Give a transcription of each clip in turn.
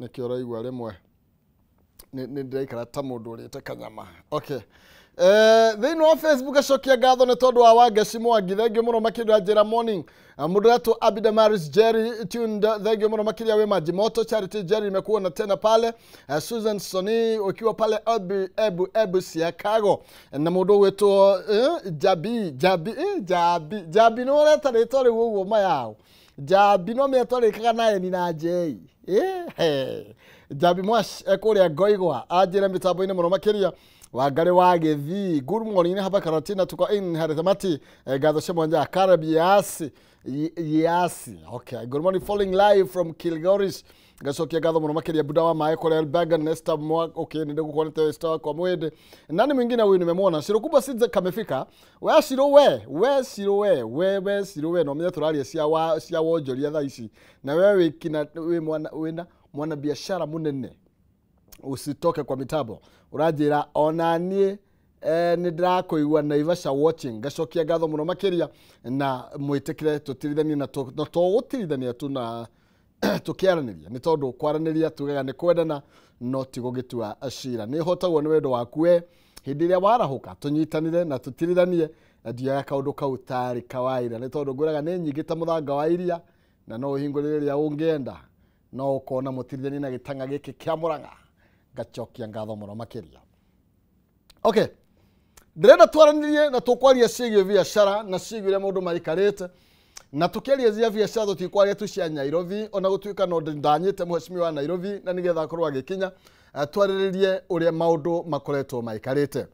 Nĩkĩo ũraigua rĩmwe nĩ ndĩraikara ta mũndũ ũrĩte kanyama. Okay. Thĩinĩ wa Facebook, acokia ngatho nĩ tondũ wa Wangeci Mwangi, thengiũ mũno makĩria. Njĩra morning. Mũndũ wetwo Abida Maris Jerry tuned, thengiũ mũno makĩria. Wĩ Majimoto Charity Jerry, nimekuona tena pale. Susan Soni ukiwa pale Ebu Ebu Ebu Siakago, na mũndũ ũgwĩtwo Jabi Jabi, Jabi Jabi, nĩ ũreta rĩtwa rĩu ũguo mayao Jabi no mĩatwarĩkaga na N na J. Jabi Mwash ekũrĩa Ngoigwa, anjĩre mĩtambo-inĩ mũno makĩria. Wangari wa Gĩthii, good morning hapa Karatina, tuko in hadi tamati. Ngatho cia mwanya Karabiasi Yasi. Okay, good morning, following live from Kilgoris, ngacokia ngatho mũno makĩria. Buda wa maĩ kũrĩa Elbagan, Nesta Mwa. Okay, nĩ ndĩgũkuonete Esther kwa mwende. Nani mwingine huyu nimemwona? Shiro kubwa Sidze kamefika. We Shiro, we Shiro, we Shiro, we no menye tũraria cia wa cia wonjoria thaa ici, na we wĩkina wĩ mwana wĩna mwana biashara mũnene, usitoke kwa mitambo. Ũranjĩra ona niĩ nĩ ndĩrakũigua Naivasha watching, ngacokia ngatho mũno makĩria. Na mwĩtĩkĩre tũtirithanie na to gũtirithania tu na tũkĩaranĩria, nĩ tondũ kwaranĩria tugaga nĩ kwendana no ti gũgĩtua cira. Nĩ hotagwo nĩ wendo waku we hĩndĩ ĩrĩa warahũka tũnyitanĩre na tũtirithanie, na ndioyaga kaũndũ kau tarĩ kawaida, nĩ tondũ ngwĩraga nĩ nyingĩ ta mũthanga wa iria, na no ũhingũrĩre rĩrĩa ũngĩenda no ũkona mũtirithanie na gĩtang'a gĩkĩ kĩa Mũrang'a. Ngacokia ngatho mũno makĩria. Okay, ndĩrenda twaranĩrie na tũkwaria ciĩgiĩ biacara na ciĩgiĩ ũrĩa maũndũ maikarĩte. Na tũkĩaria cia biacara, tũtikwaria tu cia Nairobi, ona gũtuĩka no ndanyĩte mheshimiwa wa Nairobi na nĩgetha akorwo agĩkinya, twarĩrĩrie ũrĩa maũndũ makoretwo maikarĩte,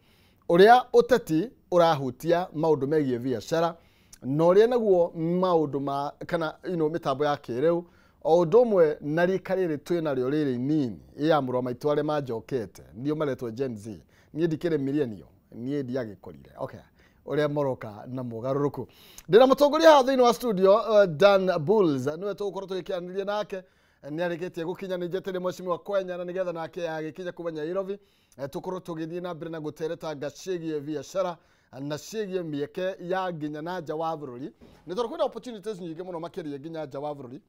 ũrĩa ũteti ũrahutia maũndũ megiĩ biacara, na ũrĩa naguo maũndũ ma kana mĩtambo ya kĩrĩu, o ũndũ ũmwe na rika rĩrĩ twĩ narĩo rĩrĩ inini ya mũrũ maitũ arĩa manjokete ndio maretwo Gen Z. Niĩ ndikĩrĩ millennial, niĩ ndiagĩkũrire. Okay, ũrĩa moroka na mũgarũrũku. Ndĩna mũtongoria haha thĩinĩ wa studio, Dan Bulls, nĩwe tũgũkorwo tũgĩkĩaranĩria nake. Nĩ arĩkĩtie gũkinya, nĩ njeteire mheshimiwa Kwenya na nĩgetha nake agĩkinya kuma Nairobi, tũkorwo tũgĩthiĩ na mbere na gũteretanga ciĩgiĩ biacara na ciĩgiĩ mĩeke ya nginya na nja wa bũrũri, nĩ tondũ kwĩna opportunities nyingĩ mũno makĩria nginya nja wa bũrũri.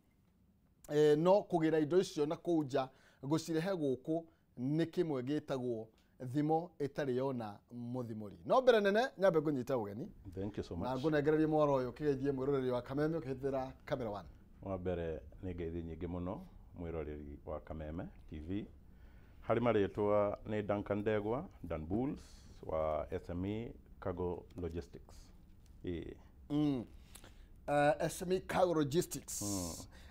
No kũgĩra indo icio na kũu nja gũcirehe gũkũ nĩ kĩmwe gĩtagwo thimo ĩtarĩ yona mũthimũri. No mbere nene nyambe ngũnyite ũgeni. Thank you so Na much. ngũnengererie mwaro ũyũ kĩgeithie mwĩroreri wa Kameme ũkĩhĩtĩra Camera One. Wa mbere nĩ ngeithi nyingĩ mũno mwĩroreri wa Kameme TV. Harĩ marĩtwa nĩ Duncan Ndegwa, Dan Bulls wa SME Cargo Logistics. Ĩĩ. SME Cargo Logistics.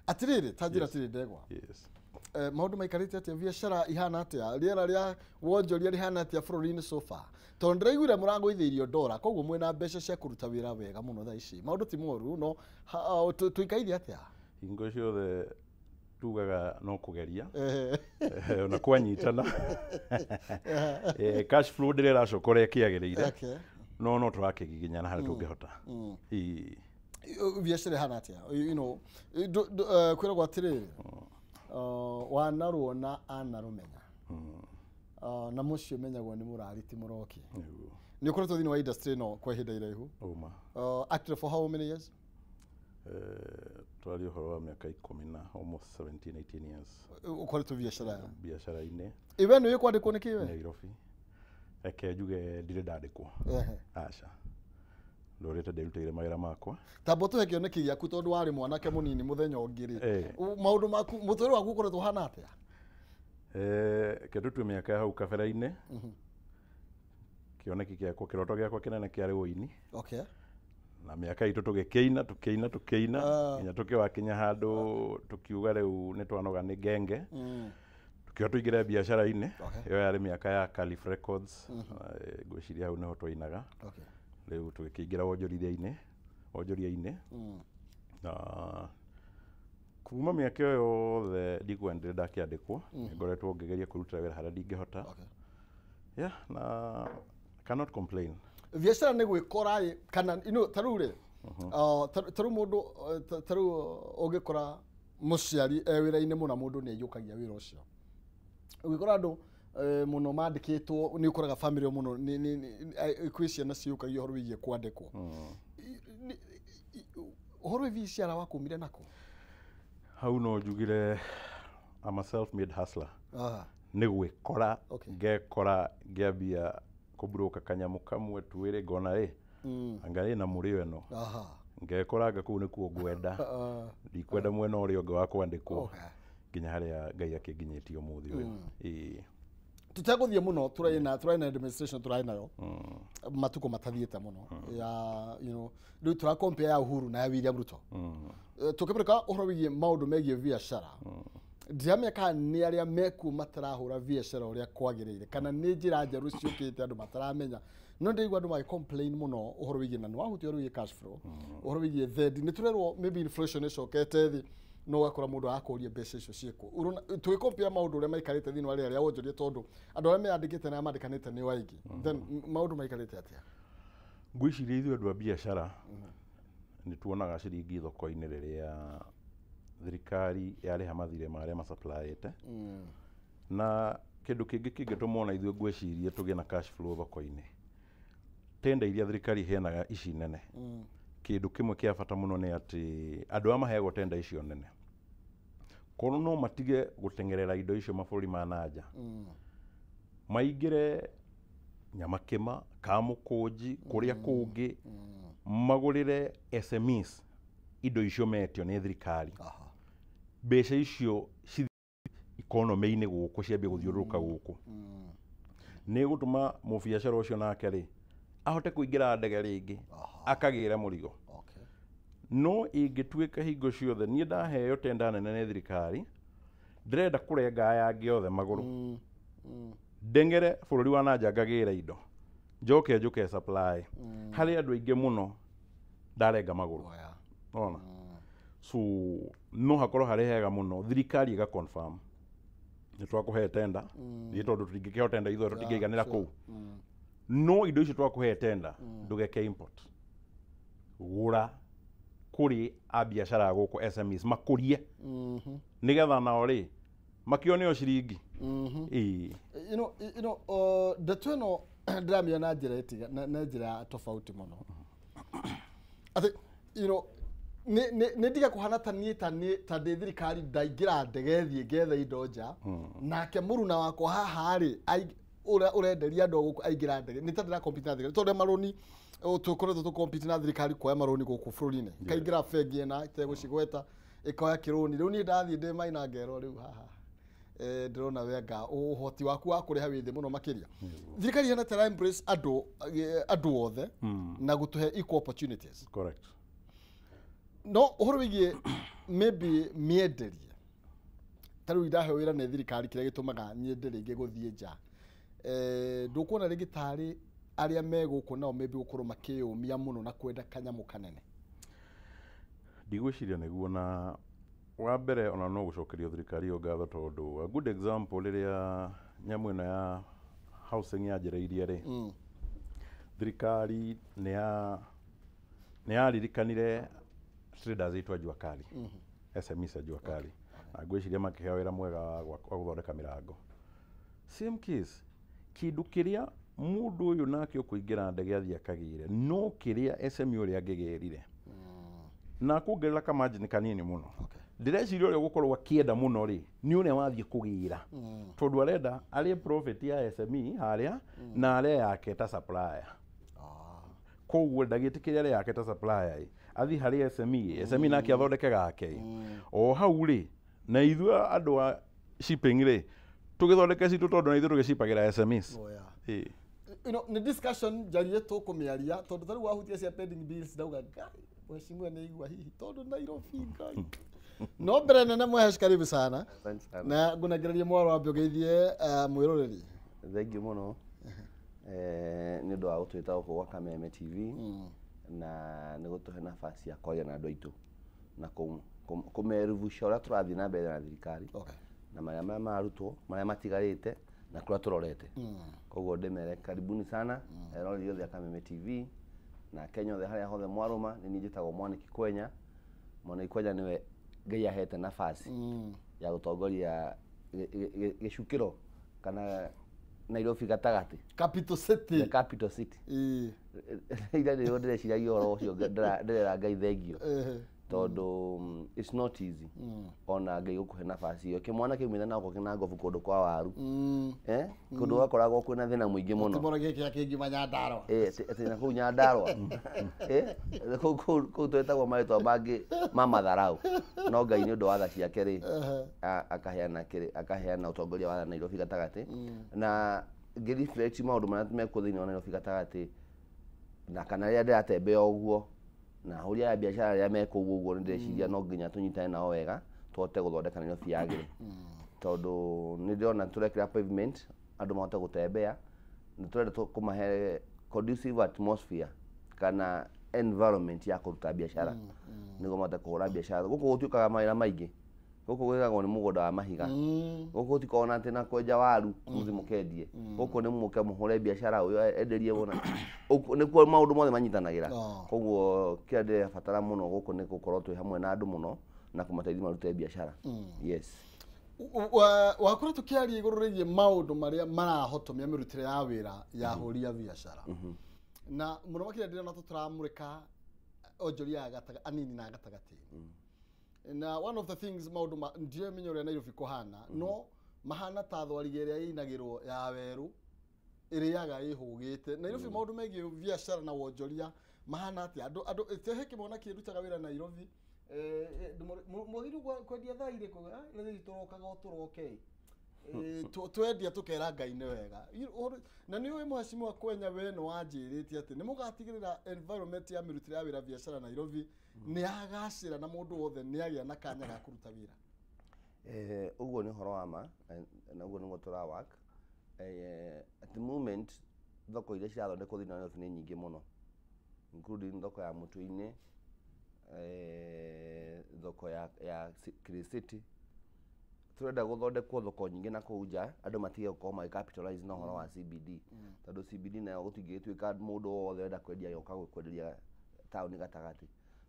Atirĩrĩ, ta njĩra atĩrĩ Ndegwa. Yes. Maũndũ maikarĩte atĩa? Biacara ihana atĩa? Rĩera rĩa wonjoria rĩhana atĩa bũrũri-inĩ so far? Tondũ ndĩraiguire mũragũithĩirio ndora, koguo mwĩna mbeca cia kũruta wĩra wega mũno thaa ici. Maũndũ ti moru, no tũikaire atĩa? Hingo ciothe tugaga no kũgeria. Ehe. Ona kwanyitana. Cash flow ndĩrĩ ĩracoka ũrĩa ĩkĩagĩrĩire. No tũrakĩgiginyana harĩa tũngĩhota. Ĩĩ. Biacara ihana atĩa? Kwĩragwo atĩrĩrĩ, wanaruona anarũmenya. Na mũciĩ ũmenyagwo nĩ mũrari ti mũroki. Nĩguo. Nĩ ũkoretwo thĩinĩ wa industry ĩno kwa ihinda iraihu. Ũma. Active for how many years? Twaria ũhoro wa mĩaka 10 na almost 17 18 years. Ũkoretwo biacara biacara-inĩ. Iwe nĩ kwandĩkwo nĩ kĩwe? Nairobi. Reke njuge ndirĩ ndandĩkwo. Aca, ndũrĩte ndĩrutĩire mawĩra makwa. Tamba ũtũhe kĩoneki gĩaku, tondũ warĩ mwanake mũnini mũthenya ũngĩ rĩ, Eh. maũndũ maku, mũtũrĩre waku ũkoretwo ũhana atĩa? Reke tũtue mĩaka ya hau kabere-inĩ, kĩoneki gĩakwa, kĩroto gĩakwa kĩnene kĩarĩ ũini. Na mĩaka itũ tũgĩkĩina, tũkĩina, tũkĩina, nginya tũkĩwakinya handũ tũkiuga rĩu nĩ twanoga nĩ ngenge, tũkiuga tũingĩre biacara-inĩ. Ĩyo yarĩ mĩaka ya Calif Records. Ngwĩciria hau nĩho twainaga. Rĩu tũgĩkĩingĩra wonjorithia-inĩ, wonjoria-inĩ, na kuma mĩaka ĩyo yothe ndikuga ndĩrĩ ndakĩandĩkwo. Ngoretwo ngĩgeria kwĩrutĩra wĩra harĩa ndingĩhota. Yeah, na cannot complain. Biacara nĩ gwĩkora ĩ kana ta rĩu rĩ, ta rĩu mũndũ, ta rĩu ũngĩkora mũciari e wĩra-inĩ mũna, mũndũ nĩ aiyũkagia wĩra ũcio. Ũngĩkora andũ mũno mandĩkĩtwo, nĩ ũkoraga family mũno kwĩ ciana ciũkagia ũhoro wĩgiĩ kwandĩkwo. Ũhoro wĩ biacara wakumire nako? Hau no njugire I'm a self-made hustler. Nĩ gwĩkora ngekora ngĩambia kũburoka kanyamũ kamwe twĩrĩ ngona ĩ anga ĩ na mũrĩo ĩno ngekora nga kũu nĩkuo ngwenda ndikwenda mwena ũrĩa ũngĩ wa kwandĩkwo nginya harĩa Ngai akĩnginyĩtie ũmũthĩ ũyũ. Ĩĩ tutegũthiĩ mũno tũraina demonstration tũraĩ nayo matukũ matathiĩte mũno ya you know rĩu tũra compare ya Uhuru na ya William Ruto. Tũkĩmũrĩka ũhoro wĩgiĩ maũndũ megiĩ biacara, ndiramenya kana nĩ arĩa mekuo matarahũra biacara ũrĩa kwagĩrĩire kana nĩ njĩra njerũ ciũkĩte andũ mataramenya, no ndĩraigua andũ magĩ complain mũno ũhoro wĩgiĩ na nĩwahutia ũhoro wĩgiĩ cash flow, ũhoro wĩgiĩ thendi. Nĩ tũrerwo maybe inflation ĩcokete thĩ, no ũgakora mũndũ arakũria mbeca icio ciĩkũ. Tũgĩ compare maũndũ ũrĩa maikarĩte thĩinĩ wa rĩera rĩa wonjoria, tondũ andũ arĩa meyandĩkĩte na arĩa mandĩkanĩte nĩ aingĩ, then maũndũ maikarĩte atĩa? Ngwĩciria ithuĩ andũ a biacara nĩ tuonaga ciringi thoko-inĩ rĩrĩa thirikari yarĩha mathirĩ marĩa masupplyĩte, na kĩndũ kĩngĩ kĩngĩtũma ona ithuĩ ngwĩciria tũgĩe na cash flow thoko-inĩ, tenda iria thirikari iheanaga ici nene, kĩndũ kĩmwe kĩa bata mũno nĩ atĩ andũ aya maheagwo tenda icio nene korwo no matige gũteng'erera indo icio mabũrũri ma nanja, maingĩre Nyamakĩma, Kamũkũnji, kũrĩa kũngĩ, magũrĩre SMEs indo icio metio nĩ thirikari, mbeca icio cithiĩ economy-inĩ gũkũ ciambie gũthiũrũrũka gũkũ, nĩ gũtũma mũbiacara ũcio nake rĩ ahote kũingĩra ndege rĩngĩ akagĩra mũrigo. No ingĩtuĩka hingo ciothe niĩ ndaheo tenda nene nĩ thirikari, ndĩrenda kũrenga aya angĩ othe magũrũ, ndeng'ere bũrũri wa nanja ngagĩre indo, njoke njũke supply harĩ andũ aingĩ mũno ndarenga magũrũ. Ona so no hakorwo harĩ hega mũno thirikari ĩga confirm nĩ twakũhe tenda, nĩ tondũ tũtingĩkĩheo tenda ithuĩ tũtingĩiganĩra kũu, no indo icio twakũhe tenda ndũgeke import, gũra kũrĩ a biacara gũkũ SMEs makũrie nĩgetha nao rĩ makĩone o ciringi. Ĩĩ you know ndeto ĩno ndĩramĩona na njĩra ĩtiga na njĩra tofauti mũno, atĩ you know nĩ ndiga kũhana ta niĩ ta ndĩ thirikari ndaingĩra ndege thiĩ ngethe indo nja, nake mũruna wakwa haha rĩ ũrĩa ũrenderia andũ gũkũ aingĩra ndege, nĩ ta ndĩra compete na thirikari tondũ marũni tũkoretwo tũ compete na thirikari kuoya marũni gũkũ bũrũri-inĩ, ĩkaingĩra bengi ĩna ĩtegũcigweta ĩkoya kĩrũni, rĩu niĩ ndathiĩ ndĩ maina ngerwo rĩu haha ndĩrona wenga ũhoti waku wa kũrĩha wĩ thĩ mũno makĩria. Thirikari ihana ta embrace andũ othe na gũtũhe equal opportunities. Correct. No ũhoro wĩgiĩ maybe mĩenderie, ta rĩu ndaheo wĩra nĩ thirikari kĩrĩa gĩtũmaga nyende rĩngĩ gũthiĩ nja, ndũkuona rĩngĩ tarĩ arĩa me gũkũ nao maybe gũkorwo makĩyũmia mũno na kwenda kanyamũ kanene? Ndigwĩciria nĩguo, na wa mbere ona no gũcokerio thirikari ĩyo ngatho tondũ a good example rĩrĩa nyamũ ĩno ya housing yanjĩrĩirie rĩ, thirikari nĩ yaririkanire traders aitũ a Jua Kali, SMEs a Jua Kali, na ngwĩciria makĩheo wĩra mwega wa gũthondeka mĩrango. Same case, kĩndũ kĩrĩa mũndũ ũyũ nake ũkũingĩra ndege athiĩ akagĩre no kĩrĩa SME ũrĩa angĩgĩrire na kuongerera kamargin kanini mũno. Ndĩreciria ũrĩa ũgũkorwo akĩenda mũno rĩ nĩ ũrĩa wathiĩ kũgĩra, tondũ arenda arĩe profit ya SME harĩa na arĩa yake ta supplier. Koguo ndagĩtĩkĩria arĩa yake ta supplier ĩ athiĩ harĩ SME, SME nake athondeke gake o hau rĩ, na ithuĩ andũ a shipping rĩ tũgĩthondeke citũ tondũ na ithuĩ tũgĩcipagĩra SMEs. You know, nĩ discussion njarie tũkũmĩaria tondũ ta rĩu wahutia cia pending bills ndauga Ngai mheshimiwa nĩ igua hihi tondũ Nairobi Ngai. No mbere nene mwehesh karibu sana na ngũnengereria mwaro wambe ũgeithie mwĩroreri. Thank you mũno nĩ ũndũ wa gũtwĩta gũkũ gwa Kameme TV na nĩ gũtũhe nafasi ya kwaria na andũ aitũ na kũmerubucia ũrĩa tũrathiĩ na mbere na thirikari na marĩa marĩa mararutwo, marĩa matigarĩte na kũrĩa tũrorete. Koguo ndĩmere karibuni sana eroreri othe a Kameme TV na Kenya othe harĩa hothe mwarũma. Nĩ niĩ njĩtagwo Mwaniki Kwenya. Mwaniki Kwenya nĩwe Ngai ahete nafasi ya gũtongoria gĩcukĩro kana Nairobi gatagatĩ, Capital City, the capital city. Ira nĩrĩo ndĩreciragia ũhoro ũcio, ndĩrera Ngai thengio Tondũ it's not easy. Ona Ngai gũkũhe nafasi ĩyo. Kĩmwana kĩumĩte na gũkũ kĩna ngobu kũndũ kwa waru. Kũndũ gwakoragwo kwĩna thĩna mũingĩ mũno. Tũmoro gĩkĩ akĩngiuma Nyandarũa. Atĩ na kũu Nyandarũa. Kũu twetagwo marĩtwa mangĩ ma matharau. No Ngai nĩ ũndũ wa tha ciake rĩ, akaheana ũtongoria wa Nairobi gatagatĩ. Na ngĩ-reflect maũndũ marĩa mekuo thĩinĩ wa Nairobi gatagatĩ, na kana rĩrĩa ndĩratembea ũguo, na ahũri aya biacara arĩa me kũu ũguo, nĩ ndĩreciria no nginya tũnyitane nao wega tũhote gũthondeka Nairobi yagĩre. Tondũ nĩ ndĩrona tũrekĩra pavement andũ mahote gũtembea, nĩ tũrenda kũmahe conducive atmosphere kana environment ya kũruta biacara nĩguo mahote kũhũra biacara. Gũkũ gũtuĩkaga mawĩra maingĩ, gũkũ gwĩkagwo nĩ mũgũnda wa mahiga, gũkũ gũtikoragwo na atĩ na kwenja waru mũthiĩ mũkendie, gũkũ nĩ mũke mũhũre biacara, ũyũ enderie wona, nĩkuo maũndũ mothe manyitanagĩra. Koguo kĩrĩa ndĩrabatara mũno gũkũ nĩ gũkorwo twĩ hamwe na andũ mũno na kũmateithia marute biacara. Yes. Wakorwo tũkĩaria igũrũ rĩgiĩ maũndũ marĩa marahotomia mĩrutĩre ya wĩra ya ahũri a biacara, na mũno makĩria ndĩrona tũramũrĩka onjoria anini na gatagatĩ-inĩ. Na one of the things maũndũ ndiramenya ũrĩa Nairobi kũhana, no mahana ta thwariga ĩrĩa ĩinagĩrwo ya werũ ĩrĩaga ĩhũgĩte. Nairobi maũndũ megiĩ biacara na wonjoria mahana atĩa? Andũ he kĩmwana kĩrutaga wĩra Nairobi, mwagĩrĩirwo kwendia thaa irĩkũ? Rĩu tũrokaga o tũroke. Twendia tũkera Ngai nĩ wega. Na nĩ ũĩ mheshimiwa Kwenya, we nĩ wanjĩrĩte atĩ nĩ mũgatigĩrĩra environment ya mĩrutĩre ya wĩra biacara Nairobi nĩ yagacĩra na mũndũ wothe nĩ agĩa na kanya ga kũruta wĩra. Ũguo nĩ ũhoro wa ma, na ũguo nĩguo tũra work. At the moment thoko iria cirathondekwo thĩinĩ wa Nairobi nĩ nyingĩ mũno, including thoko ya Mũtũ-inĩ, thoko ya Clay City. Turenda gũthondekwo thoko nyingĩ na kũu nja, andũ matige gũkorwo magĩ capitalize na ũhoro wa CBD, tondũ CBD nayo gũtingĩgĩtuĩka mũndũ wothe ũrenda kwendia agoka kwenderia taũni gatagatĩ.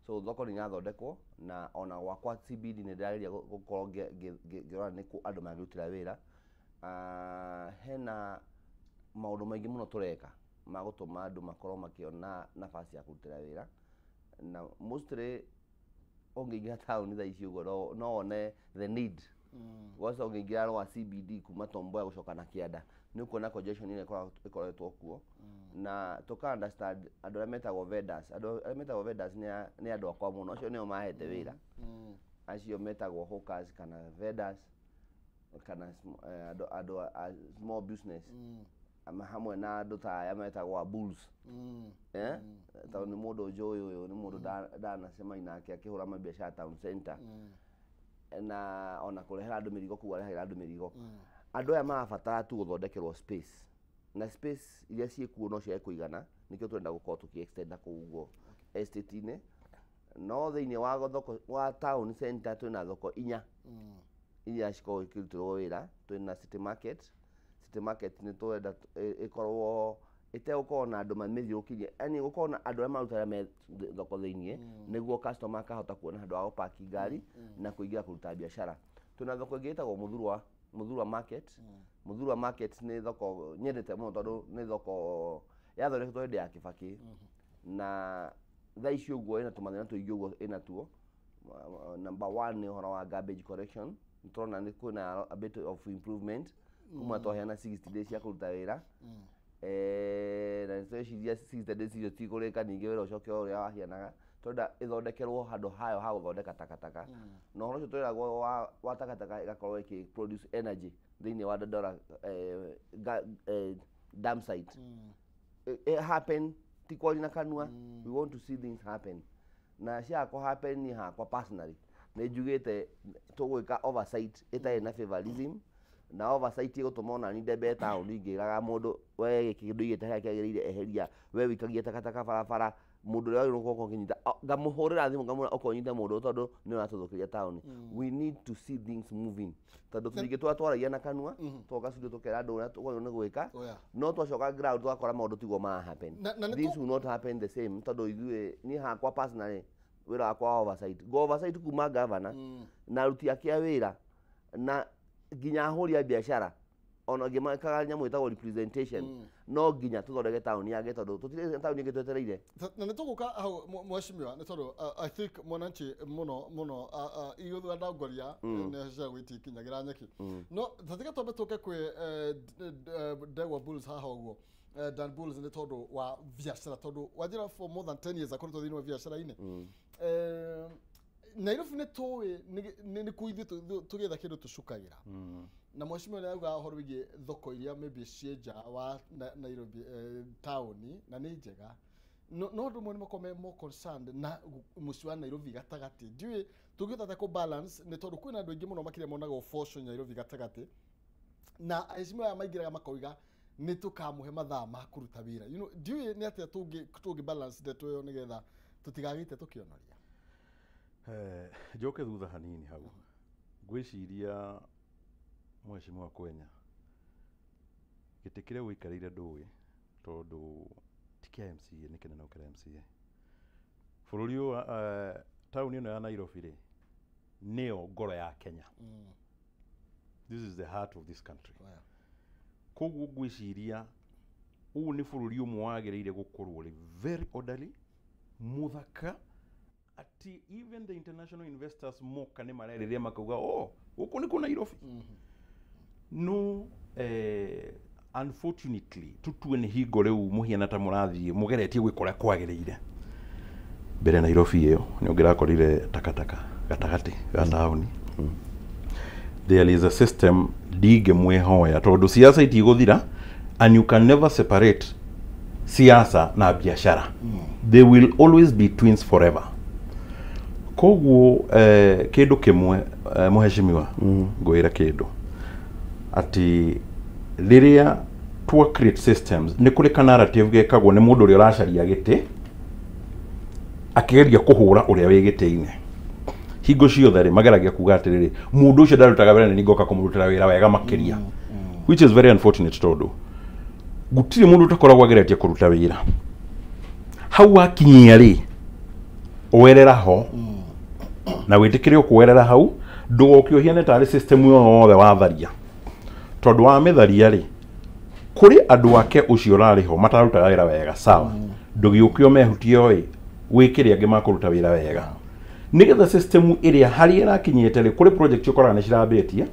So thoko nĩ irathondekwo, na ona gwakwa CBD nĩ ndĩrageria gũkorwo ngĩrora nĩkũ andũ mangĩrutĩra wĩra. Hena maũndũ maingĩ mũno tũreka ma gũtũma andũ makorwo makĩona nafasi ya kũrutĩra wĩra, na mostly ũngĩingĩra taũni thaa ici ũguo no wone the need. Gwaca ũngĩingĩra rwa CBD kuma Tom Mboya gũcoka na kĩanda, nĩ ũkuona congestion ĩrĩa ĩkoretwo kuo. Na tũka understand andũ arĩa metagwo vendors, andũ arĩa metagwo vendors nĩ andũ akwa mũno, acio nĩo mahete wĩra, acio metagwo hawkers kana vendors kana andũ a small business, hamwe na andũ ta aya metagwo bulls. Tondũ nĩ mũndũ njũĩ ũyũ, nĩ mũndũ ndanacemania nake akĩhũra mabiacara town center, na ona kũrehera andũ mĩrigo kũu arehagĩra andũ mĩrigo. Andũ aya marabatara tu gũthondekerwo space, na space iria ciĩkuo no ciage kũigana, nĩkĩo tũrenda gũkorwo tũkĩ extend na kũu ũguo estate-inĩ. No thĩinĩ wa thoko wa town center twĩna thoko inya iria cikoragwo ikĩrutĩrwo wĩra. Twĩna City Market. City Market nĩ tũrenda ĩkorwo ĩtegũkorwo na andũ mamĩthiũrũrũkĩirie, yaani gũkorwo na andũ arĩa marutaga me thoko thĩiniĩ, nĩguo customer akahota kuona handũ ha gũpaki ngari na kũingĩra kũruta biacara. Twĩna thoko ĩngĩ ĩtagwo Muthurwa Market. Muthurwa Market nĩ thoko nyendete mũno, tondũ nĩ thoko yathondeketwo hĩndĩ ya Kibaki, na thaa ici ũguo ĩna tũmathĩna tũingĩ ũguo ĩna tuo. Number one nĩ ũhoro wa garbage collection. Nĩ tũrona nĩ kwĩna a bit of improvement kuma twaheana 60 days cia kũruta wĩra, na nĩtũreciria 60 days icio tikũrĩka, ningĩ wĩra ũcoke o ũrĩa wahianaga. Tũrenda ĩthondekerwo handũ hayo ha gũthondeka takataka, na ũhoro ũcio twĩragwo wa takataka ĩgakorwo ĩkĩ produce energy thĩinĩ wa Dandora dam site. It happen ti kwaria na kanua, we want to see things happen. Na ciaga happen, niĩ hakwa personally nĩ njugĩte tũgwĩka oversight ĩtarĩ na favorism, na oversight ĩgũtũma ona niĩ ndembee taũni ngĩraga mũndũ, we gĩkĩ ndũigĩte harĩa kĩagĩrĩire, eheria, we wĩikagia takataka barabara. Mũndũ ũrĩa wagĩrĩirwo gũkorwo ũkĩnyita, ngamũhũrĩra thimũ ngamwĩra okorwo ũnyite mũndũ, tondũ nĩ ũratũthũkĩria taũni. We need to see things moving, tondũ tũtingĩ twaragia na kanua, twoka studio tũkera andũ ũrĩa twagĩrĩirwo nĩ gwĩka, no twacoka ground tũgakora maũndũ tiguo mara happen. This will not happen the same, tondũ ithuĩ, niĩ hakwa personally, wĩra wakwa wa oversight, ngo oversight kuma governor na aruti ake a wĩra na nginya ahũri a biacara. Ona angĩ mekaga nyamũ ĩtagwo representation. No nginya tũthondeke taũni yake tondũ tũtirĩ taũni ĩngĩ twetereire. Na nĩ tũgũka hau, mheshimiwa, nĩ tondũ I think mwananchi mũno mũno igũthura ndongoria nĩ cia gwĩtikinyagĩra nyeki, no tatiga twambe tũke kwĩ Ndegwa Bulls haha ũguo, Dan Bulls, nĩ tondũ wa biacara, tondũ wanjĩra for more than 10 years akoretwo thĩinĩ wa biacara-inĩ. Nairobi nĩ tũĩ nĩ kuo ithuĩ tũgĩetha kĩndũ tũcukagĩra, na mheshimiwa nĩ auga ũhoro wĩgiĩ thoko iria maybe ciĩ nja wa Nairobi taũni na nĩ njega, no andũ amwe nĩ makoragwo me more concerned na mũciĩ wa Nairobi gatagatĩ. Ndiũĩ tũngĩhota atĩa kũ balance, nĩ tondũ kwĩna andũ aingĩ mũno makĩria monaga ũboco Nairobi gatagatĩ, na aheshimiwa aya maingĩraga makoiga nĩ tũkamũhe mathaa ma kũruta wĩra. Ndiũĩ nĩ atĩa tũngĩ balance ndeto ĩyo nĩgetha tũtigagĩte tũkĩonoria. Njoke thutha hanini hau, ngwĩciria mheshimiwa Kwenya, gĩtĩ kĩrĩa ũikarĩire ndũĩ tondũ ti kĩa MCA, nĩ kĩnene gũkĩra MCA bũrũri ũyũ. Taũni ĩno ya Nairobi rĩ, nĩyo ngoro ya Kenya. This is the heart of this country. Koguo ngwĩciria ũũ nĩ bũrũri ũmwe wagĩrĩire gũkorwo ũrĩ very orderly, mũthaka, atĩ even the international investors moka nĩ marerĩrĩa makauga, "Oh, gũkũ nĩ kũ Nairobi." No unfortunately tutue nĩ hingo rĩu mũhiana ta mũrathiĩ mũgeretie gwĩka ũrĩa kwagĩrĩire. Mbere Nairobi ĩyo nĩ ũngĩrakorire takataka gatagatĩ ga taũni. There is a system ndingĩmwĩhoya tondũ siasa itigũthira, and you can never separate siasa na biashara. They will always be twins forever. Koguo kĩndũ kĩmwe, mũheshimiwa, ngwĩra kĩndũ atĩ rĩrĩa twa create systems, nĩ kũrĩ ka narrative gekagwo nĩ mũndũ ũrĩa ũracaria gĩtĩ akĩgeria kũhũra ũrĩa wĩ gĩtĩ-inĩ. Hingo ciothe rĩ, mageragia kuga atĩrĩrĩ, mũndũ ũcio ndarutaga wĩra, nĩ ngoka kũmũrutĩra wĩra wega makĩria, which is very unfortunate tondũ gũtirĩ mũndũ ũtakoragwo ageretie kũruta wĩra. Hau wakinyia rĩ, werera ho na wĩtĩkĩre ũkwerera hau, ndũgoke ũhiane tarĩ system yothe watharia, tondũ wamĩtharia rĩ, kũrĩ andũ ake ũcio ũrarĩ ho matarutaga wĩra wega, sawa, ndũgĩũke ũmehutie ĩ wĩkĩre angĩ makũruta wĩra wega, nĩgetha system ĩrĩa harĩa ĩrakinyĩte rĩ, kũrĩ project ũkoraga nĩ cirambĩtie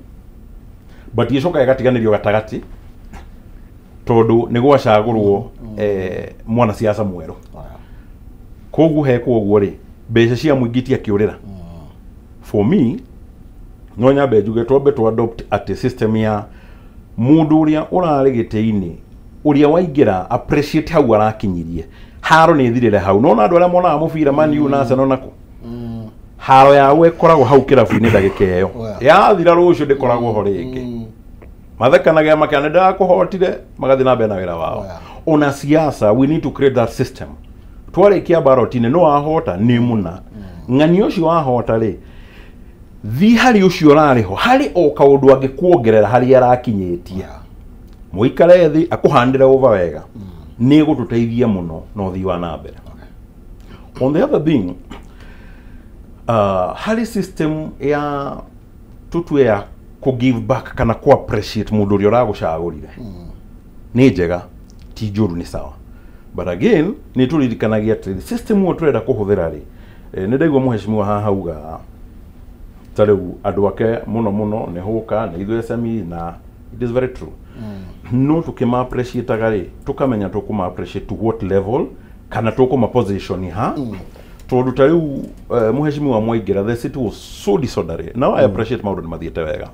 but ĩcokaga ĩgatiganĩrio gatagatĩ tondũ nĩ gwacagũrwo mwanasiasa mwerũ. Koguo hekwo ũguo rĩ, mbeca cia mũingĩ itiakĩũrĩra. For me, no nyambe njuge twambe tu adopt atĩ system ya mũndũ ũrĩa ũrarĩ gĩtĩ-inĩ, ũrĩa waingĩra, appreciate hau arakinyirie, haro nĩ ĩthirĩre hau. Nona andũ arĩa monaga mũbira, Man U na Arsenal, nako haro yao ĩkoragwo hau kĩrabu-inĩ ndagĩka ĩyo. Yathira, rũciũ ndĩkoragwo ho rĩngĩ. Mathekanagia makĩana ndĩrakũhotire, magathiĩ na mbere na wĩra wao. Ona siasa, we need to create that system. Twarĩkia ballot-inĩ, no wahota nĩ mũna ng'ani ũcio wahota rĩ, thi harĩ ũcio ũrarĩ ho, harĩ o kaũndũ angĩkuongerera harĩa arakinyĩtie, mũikare thĩ akũhandĩre over wega, nĩ ĩgũtũteithia mũno na ũthii wa na mbere. On the other thing, harĩ system ya tutue ya kũ give back kana kũ appreciate mũndũ ũrĩa ũragũcagũrire, nĩ njega, ti njũru, nĩ sawa, but again nĩ tũririkanagia atĩrĩrĩ, system ĩyo tũrenda kũhũthĩra rĩ, nĩ ndaigua mũheshimiwa haha auga ta rĩu andũ ake mũno mũno nĩ hũka nĩ ithuĩ SME, na it is very true. No tũkĩma appreciate rĩ, tũkamenya tũkũma appreciate to what level kana tũkũma position ha, tondũ ta rĩu mũheshimiwa mwaingĩra, the city was so disorderly. Now I appreciate maũndũ nĩ mathiĩte wega.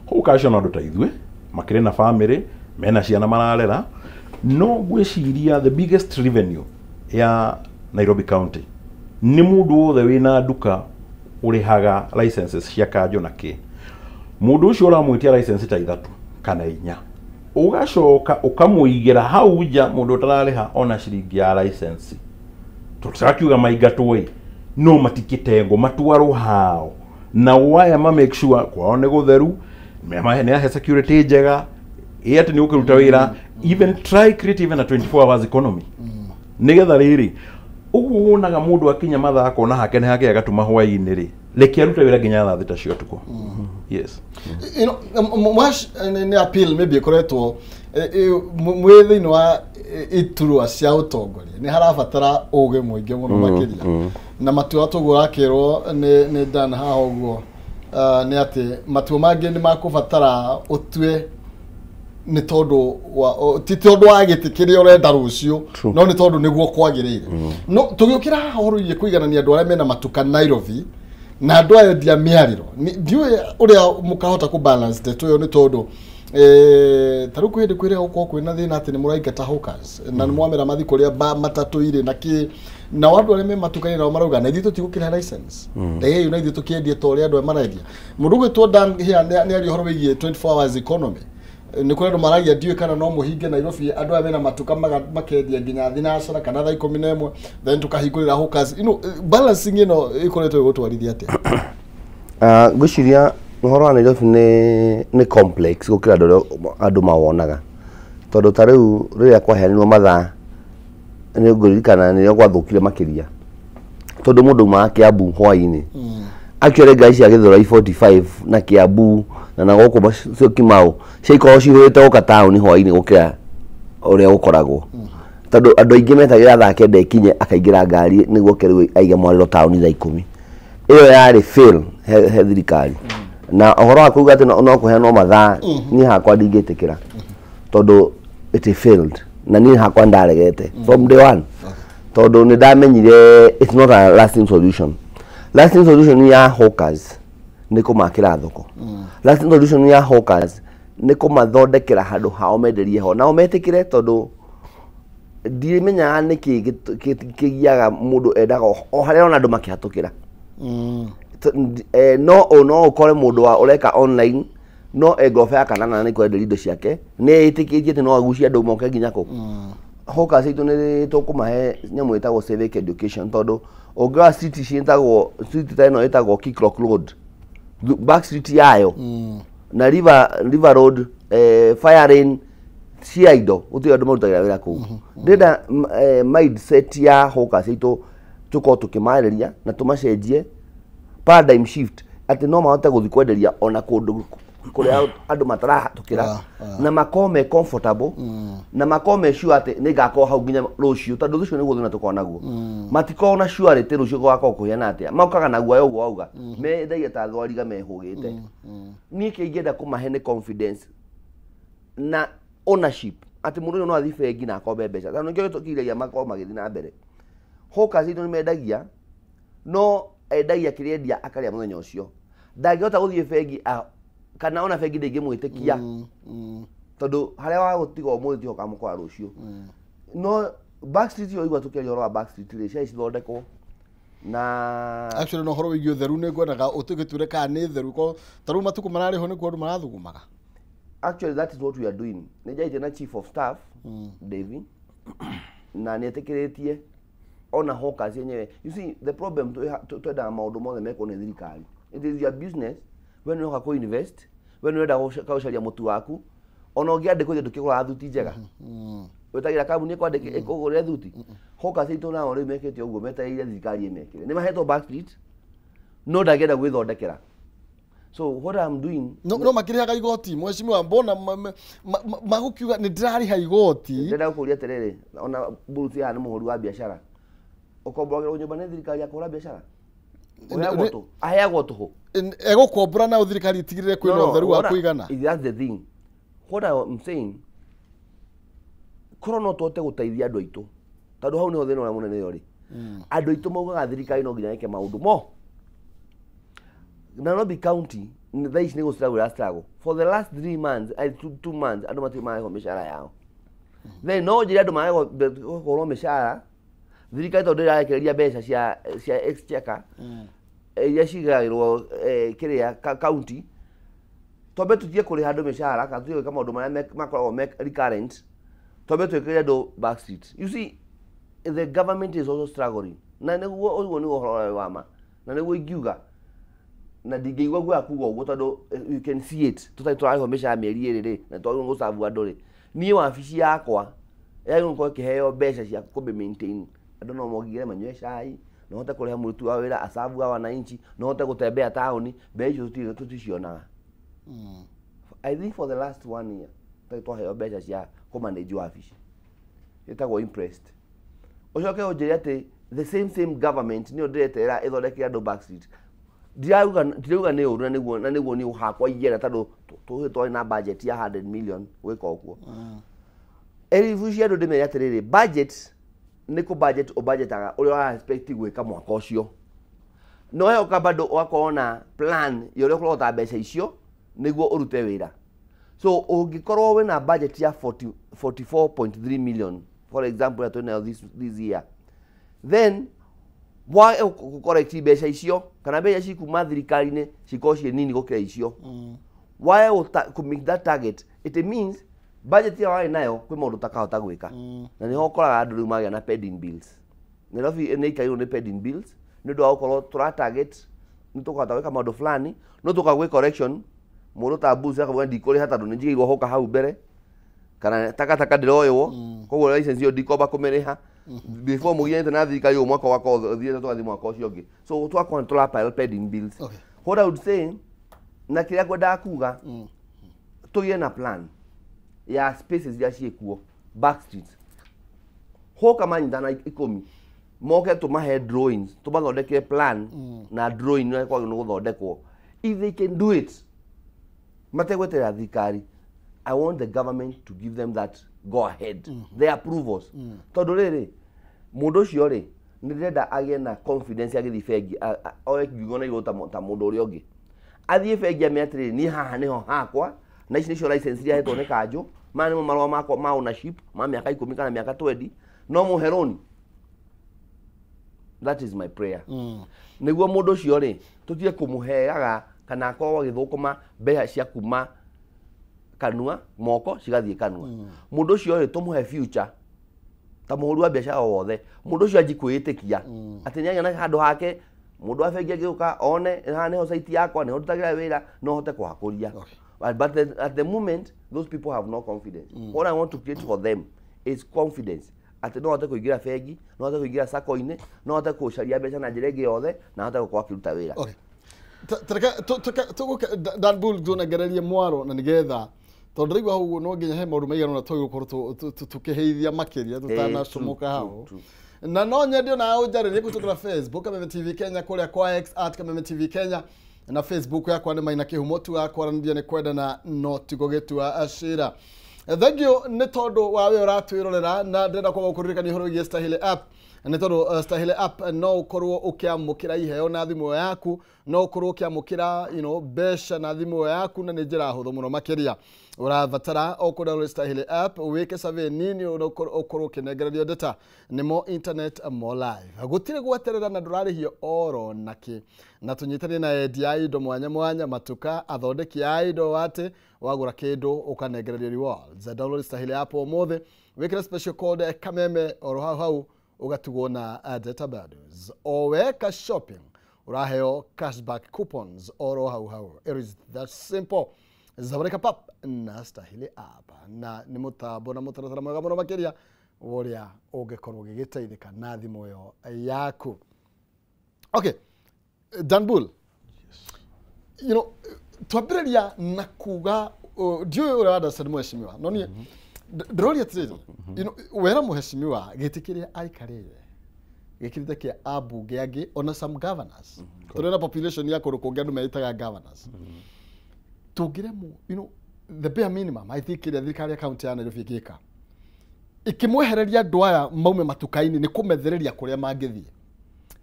Hũka acio no andũ ta ithuĩ makĩrĩ na family, mena ciana mararera, no ngwĩciria the biggest revenue ya Nairobi County nĩ mũndũ wothe wĩna nduka ũrĩhaga licenses cia kanjo na kĩ. Mũndũ ũcio ũramwĩtia license ta ithatũ kana inya, ũgacoka ũkamũigĩra hau nja mũndũ ũtararĩha ona ciringi ya license. Tũtirakiuga maingatwo ĩ, no matikĩtengwo matwarwo hao na waya ma make sure kwao nĩ gũtheru, nĩ ahe security njega ĩ atĩ nĩ ũkĩruta wĩra. Even try create even a 24 hours economy, nĩgetha rĩrĩ ũguo wonaga mũndũ akinya mathaa akona hake nĩ hake agatuma hwaĩ-inĩ rĩ. Reke arute wĩra nginya thaa 6 cia ũtukũ. Yes. You know, mwash nĩ appeal maybe ĩkoretwo mwĩ thĩinĩ wa iturwa cia ũtongoria nĩ harabatara ũgĩ mũingĩ mũno makĩria na matua tũguo ũrakĩrwo nĩ Dan haha ũguo nĩ atĩ matua mangĩ nĩ makũbatara ũtue nĩ tondũ wa ti tondũ wa gĩtĩ kĩrĩa ũrenda rũciũ no nĩ tondũ nĩguo kwagĩrĩire. No tũgĩũkĩra haha ũhoro wĩgiĩ kũiganania andũ arĩa mena matuka Nairobi na andũ aya endia mĩarĩro, ndiũĩ ũrĩa mũkahota kũ balance ndeto ĩyo nĩ tondũ ta rĩu kwĩ hĩndĩ kwĩrĩga gũkorwo kwĩna thĩna atĩ nĩ mũraingata hawkers na nĩ mwamera mathiĩ kũrĩa matatũ irĩ na kĩ na andũ arĩa me matuka-inĩ nao marauga na ithuĩ tũtigũkĩrĩha license ĩĩ na ithuĩ tũkĩendie ta ũrĩa andũ aya marendia. Mũndũ ũgwĩtwo Dan here nĩ aria ũhoro wĩgiĩ 24 hours economy. Nĩ kũrĩ andũ maragia ndiũĩ kana no mũhinge Nairobi andũ aya mena matuka makendia nginya thinacara kana thaa 11 then tũkahingũrĩra hawkers. You know, balancing ĩno ĩkoretwo ĩgũtwarithia atĩa? Ngwĩciria ũhoro wa Nairobi nĩ complex gũkĩra andũ ũrĩa andũ mawonaga tondũ ta rĩu rĩrĩa kwaheanirwo mathaa nĩ ngũririkana nĩrĩo gwathũkire makĩria tondũ mũndũ aumaga Kiambu hwaĩ-inĩ actually ngari cia Githurai 45 na Kiambu na gũkũ Syokimau ciakoragwo cihũrĩte gũka taũni hwaĩ-inĩ gũkĩra ũrĩa gũkoragwo tondũ andũ aingĩ metagĩra thaa 9 ikinye akaingĩra ngari nĩguo oke rĩu aige mwarĩro taũni thaa 10. Ĩyo yarĩ fail he thirikari na ũhoro wa kuuga atĩ no kũheanwo mathaa niĩ hakwa ndingĩtĩkĩra tondũ it failed na niĩ hakwa ndaregete from day one tondũ nĩ ndamenyire it's not a lasting solution. Lasting solution ya hawkers nĩ kũmakĩra thoko. Lasting solution ya hawkers nĩ kũmathondekera handũ hao menderie ho nao metĩkĩre tondũ ndimenyaga nĩkĩ kĩgiaga mũndũ endaga o harĩa ona andũ makĩhatũkĩra. No ũkore mũndũ wa ũreka online no engoroba ya kanana nĩ kwenderia indo ciake nĩ ĩtĩkĩtie atĩ no agucie andũ moke nginya kũ. Hawkers aitũ nĩ tũkũmahe nyamũ ĩtagwo civic education tondũ ũngĩrora street ciĩtagwo street ta ĩno ĩtagwo Kikrock Road back street yayo na River Road Fire Lane cia indo gũtirĩ andũ marutagĩra wĩra kũu. Ndĩrenda mindset ya hawkers aitũ tũkorwo tũkĩmarĩria na tũmacenjie paradigm shift atĩ no mahote gũthiĩ kwenderia ona kũndũ kũrĩa andũ matarahatũkĩra na makorwo me comfortable na makorwo me sure atĩ nĩ ngakorwo hau nginya rũciũ tondũ rũciũ nĩguo thĩna tũkorwo naguo. Matikorwo na surety rũciũ gũgakorwo kũhiana atĩa mokaga na guoya ũguo wauga mendagia ta thwariga mehũgĩte. Niĩ kĩrĩa ingĩenda kũmahe nĩ confidence na ownership atĩ mũndũ ũyũ no athiĩ bengi na akombe mbeca tondũ nĩkĩo tũkiragia makorwo magĩthiĩ na mbere. Hawkers aitũ nĩ mendagia no endagia kĩrĩa endia akarĩa mũthenya ũcio ndangĩhota gũthiĩ bengi kana ona bengi ndĩngĩmwĩtĩkia tondũ harĩa wagũtiga ũmũthĩ tiho ũkamũkora rũciũ. No backstreet ĩyo igua tũkĩaria ũhoro wa backstreet rĩ ciarĩ cithondekwo na actually no ũhoro wĩgiĩ ũtheru nĩ ngwendaga ũtũgĩture kana nĩ theru ko ta rĩu matukũ mararĩho nĩkuo andũ marathugumaga. Actually that is what we are doing. Nĩ njarĩtie na chief of staff Davy na nĩ etĩkĩrĩtie ona hawkers yenyewe. You see the problem twendaga maũndũ mothe mekwo nĩ thirikari. It is your business we nĩ ũroka kũ invest we nĩ ũrenda gũcaria mũtu waku ona ũngĩandĩkwo ithe ndũkĩgũraga thuti njega wĩtagĩra kambuni ĩkwandĩke ĩkũgũrĩre thuti. Hawkers aitũ nao rĩu mekĩte ũguo metereire thirikari ĩmekĩre nĩ mahetwo backstreet no ndangĩenda gwĩthondekera. So what I'm doing no makĩrĩhaga igoti mheshimiwa mbona magũkiuga nĩ ndĩrarĩha igoti. Ndĩrenda gũkũria atĩrĩrĩ ona Bruce haha nĩ mũhũri wa biacara ũkomboragĩrwo nyũmba nĩ thirikari ya kũhũra biacara aheagwo tũhũ egũkombora nayo thirikari ĩtigĩrĩre kwĩna ũtheru wa kũigana. That's the thing what I'm saying korwo no tũhote gũteithia andũ aitũ tondũ hau nĩho thĩna ũrĩa mũnene ũrĩ. Andũ aitũ maugaga thirikari no nginya ĩke maũndũ mo. Nairobi County thaa ici nĩ gũ struggle ĩra struggle for the last 3 months 2 months andũ matirĩ mararĩhwo mĩcara yao. Then no njĩre andũ mararĩhwo kũhũrwo mĩcara thirikari tondũ ndĩrarekereria mbeca cia exchequer iria cigagĩrwo kĩrĩa county twambe tũtige kũrĩha andũ mĩcara kana tũtige gwĩka maũndũ marĩa makoragwo me recurrent twambe twĩkĩre andũ backstreet. You see the government is also struggling na nĩguo ũguo nĩguo ũhoro ũrĩa wa ma na nĩguo ingiuga na ndingĩigua guoya kuga ũguo tondũ you can see it tũtarĩ tũrarĩhwo mĩcara mĩeri ĩrĩ rĩ na twagĩrĩirwo gũcabu andũ rĩ niĩ wabici yakwa yagĩrĩirwo gũkorwo ĩkĩheo mbeca cia kũmĩ maintain andũ no mongire manyue cai No hote kũrĩha mũruti wa wĩra asabu wa wananchi, no hote gũtembea taũni, mbeca icio tũticionaga. I think for the last 1 year tũtarĩ twaheo mbeca cia kũmanage wabici ĩtagwo impressed. Ũcoke ũnjĩre atĩ the same government nĩyo ndĩreterera ĩthondekere andũ back street. Ndirauga nĩ ũru na nĩguo niĩ hakwa ingĩenda tondũ tũhĩ twarĩ na budget ya 100 million gwĩka ũguo. Eribu cia andũ ndĩmere atĩrĩrĩ, budget nĩ kũ budget ũbudgetaga ũrĩa ũra expect gwĩka mwaka ũcio. No yoka bado ũgakorwo na plan ya ũrĩa ũkũrogota mbeca icio nĩguo ũrute wĩra. So ũngĩkorwo wĩna budget ya 44.3 million for example ya twĩnayo this year, then wage gũcorrect mbeca icio kana mbeca cikuma thirikari-inĩ cikorwo ciĩ nini gũkĩra icio, wage kũ meet that target, it means budget ĩyo warĩ nayo kwĩ maũndũ ũtakahota gwĩka. Na nĩho ũkoraga andũ rĩu magĩa na pending bills. Nairobi nĩ ĩikairwo nĩ pending bills nĩ ũndũ wa gũkorwo tũra target nĩ tũkũhota gwĩka maũndũ fulani, no tũka gwĩ correction mũndũ ta Bush akauga ndikũrĩha tondũ nĩ njigĩirwo hoka hau mbere kana takataka ndĩroywo, koguo license ĩyo ndikomba kũmĩrĩha before mũgianĩte na thirikari ũyũ mwaka wakwa ũthiĩte tũgathiĩ mwaka ũcio ũngĩ. So twakorwo nĩ tũra pile pending bills. What I would say na kĩrĩa ngwendaga kuga, tũgĩe na plan ya spaces iria ciĩkuo back streets. Hoka manyitana 10 moke tũmahe drawings, tũmathondekere plan na drawing ĩrĩa kwagĩrĩirwo nĩ gũthondekwo. If they can do it mategweterera thirikari, I want the government to give them that go ahead, the approvals. Tondũ rĩrĩ mũndũ ũcio rĩ nĩ ndĩrenda agĩe na confidence agĩthiĩ bengi, oe ngingo na igũrũ ta mũndũ ũrĩa ũngĩ, athiĩ bengi ame atĩrĩrĩ, niĩ haha nĩho hakwa na ici nĩcio license iria hetwo nĩ kanjũ, maya nĩmo marũa makwa ma ownership ma mĩaka 10 kana mĩaka 20, no mũhe rũni. That is my prayer. Nĩguo mũndũ ũcio rĩ tũtige kũmũheaga kana akorwo agĩthũkũma mbeca cia kuma kanua moko cigathiĩ kanua. Mũndũ ũcio rĩ tũmũhe future ta mũhũri wa biacara o wothe, mũndũ ũcio anji kwĩĩtĩkia atĩ nĩagĩa na handũ hake, mũndũ wa bengi angĩũka one haha nĩho site yakwa, nĩho ndutagĩra wĩra, no hote kũhakũria. But at the moment those people have no confidence. What I want to create for them is confidence atĩ no hote kũingĩra bengi, no hote kũingĩra sacco-inĩ, no hote gũcaria mbeca na njĩra ĩngĩ yothe, na hote gũkorwo akĩruta wĩra. Tereka Dan Bull tuonegererie mwaro na nĩgetha tondũ ndĩraigua hau no nginya he maũndũ maigana ũna tũgũkorwo tũkĩheithia makĩria tũtanacomoka hau. Na no nyende ona ũnjarĩrie kũhĩtũkĩra Facebook Kameme TV Kenya, kũrĩa kwa X at Kameme TV Kenya, na Facebook yakwa nĩ Maina Kĩhumo tu, akwaranĩria nĩ kwendana no ti gũgĩtua cira. Thank you nĩ tondũ wa we ũratwĩrorera, na ndĩrenda kwaga gũkũririkania ũhoro wĩgiĩ Stahili app, nĩ tondũ Stahili app no ũkorwo ũkĩamũkĩra iheo na thimũ yaku, no ũkorwo ũkĩamũkĩra mbeca na thimũ yaku, na nĩ njĩra hũthũ mũno makĩria. Ũrabatara o kũ download Stahili app, wĩke survey nini, ũkorwo ũkĩnengererio data nĩ more internet more live. Gũtirĩ gweterera na ndũrarĩhio oro nakĩ. Na tũnyitanie na endia a indo mwanya mwanya, matuka, athondeki a indo, atĩ wagũra kĩndũ ũkanengererio rewards. Download Stahili app ũmũthĩ, wĩkĩre special code Kameme oro hau hau ũgatigwo na data bundles. O weka shopping ũraheo cashback coupons oro hau hau. It is that simple. Zabarika pap na Stahili app, na nĩ mũtambo na mũtaratara mwega mũno makĩria ũrĩa ũngĩkorwo ũgĩgĩteithĩka na thimũ ĩyo yaku. Okay, Dan Bull. Yes. Twambĩrĩria na kuga ndiũĩ ũrĩa understand mheshimiwa, no niĩ ndĩroria atĩrĩrĩ, wera mheshimiwa gĩtĩ kĩrĩa aikarĩire gĩkĩrĩte kĩa ambunge angĩ ona some governors, tũrĩ na population ya kũndũ kũngĩ andũ meĩtaga governors. Tũngĩremwo, the bare minimum I think ĩrĩa thirikari ya kaunti ya Nairobi ĩngĩka ĩkĩmwehereria andũ aya maume matuka-inĩ nĩ kũmethereria kũrĩa mangĩthiĩ.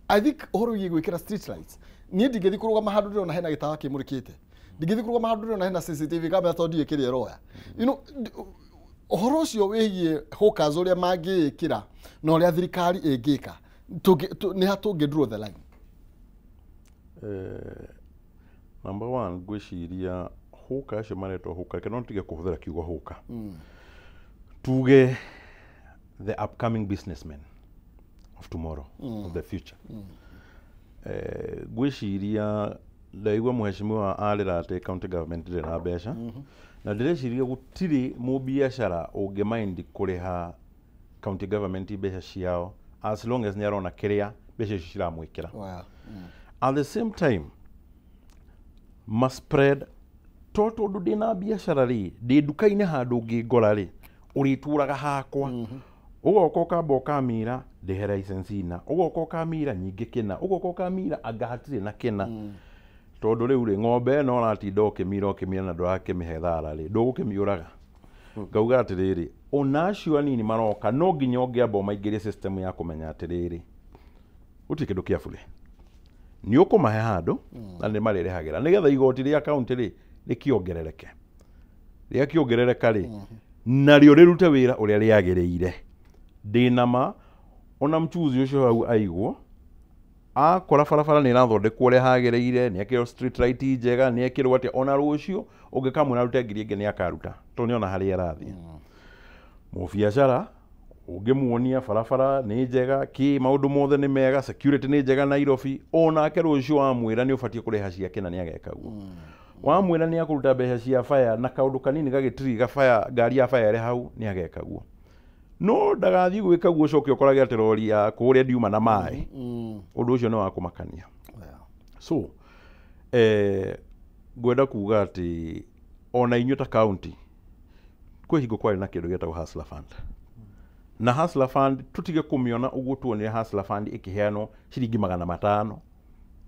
I think ũhoro wĩgiĩ gwĩkĩra street lights, niĩ ndingĩthiĩ kũrũgama handũ ndĩrona hena gĩtawa kĩmũrĩkĩte, ndingĩthiĩ kũrũgama handũ ndĩrona hena CCTV camera tondũ ndiũĩ kĩrĩa ĩroya. Ũhoro ũcio wĩgiĩ hawkers ũrĩa mangĩĩkĩra na ũrĩa thirikari ĩngĩka, nĩ ha tũngĩ draw the line? Number one, ngwĩciria hawker acio maretwo hawker, reke no ndige kũhũthĩra kiugo hawker, tuge the upcoming businessmen of tomorrow, of the future. Ngwĩciria ndaigua mheshimiwa arĩra atĩ county government ndĩrĩ na mbeca, na ndĩreciria gũtirĩ mũbiacara ũngĩmind kũrĩha county government mbeca ciao as long as nĩ arona kĩrĩa mbeca icio ciramwĩkĩra. At the same time ma spread to tondũ ndĩna biacara rĩ, ndĩ nduka-inĩ handũ ũngĩngora rĩ, ũrĩtũraga hakwa. Ũgoka ũkamba ũkamĩra ndĩhe license ina, ũgoka ũkamĩra nyingĩ kĩna, ũgoka ũkamĩra anga hatirĩ na kĩna. Tondũ rĩu rĩ, ng'ombe ĩno ũratinda ũkĩmĩra na ndũrakĩmĩhe thara rĩ, ndũgũkĩmĩũraga. Ngauga atĩrĩrĩ, ona acio anini maroka no nginya ũngĩamba ũmaingĩrie system ya kũmenya atĩrĩrĩ, gũtirĩ kĩndũ kĩa bure. Nĩ ũkũmahe handũ na nĩ marĩrĩhagĩra nĩgetha igoti rĩa kaunti rĩ rĩkĩongerereke. Rĩakĩongerereka rĩ, narĩo rĩrute wĩra ũrĩa rĩagĩrĩire. Ndĩna ma ona mchuzi ũcio hau aigwo akora barabara nĩ ĩrathondekwo ũrĩa hagĩrĩire, nĩ ekĩrwo street light njega, nĩ ekĩrwo atĩa, ona rũciũ ũngĩkamwĩra arute ngiri ĩngĩ nĩ akaruta tondũ nĩ ona harĩa arathiĩ. Mũbiacara ũngĩmuonia barabara nĩ njega, kĩ maũndũ mothe nĩ mega, security nĩ njega Nairobi, onake rũciũ wamwĩra nĩ ũbatiĩ kũrĩha ciake na nĩ ageka guo. Wamwĩra nĩ akũruta mbeca cia fire na kaũndũ kanini gagĩtiriga fire, ngari ya fire ĩrĩ hau nĩ ageka guo. No ndagathiĩ gwĩka guo ũcoke ũkorage atĩ rori ya kũrĩa ndiuma na maĩ. Ũndũ ũcio nĩ wa kũmakania. So ngwenda kuga atĩ ona inyuĩ ta county kwĩ hingo kwarĩ na kĩndũ gĩtagwo Hustler Fund. Na Hustler Fund tutige kũmĩona ũguo tuonire Hustler Fund ĩkĩheanwo ciringi 500,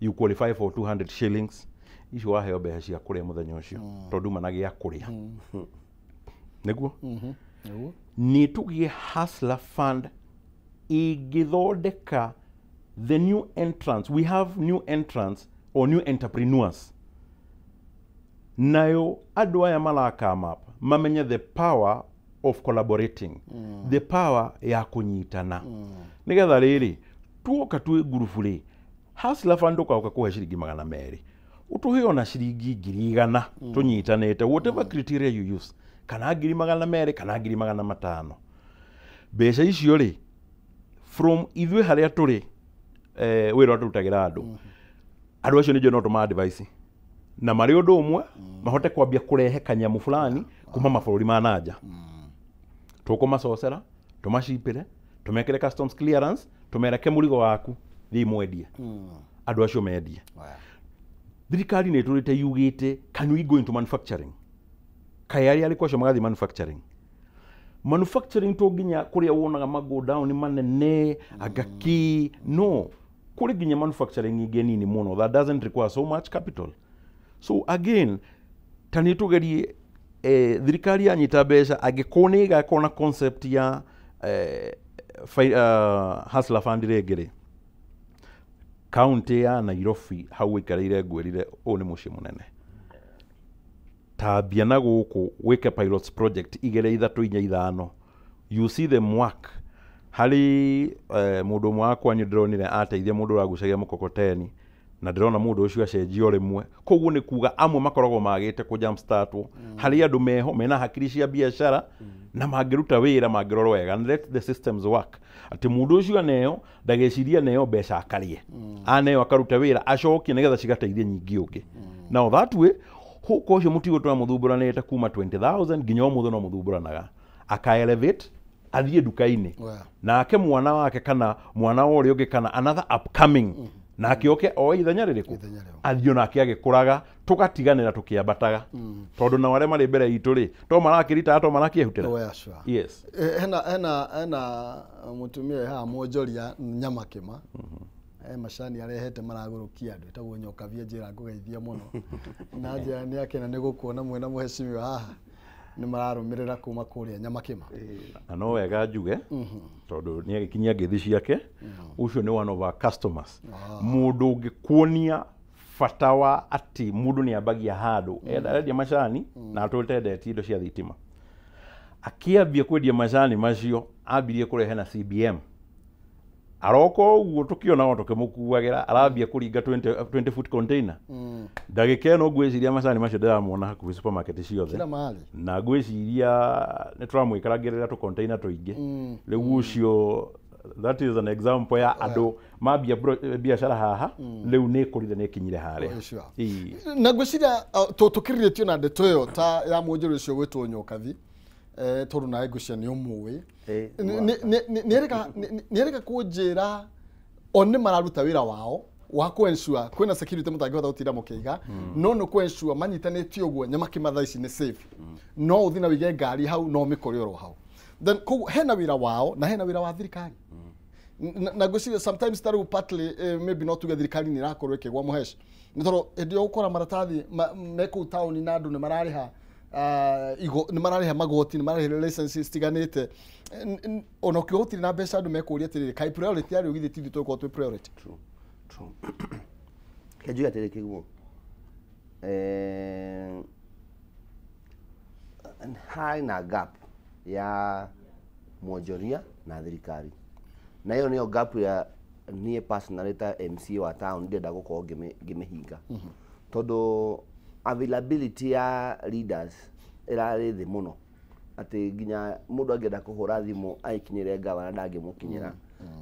you qualify for 200 shillings, icio waheo mbeca cia kũrĩa mũthenya ũcio tondũ nduma na gĩa kũrĩa. Nĩguo? Nĩ tũgĩe Hustler Fund ĩngĩthondeka the new entrants. We have new entrants or new entrepreneurs. Nayo andũ aya marakama up mamenye the power of collaborating, the power ya kũnyitana. Nĩgetha rĩrĩ tuoka twĩ ngurubu rĩ, Hustler Fund ũkaũka kũhe ciringi 200, ũtũhe ona ciringi 100,000 tũnyitanĩte, whatever criteria you use, kana 200,000 kana 500,000. Mbeca icio rĩ, from ithuĩ harĩa tũrĩ, wĩra ũrĩa tũrutagĩra andũ, andũ acio nĩ no tũma advice na marĩ ũndũ ũmwe mahote kwambia kũrehe kanyamu fulani kuma mabũrũri ma nanja. Tũkũmacocera, tũmacipĩre, tũmekĩre customs clearance, tũmereke mũrigo waku thiĩ mwendie. Andũ acio mendie. Thirikari nĩ ĩtũrĩte yugĩte, can we go into manufacturing? Kaĩ arĩa arĩkũ acio magathiĩ manufacturing? Manufacturing to nginya kũrĩa wonaga ma godown manene anga kĩ, no kũrĩ nginya manufacturing ingĩ nini mũno that doesn't require so much capital. So again, ta nĩ tũgerie thirikari yanyita mbeca angĩkorwo nĩ ĩgakorwo na concept ya Hustler Fund rĩngĩ rĩ, kaunti ya Nairobi hau wĩikarĩire ngwĩrire ũyũ nĩ mũciĩ mũnene, tambia na gũkũ wĩke pilots project 2 3 4 5, you see them work. Harĩ mũndũ ũmwe wa kwanyu ndĩronire ateithia mũndũ ũragucagia mũkokoteni na ndĩrona mũndũ ũcio acenjia o rĩmwe. Koguo nĩ kuga amwe makoragwo magĩte kũ jump start-wo. Harĩ andũ meho mena hakiri cia biacara na mangĩruta wĩra mangĩrorwo wega, and let the systems work. Atĩ mũndũ ũcio aneo ndageciria aneo mbeca akarĩe, aneo akaruta wĩra acokie nĩgetha cigateithie nyingĩ ũngĩ. Now that way huko ũcio mũtigo tũramũthumbũranĩte kuma 20,000 nginya ũmũthĩ no mũthumbũranaga, aka elevate athiĩ nduka-inĩ nake mwana wake kana mwana wa ũrĩa ũngĩ kana another upcoming nake oke oe ithenya rĩrĩkũ athiĩ onake agĩkũraga, tũgatiganĩra tũkĩambataga, tondũ nao arĩa marĩ mbere itũ rĩ to marakĩrita to marakĩehutĩra. Yes. Hena mũtumia haha mwonjoria nyama kĩma, macani arehete maragũrũkia andũ, ĩtagwo Nyokabi, njĩra ngũgeithia mũno na njĩra nĩ akena nĩ gũkuona mwena mũhecimiwa haha nĩ mararũmĩrĩra kuma kũrĩa Nyamakĩma. Na no wega njuge tondũ nĩ agĩkinyia ngeithi ciake, ũcio nĩ one of our customers. Mũndũ ũngĩkuonia bata wa atĩ mũndũ nĩ ambagia handũ, arendia macani na atũrĩte endetie indo cia thitima, akĩambia kwendia macani macio ambirie kũrehe na CBM, aroka ũguo tũkĩona o tũkĩmũkuagĩra, arambia kũringa 20 foot container. Ndagĩka ĩno ngwĩciria macani macio ndĩramona hakuhĩ supermarket ciothe kila mahali, na ngwĩciria nĩ tũramwĩkarangĩrĩra tũ container tũingĩ. Rĩu ũcio that is an example ya andũ mambia biacara haha rĩu nĩ ĩkũrire nĩ ĩkinyire harĩa. Na ngwĩciria tũkĩrĩrĩtio na ndeto ĩyo ta ya mwonjori ũcio gwĩtwo Nyokabi, tondũ nawe ngwĩciria nĩ ũmũĩ, nĩ erĩga kũnjĩra O nĩ mararuta wĩra wao wa kũ ensure kwĩna security mũtangĩhota gũtinda mũkĩiga, no nĩ kũ ensure manyitanĩtie ũguo Nyamakima thaa ici nĩ safe. No ũthiĩ na wĩige ngari hau no ũmĩkore oro hau. Then koguo hena wĩra wao na hena wĩra wa thirikari. Na ngwĩciria sometimes ta rĩu partly maybe no tuge thirikari nĩ ĩrakorwo ĩkĩgwa mũhesh, nĩ tondũ hĩndĩ ĩyo ũgũkora maratathi me kũu taũni na andũ nĩ mararĩha nĩ mararĩha magoti, nĩ mararĩha licenses citiganĩte. Ona ũkiuga gũtirĩ na mbeca, andũ mekũria atĩrĩrĩ, kaĩ priority yarĩ githĩ ti ithuĩ tũgũkorwo twĩ priority? True, true. Ke njuge atĩrĩ kĩguo, harĩ na gap ya mwonjoria na thirikari, na ĩyo nĩyo gap ya niĩ personally ta MCA wa town ndĩrenda gũkorwo ngĩmĩhinga, tondũ availability ya leaders ĩrarĩ thĩ mũno, atĩ nginya mũndũ angĩenda kũhũra thimũ agĩkinyĩre gavana ndangĩmũkinyĩra,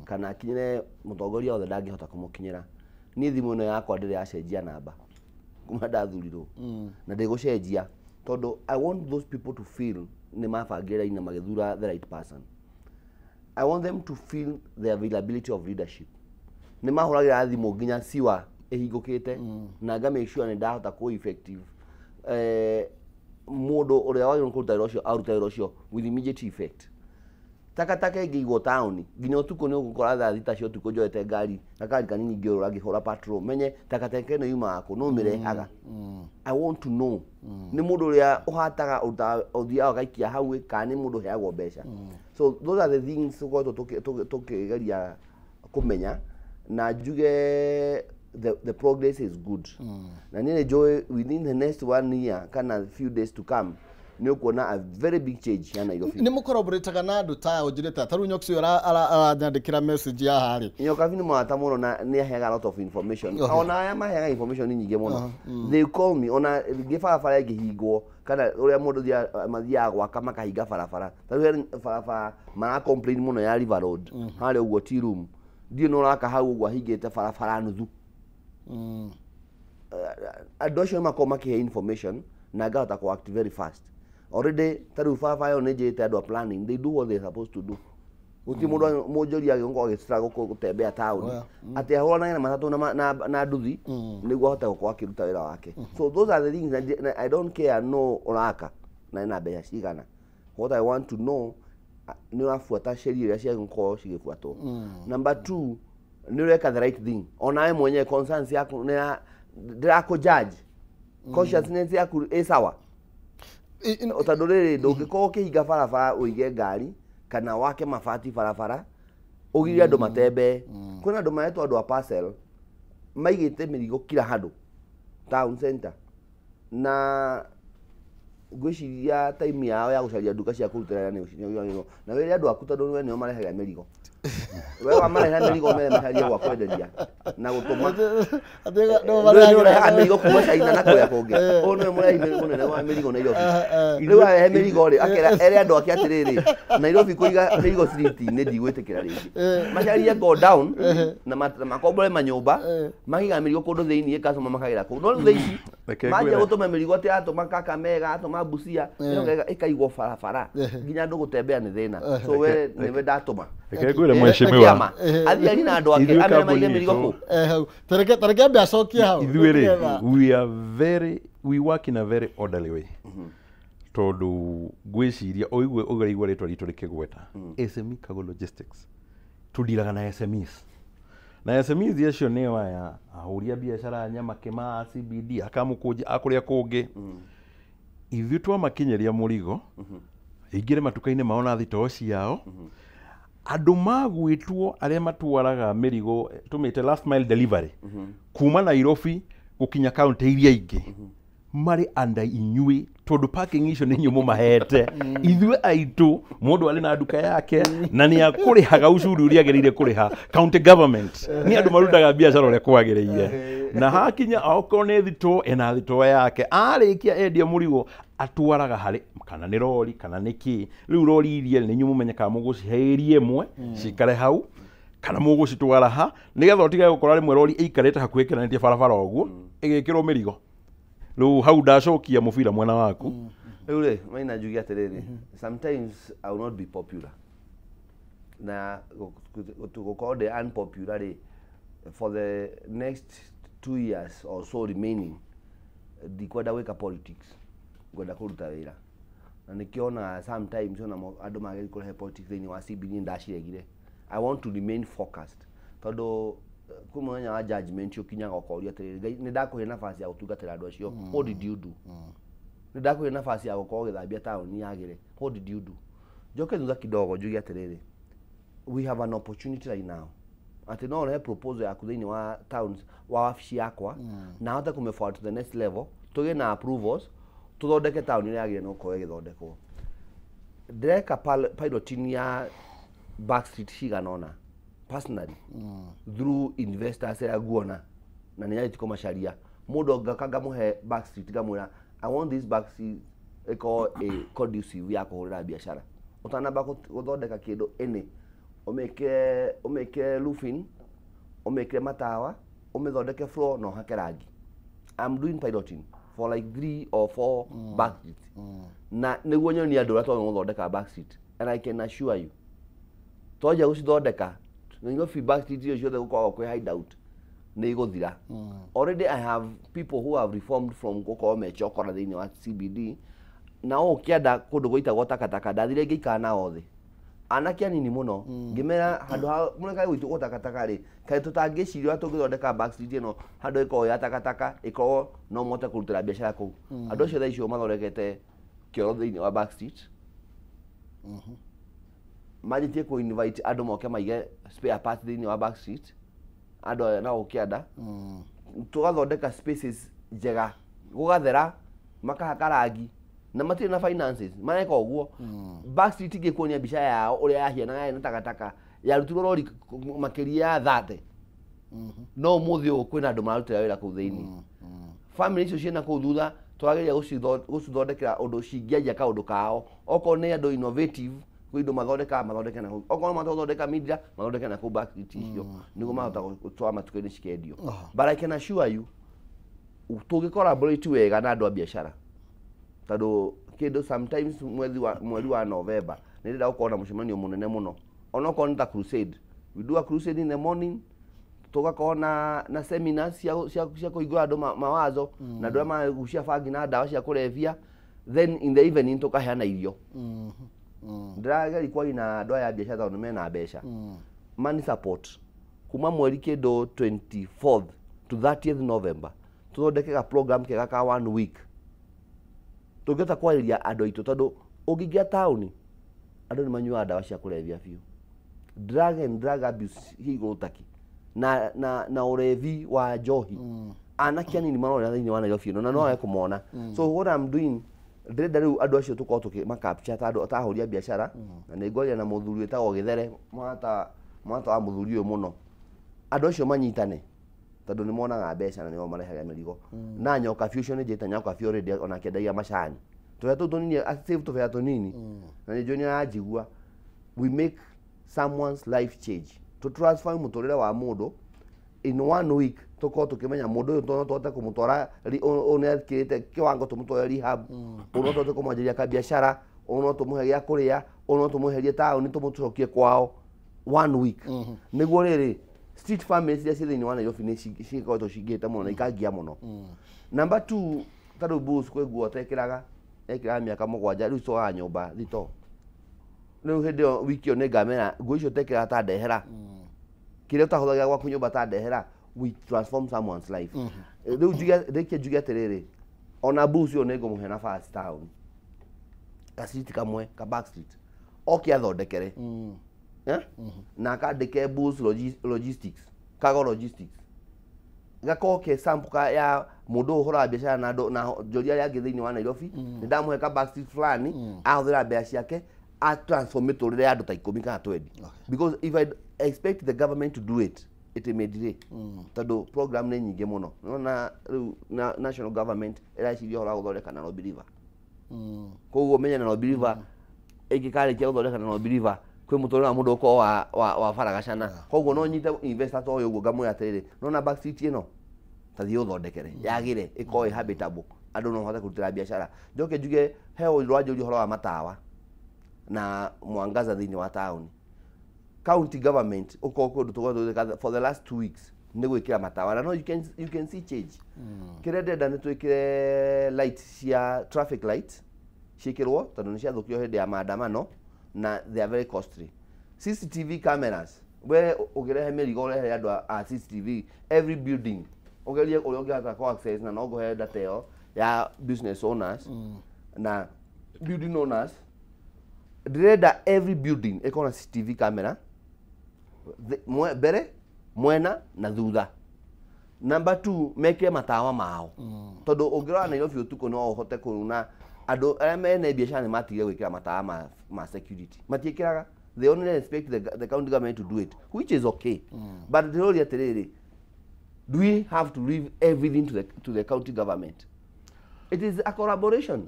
kana akinyĩre mũtongoria wothe ndangĩhota kũmũkinyĩra. Niĩ thimũ ĩno yakwa ndĩrĩ yacenjia namba kuma ndathurirwo, na ndĩgũcenjia, tondũ I want those people to feel nĩ mabangĩra raini na magĩthura the right person. I want them to feel the availability of leadership. Nĩ mahũragĩra thimũ nginya siwa ĩhingũkĩte, na nga make sure nĩ ndahota kũ effective mũndũ ũrĩa wagĩrĩirwo kũruta wĩra ũcio aruta wĩra ũcio with immediate effect. Takataka ĩngĩigwo taũni nginya ũtukũ, nĩ ũgũkora thaa 6 cia ũtukũ njoete ngari gakari kanini ngĩũrũra ngĩhũra patrol menye takataka ĩno yumaga kũ, no mĩrehaga. I want to know nĩ mũndũ ũrĩa ũhataga ũthiaga ũgaikia hau ĩ, kana nĩ mũndũ ũheagwo mbeca. So those are the things tũkoretwo tũkĩgeria kũmenya, na njuge the progress is good, na niĩ nĩ njũĩ within the next one year kana few days to come nĩ ũkuona a very big change ya Nairobi. Nĩ mũcollaborataga na andũ ta ũnjĩrĩte ta rĩu Nyoksi ũyũ aranyandĩkĩra message ya harĩ. Nyokabi nĩ mũrata mũno na nĩ aheaga a lot of information. Ona aya maheaga information nyingĩ mũno. They call me ona rĩngĩ barabara ĩngĩhingwo, kana ũrĩa mũndũ mathiaga gwaka makahinga barabara. Ta rĩu he barabara mara complain mũno ya River Road harĩa ũguo tea room, ndiũ no ũraka hau ũguo ahingĩte barabara nuthu. Andũ acio nĩ makoragwo makĩhe information na ngahota kũ act very fast. Already ta rĩu barabara ĩyo nĩ njĩrĩte andũ a planning, they do what they supposed to do. Gũtirĩ mũndũ mũnjoria agĩkorwo agĩstruggle gũtembea taũni atĩ ahũranage na matatũ na nduthi nĩguo ahote gũkorwo akĩruta wĩra wake. So those are the things na I don't care no ũraka na ena mbeca cigana. What I want to know, nĩ ũrabuata sheria iria ciagĩkorwo cigĩbuatwo. Number two, nĩ ũreka the right thing. Onawe mwenyewe concerns yaku nĩ ndĩrakũ judge, consciousness yaku ĩ sawa, tondũ rĩrĩ ndũngĩkorwo ũkĩhinga barabara ũige ngari kana wake mabati barabara ũgirie andũ matembee. Kwĩna andũ maretwo andũ a parcel maigĩte mĩrigo kila handũ town center, na ngwĩciria time yao ya gũcaria nduka cia kũrutĩra wĩra nĩ na wĩre andũ aku, tondũ we nĩo marehaga mĩrigo, we wamarehera mĩrigo mere macarie gwa kwenderia na gũtũma. Nĩ ũrehaga mĩrigo kuma China na kũrĩa kũngĩ, ũyũ nĩwe mũrehi mũnene wa mĩrigo Nairobi. Rĩu arehe mĩrigo rĩ, akera ere andũ ake atĩrĩrĩ, Nairobi kũiga mĩrigo street-inĩ ndigwĩtĩkĩra rĩngĩ, macarie go down na makombore manyũmba makiga mĩrigo kũndũ thĩiniĩ, customer makagĩra kũu. No rĩu thaa ici Reke manjia ngwĩre. gũtũma mĩrigo atĩ atũma Kakamega, atũma Busia, ĩkaigwo barabara nginya andũ gũtembea nĩ thĩna. So we nĩwe ndatũma. Reke ngwĩre mheshimiwa. Kĩama athiani na andũ ake Ithuĩ amere kambuni maige mĩrigo itũ kũ. Hau tareke ambe acokie hau. Ithuĩ rĩ, Nĩgetha- we work in a very orderly way, tondũ ngwĩciria ũigue ũraigua rĩtwa ritũ rĩkĩgweta SME Cargo Logistics, tũndiraga na SMEs, na SMEs acio nĩo aya ahũri a biacara a Nyamakima, a CBD, akamũkũnji, a kũrĩa kũngĩ. Ithuĩ twamakinyĩria mũrigo ingĩre matuka-inĩ mao na thitoo ciao, andũ magwĩtwo arĩa matwaraga mĩrigo, tũmĩte last mile delivery, kuma Nairobi gũkinya kaunti iria ingĩ, marĩ under inyuĩ, tondũ parking icio nĩ inyuĩ mũmahete. Ithuĩ aitũ mũndũ arĩ na nduka yake na nĩ akũrĩhaga ucuru ũrĩa agĩrĩire kũrĩha county government, nĩ andũ marutaga biacara ũrĩa kwagĩrĩire, na hakinya okorwo nĩ thitoo, ena thitoo yake, arĩkia endia mũrigo atwaraga harĩ kana nĩ rori kana nĩ kĩ. Rĩu rori iria nĩ inyuĩ mũmenye kana mũgũcihe area ĩmwe cikare hau kana mũgũcitwara ha, nĩgetha ũtigage gũkora rĩmwe rori ĩikarĩte hakuhĩ ĩkĩranĩtie barabara ũguo ĩgĩkĩrwo mĩrigo. Rĩu hau ndacokia mũbira mwena waku. Rĩu rĩ, maina njuge atĩrĩrĩ, sometimes I will not be popular, na gũkorwo ndĩ unpopular rĩ, For the next 2 years or so remaining, ndikwenda gwĩka politics, ngwenda kũruta wĩra. Na nĩkĩo sometimes ona andũ magĩrĩirwo kũrehe politics thĩinĩ wa CBD ndaciregire. I want to remain focused tondũ kwĩ mũthenya wa judgment ũkinyaga ũkoria atĩrĩrĩ, Ngai nĩ ndakũhe nafasi ya gũtungatĩra andũ acio, what did you do? Nĩ ndakũhe nafasi ya gũkorwo ũgĩthambia taũni yagĩre, what did you do? Njoke thutha kidogo njuge atĩrĩrĩ, we have an opportunity right now atĩ no ũrehe proposal yaku thĩinĩ wa towns wa wabici yakwa na hote kũmĩ forward to the next level, tũgĩe na approvals, tũthondeke taũni ĩrĩa yagĩrĩire nĩ gũkorwo ĩgĩthondekwo. Ndĩreka piloting ya backstreet cigana ũna personally through investors arĩa nguona na nĩ nyarĩtie kũmacaria. Mũndũ ngaka ngamũhe backstreet, ngamwĩra I want this backstreet ĩkorwo ĩ conducive ya kũhũrĩra biacara. Ũtanamba gũthondeka kĩndũ ĩnĩ, ũmĩkĩre roofing, ũmĩkĩre matawa, ũmĩthondeke floor na ũhake rangi. I'm doing piloting for like 3 or 4 backstreets na nĩguo nyonie andũ ũrĩa twagĩrĩirwo gũthondeka backstreet, and I can assure you twanjia gũcithondeka Nairobi backstreet icio ciothe gũkoragwo kwĩ hideout nĩ igũthira. Already I have people who have reformed from gũkorwo me chokora thĩinĩ wa CBD na ũũ kĩanda kũndũ gũitagwo takataka, ndathire ngĩikara nao thĩ anake anini mũno, ngĩmera handũ ha mũrekae gũitwo takataka rĩ, kaĩ tũtangĩciria ũrĩa tũngĩthondeka backstreet ĩno handũ ĩkorwo ya takataka ĩkorwo no mũhote kũrutĩra biacara kũu. Andũ acio thaa icio mathondekete kĩoro thĩinĩ wa backstreet, manjĩtie kũ invite andũ moke maige spare parts thĩinĩ wa backstreet, andũ aya nao kĩanda tũgathondeka spaces njega, gũgathera, makahaka rangi na matirĩ na finances mareka ũguo. Backstreet ingĩkuonia mbica yao ũrĩa yahianaga yarĩ na takataka yarutirwo rori makĩria ya 30, no ũmũthĩ ũyũ kwĩna andũ mararutĩra wĩra kũu thĩinĩ. Family icio ciĩna kũu thutha twagĩrĩire gũcithondekera ũndũ cingĩanjia kaũndũ kao, okorwo nĩ andũ innovative kwĩ indo mathondekaga mathondeke na kũu, okorwo mathondeka media mathondeke na kũu backstreet icio nĩguo mahota gũtwara matuka-inĩ cikendio. But I can assure you tũngĩ collaborate wega na andũ a biacara, tondũ kĩndũ sometimes mweri wa November nĩ ndĩrenda gũkorwo na mũcemanio mũnene mũno, onokorwo nĩ ta crusade, we do a crusade in the morning, tũgakorwo na seminars cia kũhingũra andũ mawazo na andũ arĩa maragucia bangi na ndawa cia kũrebia, then in the evening tũkaheana irio. Ndĩrageria kwaria na andũ aya a biacara tondũ mena mbeca, money support kuma mweri kĩndũ 24th to 30th November, tũthondeke ga program kega ka 1 week tũngĩhota kwarĩria andũ aitũ, tondũ ũngĩingĩra taũni andũ nĩ manyuaga ndawa cia kũrebia biũ, drug and drug abuse igũrũ taki na ũrevi wa njohi, anake anini marorera thĩinĩ wa Nairobi ĩno na no wage kũmona. So what I'm doing, ndĩrenda rĩu andũ acio tũkorwo tũkĩmakapture ta andũ ta ahũri a biacara, na nĩ ngwaria na mũthuri wĩtagwo Gĩthere, mwata wa mũthuri ũyũ mũno, andũ acio manyitane tondũ nĩ monaga mbeca na nĩo marehaga mĩrigo. Na nyoka biũ ũcio nĩ njĩte nyoka biũ already, onake endagia macani tũrĩa tũu tũnini, save tũbea tũnini, na nĩ njũĩ nĩ aranjigua. We make someone's life change, to transform mũtũrĩre wa mũndũ in 1 week, tũkorwo tũkĩmenya mũndũ ũyũ no tũhote kũmũtwara ũyũ nĩ akĩrĩte kĩwango tũmũtware rehab, ũyũ no tũhote kũmwanjĩria kabiacara, ũyũ no tũmũhe gĩa kũrĩa, ũyũ no tũmweherie taũni tũmũcokie kwao 1 week. Nĩguo rĩrĩ street families iria ciĩ thĩinĩ wa Nairobi nĩ cikoretwo cingĩhĩte mũno na ikangia mũno. Number 2, ta rĩu Bruce kwĩ nguo atekĩraga, ekĩraga mĩaka 7 rĩu coaga nyũmba thito. Rĩu hĩndĩ ĩyo wiki ĩyo nĩngamera nguo icio ũtekĩraga ta ndehera, kĩrĩa ũtahũthagĩra gwaku nyũmba ta ndehera, we transform someone's life. Rĩu ndĩkie njuge atĩrĩrĩ, ona Bruce ũyũ nĩngũmũhe nafasi taũni, ka street kamwe ka back street oke athondekere, na akandĩke Bruce logistics, Cargo logistics, gakorwo ke sample ka ya mũndũ ũhũraga biacara na andũ na njoria arĩa angĩ thĩinĩ wa Nairobi. Nĩ ndamũhe ka back street fulani, ahũthĩra mbeca ciake a transform mĩtũrĩre ya andũ ta 10 kana 20, because if I expect the government to do it, it may delay, tondũ program nĩ nyingĩ mũno. Nĩwona rĩu national government ĩreciria ũhoro wa gũthondeka Nairobi River, koguo menye Nairobi River ĩngĩkarĩkia gũthondeka Nairobi River kwĩ mũtũrĩre wa mũndũ ũkorwo wa baragacana. Koguo no nyite investor ta ũyũ ũguo ngamwĩra atĩrĩrĩ, nona backstreet ĩno ta thiĩ ũthondekere yagĩre ĩkorwo ĩ habitable, andũ no mahote kũrutĩra biacara. Njoke njuge he ũndũ wanjũria ũhoro wa matawa na mwangaza thĩinĩ wa taũni. County government ũkorwo kũndũ tũkorwo tũgĩka for the last 2 weeks Nĩ gwĩkĩra matawa na no you can see change. Kĩrĩa ndĩrenda nĩ twĩkĩre light cia traffic light ciĩkĩrwo, tondũ nĩ ciathũkio hĩndĩ ya maandamano na they are very costly. CCTV cameras, we ũngĩrehe mĩrigo, ũrehe andũ a CCTV every building, ũgerie ũrĩa ũngĩhota kũ access, na no ngũhe data ĩyo ya business owners na building owners. Ndĩrenda every building ĩkorwo na CCTV camera mbere, mwena na thutha. Number two, mekĩre matawa mao, tondũ ũngĩrora Nairobi ũtukũ no ũhote kũruna andũ arĩa mene biacara nĩ matigire gwĩkĩra matawa ma security, matiĩkĩraga. They only expect the county government to do it, which is okay, but ndĩroria atĩrĩrĩ, do we have to leave everything to the county government? It is a collaboration.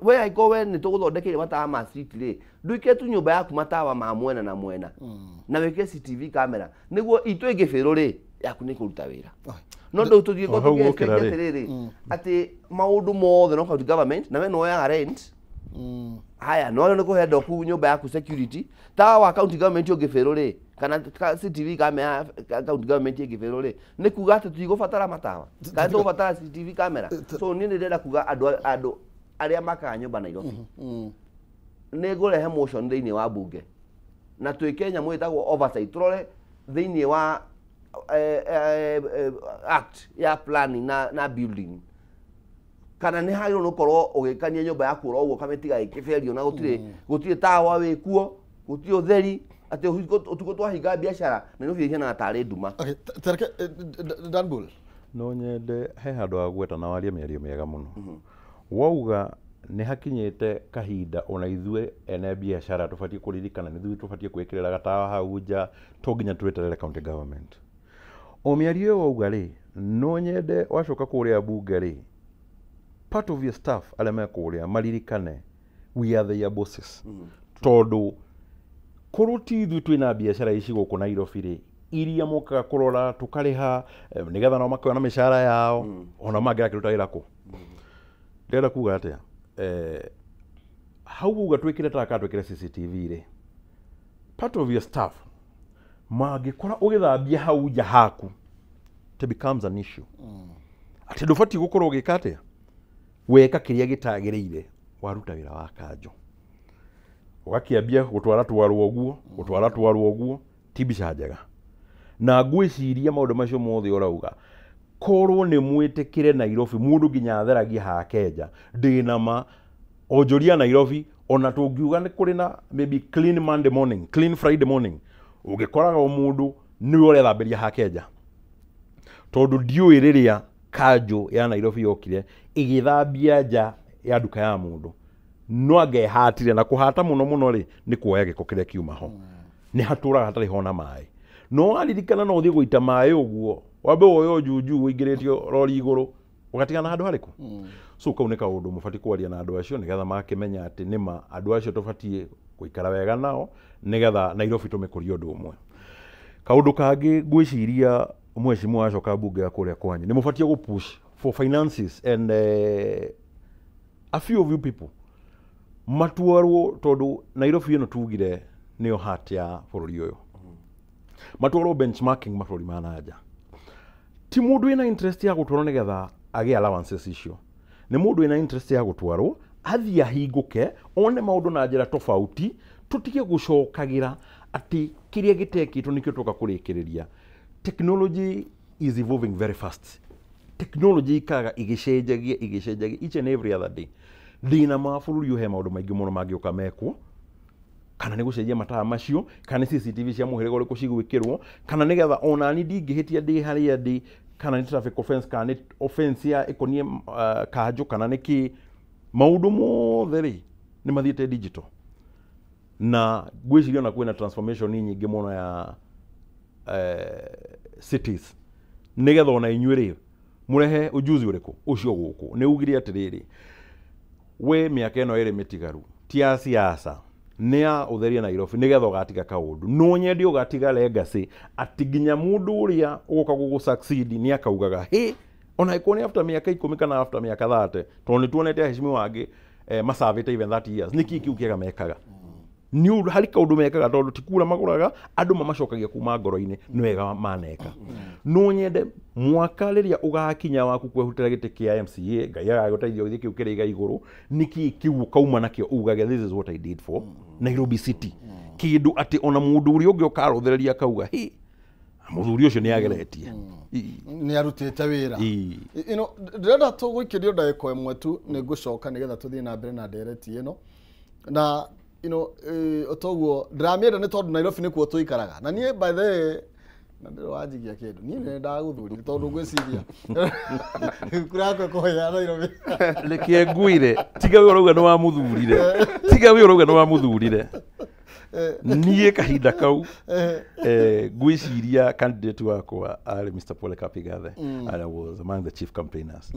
We angĩkorwo we nĩ tũgũthondekeire matawa ma street rĩ, ndwĩkĩre tu nyũmba yaku matawa ma mwena na mwena na wĩkĩre CCTV camera, nĩguo itũ ĩngĩbĩrwo rĩ, yaku nĩ kũruta wĩra. No ndũ tũthiĩ O hau gũkĩra rĩ. Atĩrĩrĩ, atĩ maũndũ mothe no county government, na we noyaga rent. Haya, no nĩ kũhe ndoku nyũmba yaku security. Tawa wa county government ũngĩbĩrwo rĩ, kana CCTV camera ya county government ĩngĩbĩrwo rĩ, nĩ kuga atĩ tũtigũbatara matawa kana tũgũbatara CCTV camera? So niĩ nĩ ndĩrenda kuga andũ arĩa makaga nyũmba Nairobi, nĩ ngũrehe motion thĩinĩ wa bunge na twĩke nyamũ ĩtagwo oversight, tũrore thĩinĩ wa act ya planning na building kana nĩ hagĩrĩirwo nĩ gũkorwo ũgĩkania nyũmba yaku oro ũguo, ũkamĩtiga ĩkĩberio na gũtirĩ tawa wĩkuo, gũtirĩ ũtheri, atĩ ũtukũ twahinga biacara Nairobi ĩhianaga tarĩ nduma. Okay, tereke Danbull. No nyende he handũ ha gweta na warie mĩario mĩega mũno. Wauga nĩ hakinyĩte kahinda ona ithuĩ ene biacara tũbatiĩ kũririkana nĩ ithuĩ tũbatiĩ gwĩkĩrĩra gatawa hau nja, to nginya tweterere county government. O mĩario ĩyo wauga rĩ, no nyende wacoka kũrĩa bunge rĩ, part of your staff arĩa me kũrĩa maririkane we are their bosses, tondũ korwo ti ithuĩ twĩna biacara ici gũkũ Nairobi rĩ, iria mokaga kũrora tũkarĩha nĩgetha nao makona mĩcara yao, ona mangĩrakĩruta wĩra kũ. Ndĩrenda kuga atĩa? Hau uga twĩkĩre taka, twĩkĩre CCTV rĩ, part of your staff mangĩkora ũgĩthambia hau nja haku, it becomes an issue atĩ ndũbatiĩ gũkorwo ũgĩka atĩa, weka kĩrĩa gĩtagĩrĩire, waruta wĩra wa kanjũ, ũgakĩambia gũtwara twarwo ũguo, gũtwara twarwo ũguo, ti mbica njega. Na ngwĩciria maũndũ macio mothe ũrauga, korwo nĩ mwĩtĩkĩre Nairobi mũndũ nginya atheragie hake nja, ndĩna ma onjoria Nairobi ona tũngiuga nĩ kũrĩ na maybe clean Monday morning, clean Friday morning, ũngĩkoraga o mũndũ nĩwe ũrethambĩria hake nja, tondũ ndiũĩ rĩrĩa kanjũ ya Nairobi yokire ĩgĩthambia nja ya nduka ya mũndũ, no angehatire na kũhata mũno mũno rĩ, nĩ kuoya gĩko kĩrĩa kiuma ho, nĩ hatũraga hatarĩ hona maĩ. No waririkana no ũthiĩ gũita maĩ ũguo, wambe woye ũnjunju ũingĩrĩtio rori igũrũ, ũgatigana handũ harĩkũ. So kau nĩ kaũndũ mũbatiĩ kwaria na andũ acio, nĩgetha makĩmenya atĩ nĩma andũ acio tũbatiĩ gũikara wega nao, nĩgetha Nairobi tũmĩkũrie ũndũ ũmwe. Kaũndũ kangĩ ngwĩciria, mheshimiwa, wacoka mbunge ya kũrĩa kwanyu, nĩ mũbatiĩ gũ push for finances and a few of you people matwarwo, tondũ Nairobi ĩno tugire nĩyo heart ya bũrũri ũyũ, matwarwo benchmarking mabũrũri ma nanja. Ti mũndũ wĩna interest ya gũtwarwo nĩgetha agĩe allowances icio, nĩ mũndũ wĩna interest ya gũtwarwo athiĩ ahingũke, one maũndũ na njĩra tofauti, tũtige gũcokagĩra atĩ kĩrĩa gĩtekĩtwo nĩkĩo tũka kũrĩkĩrĩria. Technology is evolving very fast. Technology ikaraga ĩgĩcenjagia, ĩgĩcenjagia each and every other day. Thĩna ma bũrũri ũyũ, he maũndũ maingĩ mũno mangĩũka mekwo, kana nĩ gũcenjia matawa macio, kana nĩ CCTV cia mũhĩrĩga ũrĩkũ cigwĩkĩrwo, kana nĩgetha onani ndingĩhĩtia ndĩ harĩa ndĩ, kana nĩ traffic offense, kana nĩ offense ya ĩkoniĩ kanjũ, kana nĩ kĩ. Maũndũ mothe rĩ, nĩ mathiĩte digital, na ngwĩciria ona kwĩna transformation nyingĩ mũno ya cities, nĩgetha ona inyuĩ rĩ, mũrehe ujuzi ũrĩkũ ũcio gũkũ. Nĩ ugire atĩrĩrĩ, we mĩaka ĩno ĩrĩ mĩtigaru ti ya siasa, nĩ ya ũtheria Nairobi, nĩgetha ũgatiga kaũndũ. No nyende ũgatiga legacy atĩ nginya mũndũ ũrĩa ũgoka gũgũ succeed nĩ akaugaga hĩ, ona ĩkorwo nĩ after mĩaka 10 kana after mĩaka 30, tondũ nĩ tuonete aheshimiwa angĩ macavĩte even 30 years. Nĩkĩ kĩu kĩega mekaga? Nĩ harĩ kaũndũ mekaga tondũ ti kura magũraga andũ mamacokagia kuma ngoro-inĩ nĩ wega maneka. No nyende mwaka rĩrĩa ũgakinya waku kwehutĩra gĩtĩ kĩa MCA Ngai agagũteithia ũgĩthiĩ kĩu kĩrĩa iga igũrũ nĩkĩ kĩu ũkauma nakĩo ugage this is what I did for Nairobi City. Kĩndũ atĩ ona mũndũ ũrĩa ũngĩ ũkarũthĩrĩria akauga hi mũthuri ũcio nĩ ageretie nĩ arutĩte wĩra. Ino ndĩrenda tũgũikĩrio ndagĩka ĩmwe tu nĩ ngũcoka nĩgetha tũthiĩ na mbere na ndereti ĩno na toguo ndĩramĩenda nĩ tondũ Nairobi nĩkuo tũikaraga na niĩ by the way na ndĩrĩ wanjigia kĩndũ niĩ nĩ ndagũthurire tondũ ngwĩciria kura yakwa ĩkũhĩa Nairobi. Reke ngwĩre tiga we ũrauga nĩ wamũthurire tiga we ũrauga nĩ wamũthurire niĩ kahinda kau ngwĩciria candidate wakwa arĩ Mr. Paul Kapigathe and I was among the chief campaigners.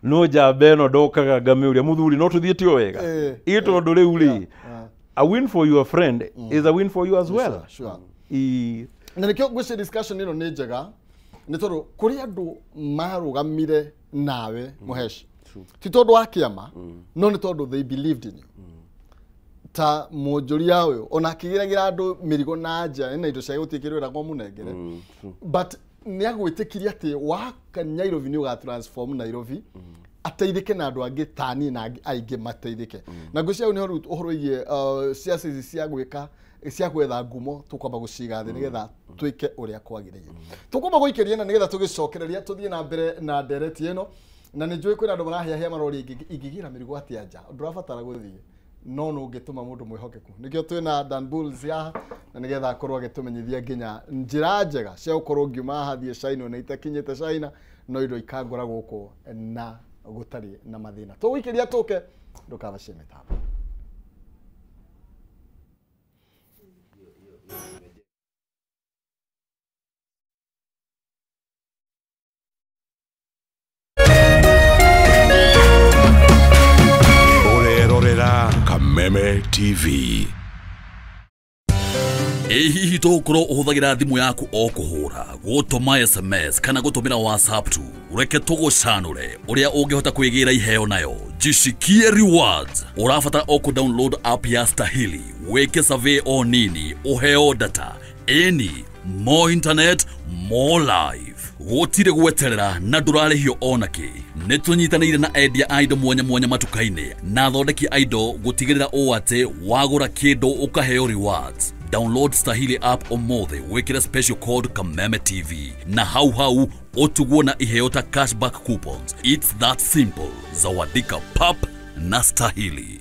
No njamba ĩno ndokaga ngamĩũria mũthuri no tũthiĩte o wega ĩ tondũ rĩu rĩ a win for your friend is a win for you as well. Sure. Na nĩkĩo ngwĩciria discussion ĩno nĩ njega nĩ tondũ kũrĩ andũ marũgamire nawe Mũheshi ti tondũ wa kĩama no nĩ tondũ they believed in you. Ta mũnjũria ũyũ ona akĩgĩragĩra andũ mĩrigo na nja na indo cia gũtirĩ kĩndũ ĩragwo mũnengere but nĩ agwĩtĩkirie atĩ waka Nairobi nĩ ũga transform Nairobi ateithĩke na andũ angĩ ta niĩ na aingĩ mateithĩke. Na ngwĩciria hau nĩho rĩu ũhoro wĩgiĩ ciaca ici cia gwĩka cia gwetha ngumo tũkwamba gũciga thĩ nĩgetha twĩke ũrĩa kwagĩrĩire. Tũkwamba gũikĩria na nĩgetha tũgĩcokereria tũthiĩ na mbere na ndereti ĩno na nĩ njũĩ kwĩna andũ marahĩahĩa marori ingĩgĩra mĩrigo atĩa nja ndũrabatara gũthiĩ no no ũngĩtũma mũndũ mwĩhokeku. Nĩkĩo twĩna Dan Bulls haha na nĩgetha akorwo agĩtũmenyithia nginya njĩra njega cia gũkorwo ngiuma haha thiĩ China na itakinyĩte China no indo ikangora gũkũ na gũtarĩ na mathĩna. Tũgũikĩria tũke ndũkabacie mĩtambo. Kameme TV. Hihi tũgũkorwo ũhũthagĩra thimũ yaku o kũhũra gũtũma SMS kana gũtũmĩra WhatsApp tu reke tũgũcanũre ũrĩa ũngĩhota kwĩgĩra iheo nayo jishikie rewards. Ũrabatara o kũ download app ya Stahili wĩke survey o nini ũheo data any more internet more life. Gũtirĩ gweterera na ndũrarĩhio onakĩ. Nĩ tũnyitanĩire na endia a indo mwanya mwanya matuka-inĩ na athondeki a indo gũtigĩrĩra ũũ atĩ wagũra kĩndũ ũkaheo rewards. Download Stahili app ũmũthĩ wĩkĩre special code Kameme TV na hau hau ũtugwo na iheo ta cashback coupons. It's that simple. Zawadika pap na Stahili.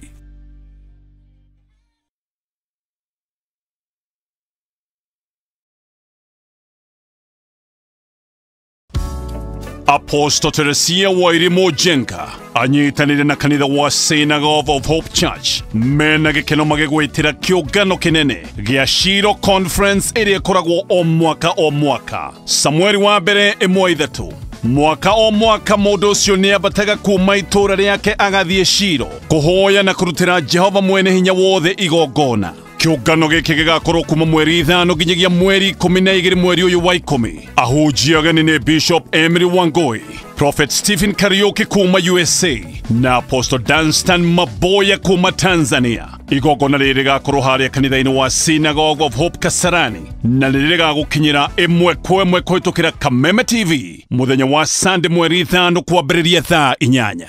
Apostle Teresia Wairimu Njenga anyitanire na kanitha wa Synagogue of Hope Church mena gĩkeno magĩgwĩtĩra kĩũngano kĩnene gĩa Shiro Conference ĩrĩa ĩkoragwo o mwaka o mwaka. Samueli wa mbere 1:3 mwaka o mwaka mũndũ ũcio nĩambataga kuma itũũra rĩake agathiĩ Shiro kũhoya na kũrutĩra Jehova mwene hinya wothe igongona. Kĩũngano gĩkĩ gĩgakorwo kuma mweri 5 nginyagia mweri 12 mweri ũyũ wa 10. Ahunjia ageni nĩ Bishop Emery Wangoi, Prophet Stephen Kariuki kuma USA na Apostle Dunstan Maboya kuma Tanzania. Igongona rĩrĩ rĩgakorwo harĩa kanitha-inĩ wa Synagogue of Hope Kasarani na nĩ rĩgagũkinyĩra ĩmwe kwa ĩmwe kũhĩtũkĩra Kameme TV mũthenya wa Sunday mweri 5 kwambĩrĩria thaa 8.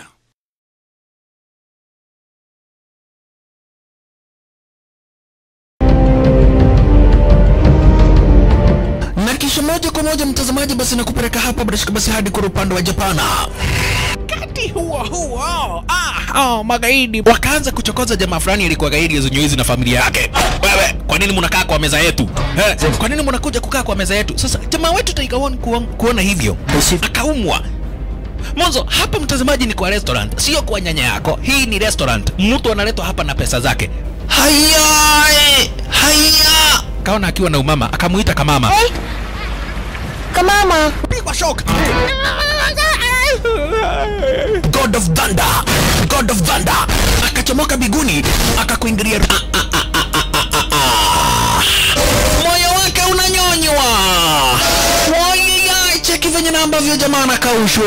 Moja kwa moja mtazamaji, basi nakupeleka hapa basi hadi kwa upande wa Japana. Kati huo huo magaidi wakaanza kuchokoza jamaa fulani alikuwa gaidi hizi na familia yake. Wewe, kwa nini mnakaa kwa meza yetu? Kwa nini mnakuja kukaa kwa meza yetu? Sasa jamaa wetu Tiger One kuona hivyo akaumwa. Mwanzo hapa mtazamaji ni kwa restaurant, sio kwa nyanya yako. Hii ni restaurant. Mtu analetwa hapa na pesa zake. Haya, haya. Kaona akiwa na umama, akamuita kamama. Hey. Kamama. Pigwa shock. God of Thunder. God of Thunder. Akachomoka biguni, akakuingilia. Moyo wake unanyonywa. Cheki venye na ambavyo jamaa anakaushwa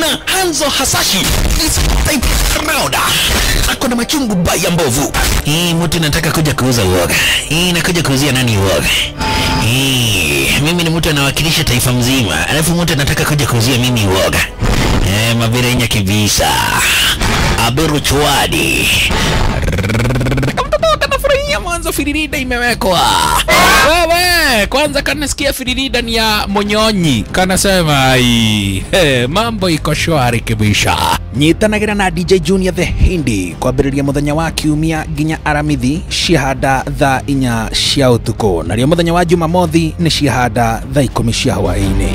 na Hanzo Hasashi this type round ako na machungu baya mbovu. Hii mtu nataka kuja kuuza uoga. Hii nakuja kuuzia nani uoga? Hii mimi ni mtu anawakilisha taifa mzima, alafu mtu anataka kuja kuuzia mimi uoga. Mabirenya kibisa. Aberu chwadi. Kamtoto kanafurahia mwanzo firirida imewekwa. Wewe kwanza kanasikia firirida ni ya Monyonyi. Kanasema ai, mambo iko shwari kibisha. Nyitanagira na DJ Junior the Hindi kwambĩrĩria mũthenya wa kiumia nginya aramithi ciahanda thaa 4 cia ũtukũ, narĩo mũthenya wa Jumamothi nĩ ciahanda thaa 10 cia hwaĩ-inĩ.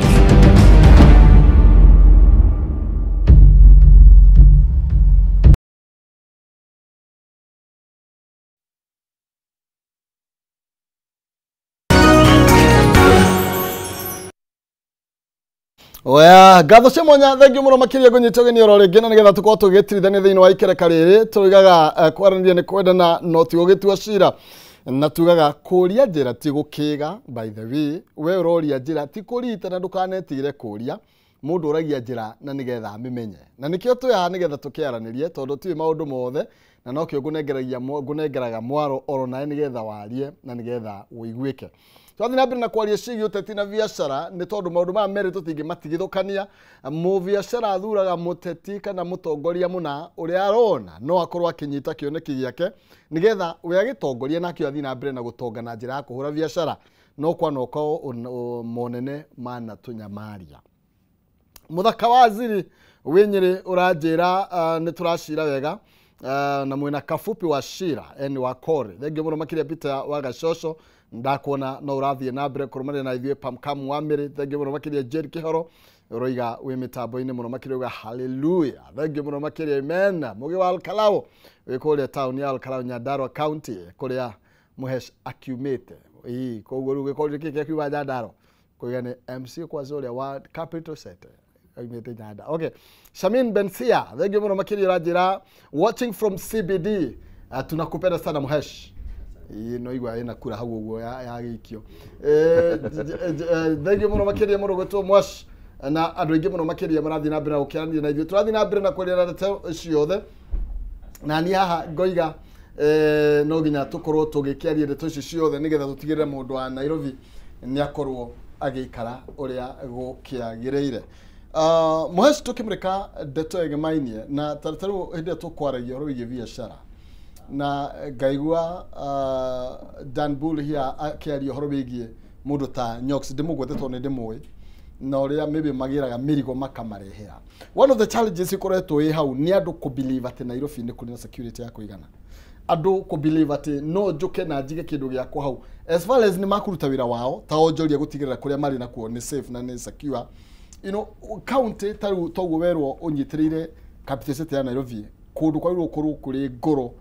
Oya, ngatho cia mwanya thengiũ mũno makĩria ngũnyita ũgeni oro rĩngĩ na nĩgetha tũkorwo tũgĩtirithania thĩinĩ wa ikereka rĩrĩ tũigaga kwaranĩria nĩ kwendana no ti gũgĩtua cira, na tugaga kũria njĩra ti gũkĩga. By the way, we ũroria njĩra ti kũrita na ndũkanetigĩre kũria. Mũndũ ũragia njĩra na nĩgetha amĩmenye, na nĩkĩo twĩ haha nĩgetha tũkĩaranĩrie tondũ tiũĩ maũndũ mothe, na nokĩo ngũnengeraga mwaro oro nawe nĩgetha warie na nĩgetha ũiguĩke. Twathi na mbere na kwaria ciĩgiĩ ũteti na biacara nĩ tondũ maũndũ maya merĩ tũtingĩmatigithũkania. Mũbiacara athuraga mũteti kana mũtongoria mũna ũrĩa arona no akorwo akĩnyita kĩoneki gĩake nĩgetha we agĩtongoria nakĩo athiĩ na mbere na gũtonga na njĩra ya kũhũra biacara, no kwanoka monene mana tũnyamaria. Mũthaka wa Ziri wĩ Nyĩrĩ ũranjĩra nĩ tũracira wega na mwĩna Kafupi wa Shira eni wa Kore. Thengiũ mũno makĩria Peter wa Gacoco, ndakuona no ũrathiĩ na mbere kũrũmanĩrĩra na ithuĩ. Pamkamu wa Mĩrĩ, thengiũ mũno makĩria. Jerry Kĩhoro ũroiga wĩ mĩtambo-inĩ mũno makĩria uga hallelujah, thengiũ mũno makĩria. Amen. Mũgĩ wa Alkalao wĩ kũrĩa taũni ya Alkalao, Nyandarua County, kũrĩa Mũhesh akiumĩte. Ĩĩ koguo rĩu gĩkorwo kĩkĩ akiuma Nyandarua kuiga nĩ MC kwanza ũrĩa wa Capital City aumĩte Nyanda. Okay, Shamin Bensia, thengiũ mũno makĩria ũranjĩra watching from CBD. Tunakupenda sana Mũhesh. No igua ina kura hau ũguo ya gĩikio. Thengiũ mũno makĩria mũno gwĩtwo Mwash na andũ aingĩ mũno makĩria marathiĩ na mbere na gũkĩaranĩria na ithuĩ. Tũrathiĩ na mbere na kwaria na ndeto ciothe, na niĩ haha ngoiga no nginya tũkorwo tũgĩkĩaria ndeto ici ciothe nĩgetha tũtigĩrĩre mũndũ wa Nairobi nĩ akorwo agĩikara ũrĩa gũkĩagĩrĩire. Mũhesh, tũkĩmũrĩka ndeto ĩgĩmainie na tarĩu hĩndĩ ĩrĩa tũkwaragia ũhoro wĩgiĩ biacara na ngaigua Dan Bull here akĩaria ũhoro wĩgiĩ mũndũ ta Nyox, ndĩmũgwete tondũ nĩ ndĩmũĩ, na ũrĩa maybe magĩraga mĩrigo makamarehera. One of the challenges ikoretwo ĩ hau nĩ andũ kũ believe atĩ Nairobi nĩ kũrĩ na security ya kũigana, andũ kũ believe atĩ no njũke na njige kĩndũ gĩakwa hau as far as nĩ makũruta wĩra wao ta onjoria gũtigĩrĩra kũrĩa marĩ nakuo nĩ safe na nĩ secure. You know, county ta rĩu toguo werwo ũnyitĩrĩire capital city ya Nairobi kũndũ kwagĩrĩirwo gũkorwo kũrĩ ngoro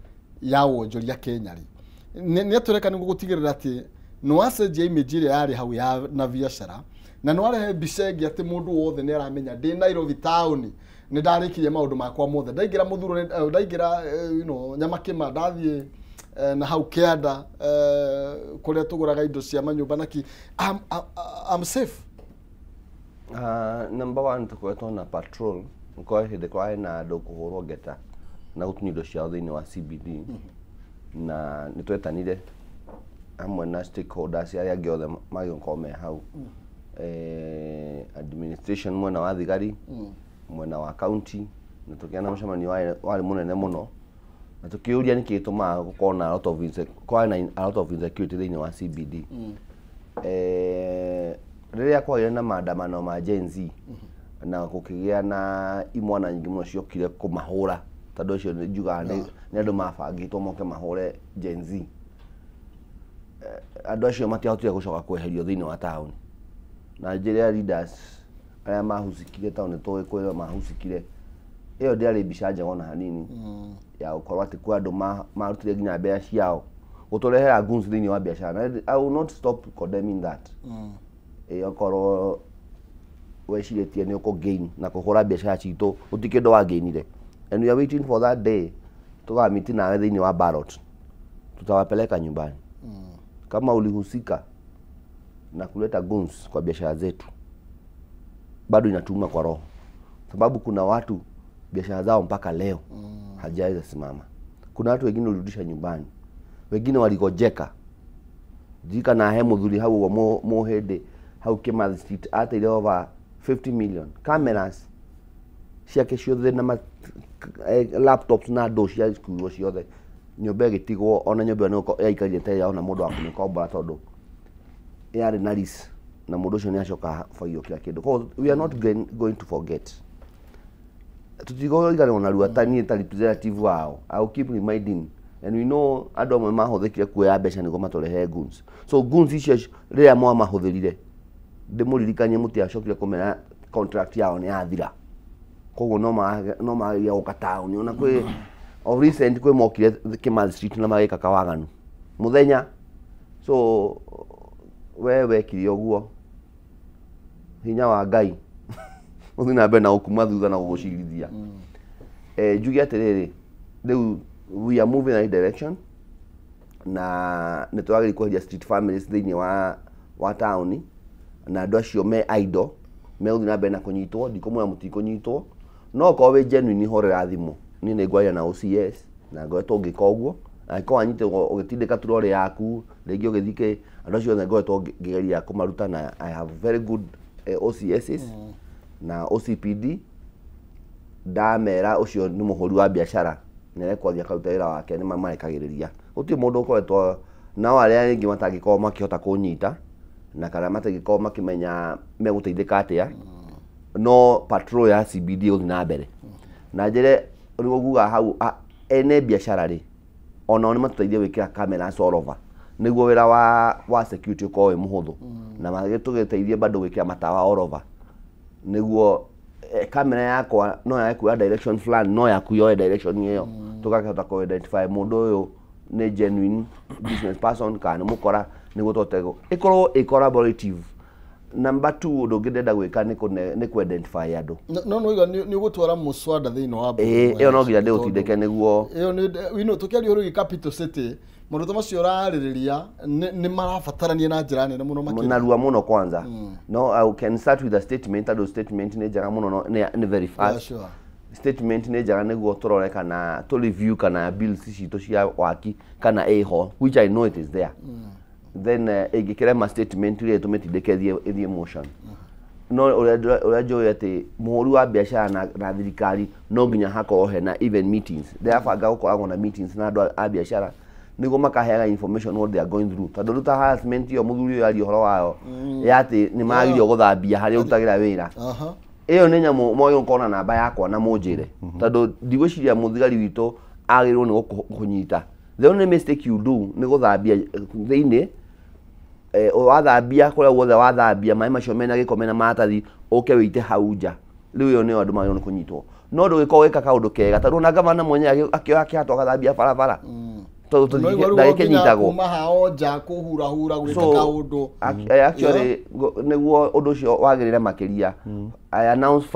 ya wonjoria Kenya rĩ, nĩ atũreka nĩguo gũtigĩrĩra atĩ nĩ wacenjia image ĩrĩa yarĩ hau ya na biacara na nĩ warehe mbica ĩngĩ atĩ mũndũ wothe nĩ aramenya ndĩ Nairobi town nĩ ndarĩkirie maũndũ makwa mothe, ndaingĩra mũthuro, ndaingĩra you know, Nyamakĩma, ndathiĩ na hau kĩanda kũrĩa tũgũraga indo cia manyũmba naki I'm safe. Number one, tũkoretwo na patrol nĩkorwo hĩndĩ kwarĩ na andũ kũhũrwo ngeta na gũtunywo indo ciao thĩinĩ wa CBD, na nĩ twetanire hamwe na stakeholders arĩa angĩ othe magĩkorwo me hau, administration mwena wa thigari, mwena wa county, na tũkĩgĩa na mũcemanio warĩ mũnene mũno, na tũkĩũria nĩkĩ gĩtũmaga gũkorwo na a lot of insecurity thĩinĩ wa CBD. Rĩrĩa kwagĩire na maandamano ma Gen Z na gũkĩgĩa na imwana nyingĩ mũno ciokire kũmahũra, tondũ ũcio njugaga nĩ andũ mabangĩtwo moke mahũre Gen Z. Andũ acio matiahotire gũcoka kweherio thĩinĩ wa taũni, na njĩra ya leaders arĩa mahucikire taũni tũĩ kwĩrwo mahucikire, ĩyo ndĩarĩ mbica njega ona hanini ya gũkorwo atĩ kwĩ andũ marutire nginya mbeca ciao gũtũrehera goons thĩinĩ wa biacara. Na I will not stop condemning that. Okorwo wecirĩtie nĩ ũkũ gain na kũhũra biacara citũ, gũtirĩ kĩndũ wagainire, and we are waiting for that day tukamiti nawe thĩinĩ wa ballot, tutawapeleka nyumbani. Kama ulihusika na kuleta guns kwa biashara zetu, Bado inatuma kwa roho, sababu kuna watu biashara zao mpaka leo hajaweza simama. Kuna watu wengine walirudisha nyumbani, wengine waligojeka jika na he muthuri hau wa muhende hau Kimathi Street ateire over 50 million cameras ciake ciothe na laptops na andũ ciakuirwo ciothe, nyũmba ĩgĩtigwo ona nyũmba ĩyo nĩ yaikarire ĩtarĩ ona mũndũ wa kũmĩkombora tondũ yarĩ na lease na mũndũ ũcio nĩ acoka baiywo kila kĩndũ. Koguo we are not going to forget, tũtigũriganĩrwo narua ta niĩ ta representative wao. I will keep reminding, and we know andũ amwe mahũthĩkire kuoya mbeca nĩguo matũrehe goons. So goons icio rĩrĩa mwamahũthĩrire ndĩmũririkanie mũtiacokire kũmera contract yao nĩ yathira, koguo no mageria gũka taũni. Ona kwĩ of recent kwĩ mokire Kimathi Street na magĩka kawaganu mũthenya. So we wekire ũguo, hinya wa Ngai ũthiĩ na mbere na gũkuma thutha na gũgũcirithia. Njuge atĩrĩrĩ, rĩu we are moving in the right direction na nĩ twagĩrĩirwo kweheria street families thĩinĩ wa taũni, na andũ acio me idle megũthiĩ na mbere na kũnyitwo. Ndikũmwĩra mũtikũnyitwo, no okorwo wĩ genuine horera thimũ, niĩ nĩ ngwaria na OCS na ngoretwo ngĩka ũguo. Angĩkorwo wanyitĩrwo ũgĩtindĩka turore yaku rĩngĩ ũgĩthiĩ kĩ, andũ acio othe ngoretwo ngĩgeria kũmaruta, na I have very good OCSs na OCPD. Ndamera ũcio nĩ mũhũri wa biacara nĩarekwo athiĩ akaruta wĩra wake, nĩ marekagĩrĩria. Gũtirĩ mũndũ ũkoretwo nao arĩa rĩngĩ matangĩkorwo makĩhota kũnyita na kana matangĩkorwo makĩmenya megũteithĩka atĩa, no patrol ya CBD ĩgũthiĩ na mbere. Na njĩre rĩu nguga hau ene biacara rĩ onao nĩ matũteithie gwĩkĩra cameras all over nĩguo wĩra wa security ũkorwo wĩ mũhũthũ, na tũgĩteithie bado gwĩkĩra matawa all over nĩguo kamera yakwa no yage kuoya direction fulani no yaku yoe direction ĩyo, tũgakĩhota kũ identify mũndũ ũyũ nĩ genuine business person kana nĩ mũkora, nĩguo tũhote ĩkorwo ĩ collaborative. Number 2 ũndũ ũngĩ ndĩrenda gwĩka nĩ kũ identify andũ. No no iga nĩ ũgũtwara mũswada thĩinĩ wa ĩyo no nginya ndĩũtindĩke nĩguo ĩyo nĩ tũkĩaria ũhoro wĩgiĩ Capital City, maũndũ ta macio ũrarĩrĩria nĩ marabatarania na njĩra nene mũno makĩria narua mũno kwanza. No I can start with a statement, tondũ statement nĩ njega mũno, nĩ very fast. Sure. Statement nĩ njega nĩguo tũrore kana tũ review kana bills citũ cia waki kana ĩho, which I know it is there. Then ĩngĩkĩrema statement rĩ tũmĩtindĩke ĩthiĩ motion. No ũrĩa njũĩ atĩ mũhũri wa biacara na thirikari no nginya hakorwo hena even meetings. Ndĩrabanga gũkoragwo na meetings na andũ a biacara nĩguo makaheaga information what they are going through, tondũ rĩu ta harassment ĩyo mũthuri ũyũ aria ũhoro wayo ya atĩ nĩ magĩrĩirwo gũthambia harĩa ũrutagĩra wĩra, ĩyo nĩ nyamũ mwagĩrĩirwo gũkorwo na namba yakwa na mũnjĩre, tondũ ndigwĩciria mũthigari witũ agĩrĩirwo nĩ kũnyita. The only mistake you do nĩ gũthambia thĩinĩ, wathambia kũrĩa guothe wathambia maĩ macio mena gĩko mena maratathi ũke wĩite hau nja, rĩu ĩyo nĩyo andũ magĩrĩirwo nĩ kũnyitwo. No ndũgĩkorwo wĩka kaũndũ kega, tondũ ona gavana mwenyewe akĩoya kĩhato agathambia barabara tondũ ndagĩkĩnyitagwo kuma hao nja kũhurahura gwĩka kaũndũ. Actually nĩguo ũndũ ũcio wagĩrĩre makĩria. I announce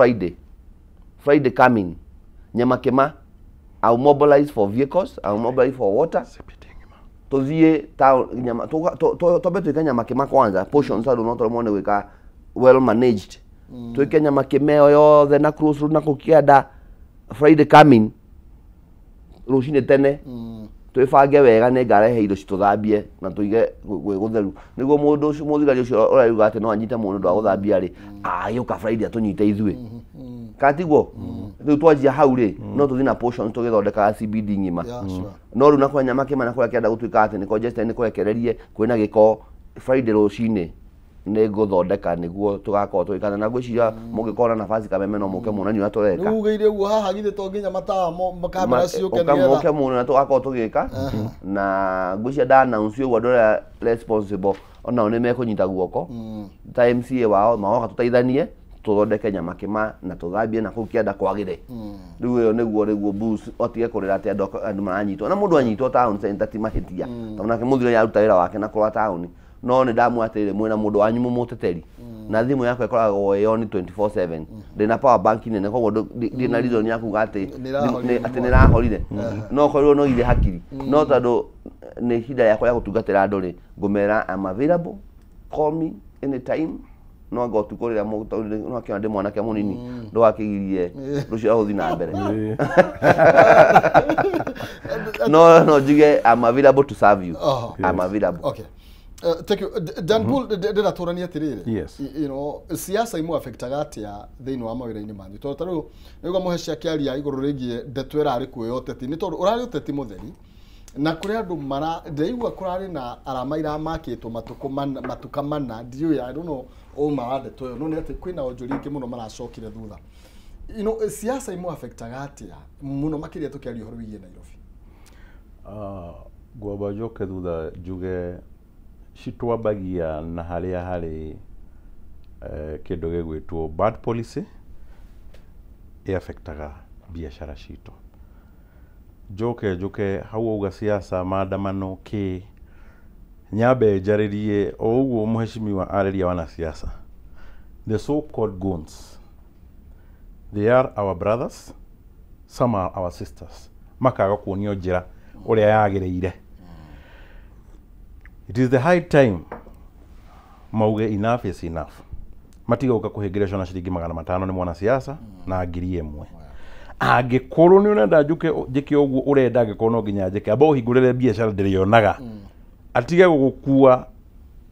Friday coming Nyamakima, I will mobilize for vehicles, I will mobilize for water. Tũthiĩ twambe twĩke Nyamakima kwanza portions, tondũ no tũremwo nĩ gwĩka well managed. Twĩke Nyamakima ĩyo yothe na crossroad na kũkĩanda Friday coming rũcinĩ tene, twĩbange wega, nĩ ngarehe indo citũthambie na tũige gwĩ gũtheru, nĩguo mũndũ ũcio mũthigari ũcio ũrauga atĩ no anyite mũndũ wa gũthambia rĩ agĩũka Friday atũnyite ithuĩ, kana tiguo? Rĩu twanjia hau rĩ no tũthiĩ na portions tũgĩthondekaga CBD ng'ima. No rĩu na kũrĩa Nyamakima na kũrĩa kĩanda gũtuĩka atĩ nĩ congested, nĩ kũrekererie kwĩna gĩko, Friday rũcinĩ nĩ ngũthondeka nĩguo tũgakorwo tũgĩkana na ngwĩciria mũngĩkorwo na nafasi Kameme no mũke muonanie ũrĩa tũreka. Rĩu ugĩire ũguo haha githĩ to nginya matawa kamera ciũke nĩgetha mũke muone ũrĩa tũgakorwo tũgĩka, na ngwĩciria nda announce ũguo andũ arĩa responsible onao nĩ mekũnyita guoko ta MCA wao magoka tũteithanie tũthondeke Nyamakima na tũthambie na kũu kĩanda kwagĩre. Rĩu ĩyo nĩguo Bruce atige kũrĩra atĩ andũ maranyitwo, na mũndũ anyitwo town center ti mahĩtia, tondũ nake mũthuri aruta wĩra wake na kũrora taũni. No nĩ ndamwĩra atĩrĩrĩ, mwĩna mũndũ wanyu mũmũteteri, na thimũ yakwa ĩkoragwo ĩ on 24/7, ndĩna power bank nene, koguo ndĩ na reason ya kuga atĩ nĩrahorire, no korirwo no ithe hakiri, no tondũ nĩ ihinda rĩakwa rĩa gũtungatĩra andũ rĩ, ngũmera I'm available, call me anytime. No anga ũtukũ rĩrĩa no akĩona ndĩ mwanake mũnini ndũgakĩgirie rũcio gũthiĩ na mbere. No njuge I'm available to serve you. I'm available. Okay. Thank you. Dan Bull ndĩratũrania atĩrĩrĩ. Yes. You know, siasa imwe affectaga atĩa thĩinĩ wa mawĩra-inĩ manyu? Tondũ ta rĩu nĩguo mũheci akĩaria igũrũ rĩgiĩ ndeto ĩrarĩ kuo ya ũteti, nĩ tondũ ũrarĩ ũteti mũtheri na kũrĩ andũ mara ndĩraigua kũrarĩ na arama iramakĩtwo matukũ mana matuka mana ndiũĩ, I don't know ũma wa ndeto ĩyo, no nĩ atĩ kwĩna onjoria aingĩ mũno maracokire thutha. You know, siasa imwe affectaga atĩa mũno makĩria tũkĩaria ũhoro wĩgiĩ Nairobi? Ngwamba njoke thutha njuge citwambagia na harĩa harĩ kĩndũ gĩgwĩtwo bad policy ĩaffectaga biacara citũ. Njoke njuke hau auga siasa maandamano kĩ nyambe njarĩrie o ũguo mheshimiwa arĩria wanasiasa, the so called goons, they are our brothers, some are our sisters, makaga kuonio njĩra ũrĩa yagĩrĩire. It is the high time mauge enough is enough, matige gũka kũhĩngĩrĩcwo na ciringi 500 nĩ mwanasiasa na 1000. Angĩkorwo nĩ ũrenda njuke njĩke ũguo ũrenda, angĩkorwo no nginya njĩke, amba ũhingũrĩre biacara ndĩrĩonaga, atige gũgũkua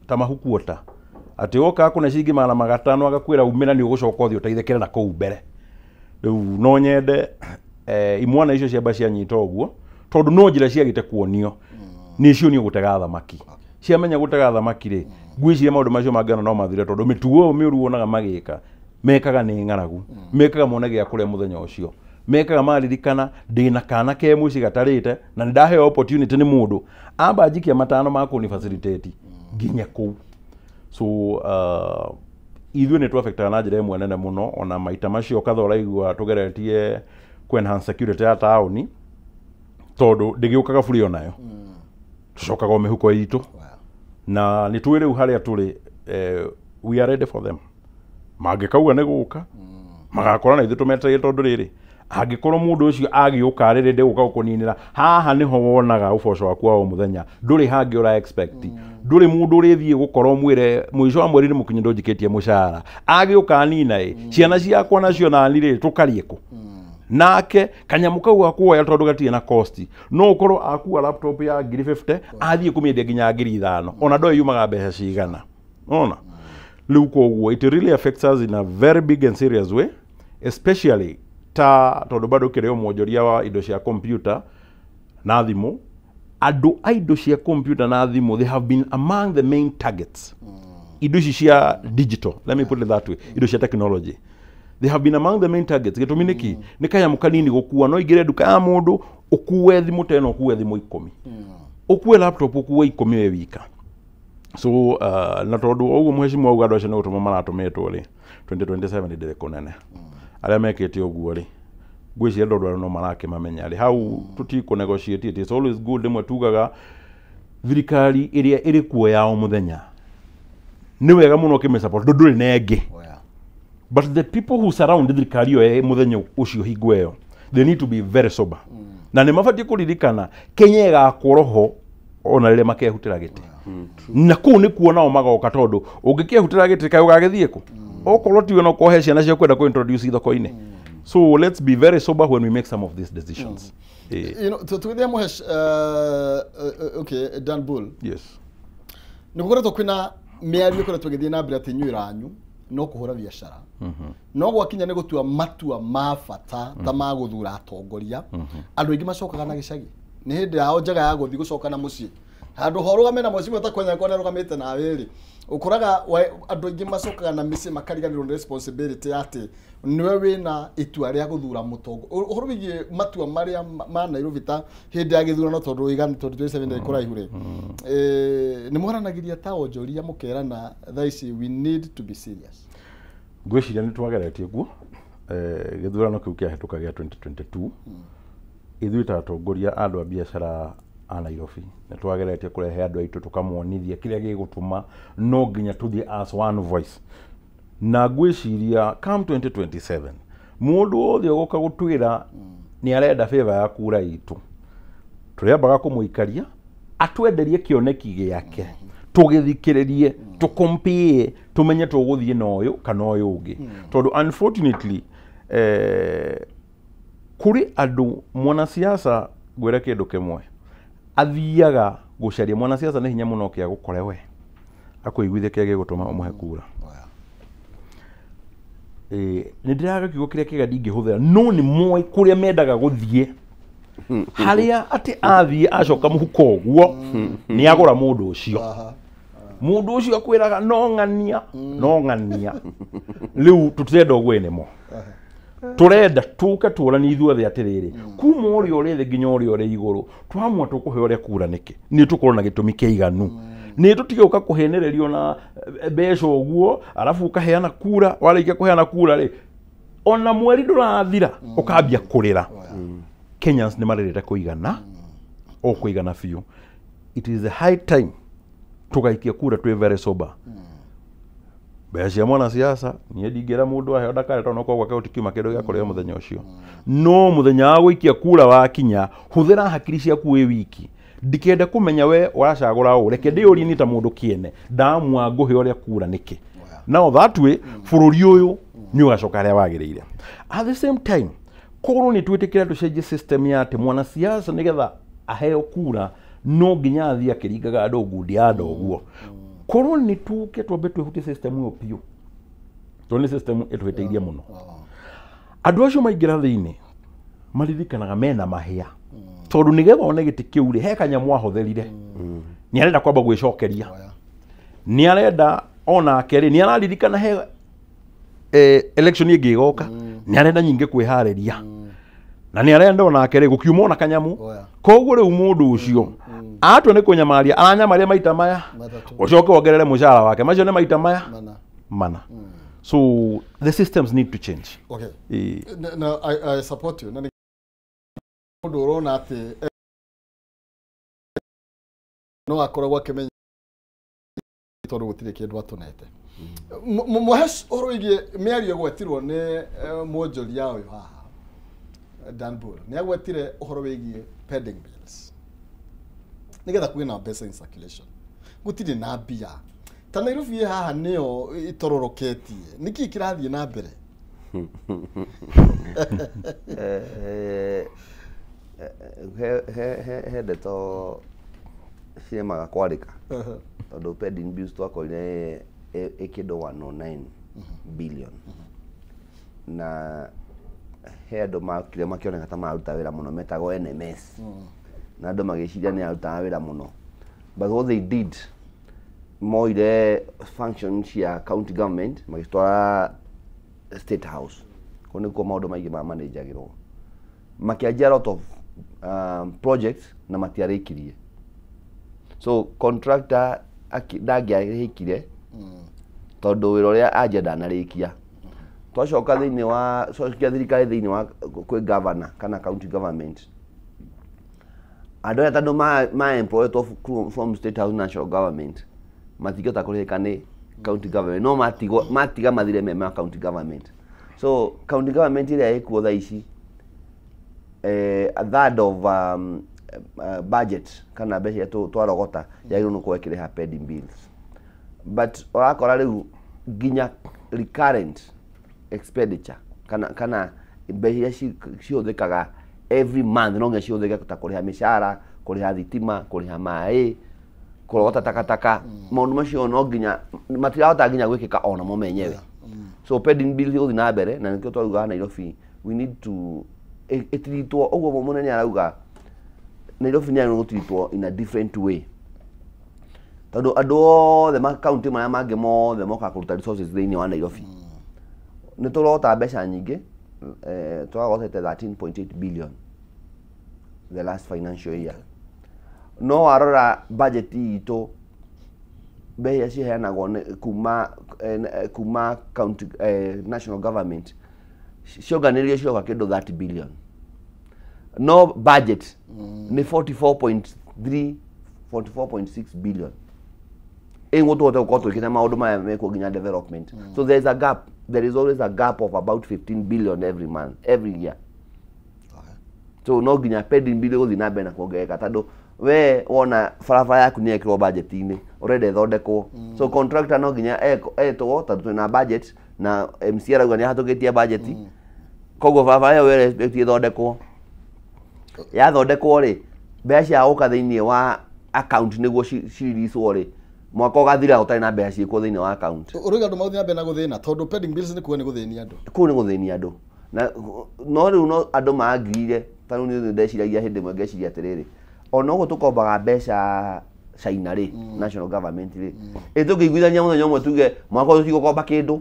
ta mahukuota atĩ woka kũne ciringi 500 agakwĩra umĩra nĩ ũgũcoka ũthiĩ ũteithĩkĩre na kũu mbere. Rĩu no nyende imwana icio ciamba cianyita ũguo, tondũ no njĩra ciagĩte kuonio nĩ icio nĩ ũgũtega thamaki. Ciamenya gũtega thamaki rĩ, ngwĩciria maũndũ macio mangĩona no mathire, tondũ mĩtugo ĩyo mĩũru wonaga magĩka mekaga nĩ ng'aragu, mekaga mone gĩa kũrĩa mũthenya ũcio, mekaga maririkana ndĩna kana ke mũciĩ gatarĩte na nĩ ndaheo opportunity nĩ mũndũ amba njikia 5 ma kũni facilitate nginya kũu. So ithuĩ nĩ twaffectaga na njĩra ĩmwe nene mũno, ona maita macio katha ũraigua tũgeretie kũ enhance security ya taũni, tondũ ndĩgĩũkaga buri onayo, tũcokaga o mĩhuko itũ na nĩ tũĩ rĩu harĩa tũrĩ, we are ready for them. Mangĩkauga nĩ gũka magakora na ithuĩ tũmetereire, tondũ rĩrĩ angĩkorwo mũndũ ũcio agĩũka rĩrĩ ndĩgũka gũkũninĩra haha, nĩho wonaga ũboco waku wa o mũthenya, ndũrĩ hangĩ ũra expect, ndũrĩ mũndũ ũrĩthiĩ gũkorwo mwĩre mũico wa mweri nĩ mũkinyu ndũnjikĩtie mũcara, agĩũka nina ĩ ciana ciakwa nacio nani rĩ tũkarie kũ nake kanyamũ kau gakuoya, tondũ gatirĩ na cost, no ũkorwo akua laptop ya 50,000 athiĩ kũmĩendia nginya 5,000, ona ndoĩ yumaga mbeca cigana ona rĩu. Koguo it really affects us in a very big and serious way, especially ta tondũ bado kĩrĩ o mwonjoria wa indo cia computer na thimũ. Andũ a indo cia computer na thimũ, they have been among the main targets. Indo ici cia digital, let me put it that way, indo cia technology, they have been among the main targets. Gĩtũmi nĩ kĩ? Nĩ kanyamũ kanini gũkua, no ingĩre nduka ya mũndũ ũkue thimũ ta ĩno, ũkue thimũ 10, ũkue laptop, ũkue 10 we wika. So na tondũ ũguo mheshimiwa auga andũ acio nĩ gũtũmwo maratũmĩtwo rĩ, 2027 ndĩrĩ kũnene arĩa mekĩte ũguo rĩ, ngwĩciria andũ arĩa no marakĩmamenya rĩ, hau tũtikũ negotiate. It is always good, rĩmwe tugaga thirikari ĩrĩa ĩrĩ kuo ya o mũthenya nĩ wega mũno ũkĩmĩ support tondũ ndũrĩ na ĩngĩ, but the people who surround thirikari ĩyo ya mũthenya ũcio hingo ĩyo, they need to be very sober, na nĩ mabatiĩ kũririkana Kenya ĩgakorwo ho ona rĩrĩa makehutĩra gĩtĩ, na kũu nĩkuo nao magoka, tondũ ũngĩkĩhutĩra gĩtĩ kaĩ ũgagĩthiĩ kũ okorwo tiwe no kohe ciana cia kwenda kũ introduce thoko-inĩ. So let's be very sober when we make some of these decisions. You know, tũgĩthiĩ mũhesh, okay, Dan Bull, Yes. nĩ gũkoretwo kwĩna mĩario ĩkoretwo ĩgĩthiĩ na mbere atĩ inyuĩ ranyu no kũhũra biacara, no gwakinya nĩ gũtua matua ma bata ta ma gũthura atongoria, andũ aingĩ macokaga na gĩcagi. Nĩ hĩndĩ yao njega ya gũthiĩ gũcoka na mũciĩ handũ ho rũgame na mũciĩ ta kwenya kwa rũgamĩte nawe rĩ, ũkoraga andũ aingĩ macokaga na mĩciĩ makariganĩrwo nĩ responsibility atĩ nĩwe wĩna itua rĩa gũthura mũtongo. Ũhoro wĩgiĩ matua marĩa ma Nairobi ta hĩndĩ ya gĩthurano, tondũ wĩga 2027 nĩ kũraihu rĩ, nĩ mũharanagĩria ta onjoria mũkerana thaa ici we need to be serious? Ngwĩciria nĩ twageretie guo gĩthurano kĩu kĩahĩtũka gĩa 2022, ithuĩ ta atongoria a andũ a biacara a Nairobi nĩ twageretie kũrehe andũ aitũ tũkamonithia kĩrĩa gĩgũtũma no nginya tũthiĩ as one voice, na ngwĩciria come 2027 mũndũ wothe ũgũka gũtwĩra nĩ arenda favor ya kura itũ, tũrĩambaga kũmũikaria atwenderie kĩoneki gĩake. Tũgĩthikĩrĩrie, tũkompĩe, tũmenye tũgũthiĩ na ũyũ kana ũyũ ũngĩ. Tondũ unfortunately kũrĩ andũ mwanasiasa, ngwĩre kĩndũ kĩmwe, athiaga gũcaria mwanasiasa nĩ hinya mũno kĩa gũkore we akũiguithie kĩrĩa gĩgũtũma ũmũhe kura. Nĩ ndĩraga kiugo kĩrĩa kĩega ndingĩhũthĩra, no nĩ moĩ kũrĩa mendaga gũthiĩ, harĩa atĩ athiĩ acoka mũhuko ũguo nĩ agũra mũndũ ũcio. Mũndũ ũcio akwĩraga no ng'ania, no ng'ania. Rĩu tũtirenda ũguo nĩmo tũrenda tũke tũranie ithuothe atĩrĩrĩ, kuma ũrĩa ũrĩ thĩ nginya ũrĩa ũrĩ igũrũ, twamua tũkũhe ũrĩa kura nĩkĩ, nĩ tũkorwo na gĩtũmi kĩiganu, nĩ tũtige gũka kũhenererio na mbeca ũguo, arabu ũkaheana kura, warĩkia kũheana kura rĩ, ona mweri ndũrathira ũkambia kũrĩra. Kenyans nĩ marĩrĩte kũigana, o kũigana biũ. It is the high time tũgaikia kura twĩ very sober. Mbeca cia mwanasiasa niĩ ndingĩra mũndũ aheo ndakare, tondũ no gwake gũtikiuma kĩndũ gĩa kũrĩa mũthenya ũcio. No mũthenya wa gũikia kura wakinya, hũthĩra hakiri ciaku wĩ wiki. Ndikenda kũmenya we ũracagũra ũ, reke ndĩyũrie niĩ ta mũndũ kĩene, ndamua ngũhe ũrĩa kura nĩkĩ. Now that way bũrũri ũyũ nĩ ũgacoka harĩa wagĩrĩire. At the same time, korwo nĩ twĩtĩkĩra tũcenjie system ya atĩ mwanasiasa nĩgetha aheo kura no nginya athiĩ akĩringaga andũ ngundi ya andũ ũguo. Korwo nĩ tũke twambe twĩhutie system ĩyo biũ, tondũ nĩ system ĩtũhĩtĩirie mũno. Andũ acio maingĩra thĩinĩ maririkanaga mena mahĩa, tondũ nĩgetha one gĩtĩ kĩu rĩ, he kanyamũ ahũthĩrire, nĩ arenda kwamba gwĩcokeria, nĩ arenda onake rĩ, nĩ araririkana he election ĩngĩ ĩgoka, nĩ arenda nyingĩ kwĩharĩria, na nĩ arenda onake rĩ gũkiuma ona kanyamũ. Koguo rĩu mũndũ ũcio atua nĩ kũnyamaria, aranyamaria maita maya, ũcoke wongerere mũcara wake, macio nĩ maita maya mana. So the systems need to change. Okay. No, I support you. Na nĩ mũndũ ũrona atĩ no akoragwo akĩmenya tondũ gũtirĩ kĩndũ atũnete. Mũhesh ũhoro wĩgiĩ mĩario ĩgwetirwo nĩ mwonjoria ũyũ haha Dan Bull, nĩ agwetire ũhoro wĩgiĩ pending bills, nĩgetha kũgĩe na mbeca in circulation. Gũtirĩ na mbia ta Nairobi haha nĩyo ĩtororoketie, nĩkĩ kĩrathiĩ na mbere? He ndeto ciremaga kwarĩka, tondũ pending bills twakorire ĩ kĩndũ 109 billion, na he andũ makire makĩoneka ta maruta wĩra mũno metagwo NMS, na andũ magĩciria nĩ arutaga wĩra mũno, but what they did, moire function cia county government magĩcitwara State House, kũu nĩkuo maũndũ maingĩ mamanĩnjagĩrwo, makĩanjia a lot of projects na matiarĩkirie. So contractor ndangĩarĩkire tondũ wĩra ũrĩa anjia ndanarĩkia. Twacoka thĩinĩ wa cokia thirikari thĩinĩ wa kwĩ governor kana county government, andũ aya tondũ ma employetwo from State House national government matingĩhota kũrĩhĩka nĩ county government, no matiga mathire me ma county government. So county government ĩrĩa ĩkuo thaa ici, a third of budget kana mbeca iria twarogota yagĩrĩirwo nĩ gũkorwo ĩkĩrĩha pending bills, but ũrakora rĩu nginya recurrent expenditure kana mbeca iria cihũthĩkaga every month no nginya cihũthĩke ta kũrĩha mĩcara, kũrĩha thitima, kũrĩha maĩ, kũrogota takataka, maũndũ macio no nginya matirahota nginya gwĩkĩka ona mo menyewe. So pending bills igũthiĩ na mbere, na nĩkĩo twauga Nairobi we need to ĩtiritwo ũguo mũnene arauga Nairobi nĩ yagĩrĩirwo gũtiritwo in a different way, tondũ andũ othe ma county marĩa mangĩ mothe mokaga kũruta resources thĩinĩ wa Nairobi. Nĩ tũrota mbeca nyingĩ, twagotete 13.8 billion the last financial year, no warora budget itũ mbeca iria ciheanagwo kuma county national government cionganĩrĩrio ciroka kĩndũ 30 billion, no budget nĩ 44.3 44.6 billion ĩguo tũhote gũkorwo twĩkĩte maũndũ maya mekwo nginya development. So there is a gap, there is always a gap of about 15 billion every month, every year. So no nginya pending bill gũthiĩ na mbere na kuongerereka, tondũ we wona barabara yaku nĩ yekĩrwo budget-inĩ, Ũrenda ĩthondekwo, so contractor no nginya etwo tondũ twĩna budget na MC arauga nĩ ahatũkĩtie budget, koguo barabara ĩyo we expect ĩthondekwo. Yathondekwo rĩ, mbeca cia gũka thĩinĩ wa account nĩguo cireleasewo rĩ, mwaka ũgathira ũtarĩ na mbeca ciĩkuo thĩinĩ wa account. Ũrauga andũ magũthiĩ na mbere na gũthĩna tondũ pending bills nĩ kuga nĩ gũthĩnia andũ. Kũu nĩ gũthĩnia andũ, na no rĩu no andũ maangirire. Ta rĩu nĩ ndeciragia hĩndĩ ĩmwe, ngeciria atĩrĩrĩ, ona ũguo tũkombaga mbeca China rĩ, national government rĩ, ĩ tũngĩiguithania mũthenya ũmwe tuge mwaka ũyũ tũtigũkomba kĩndũ,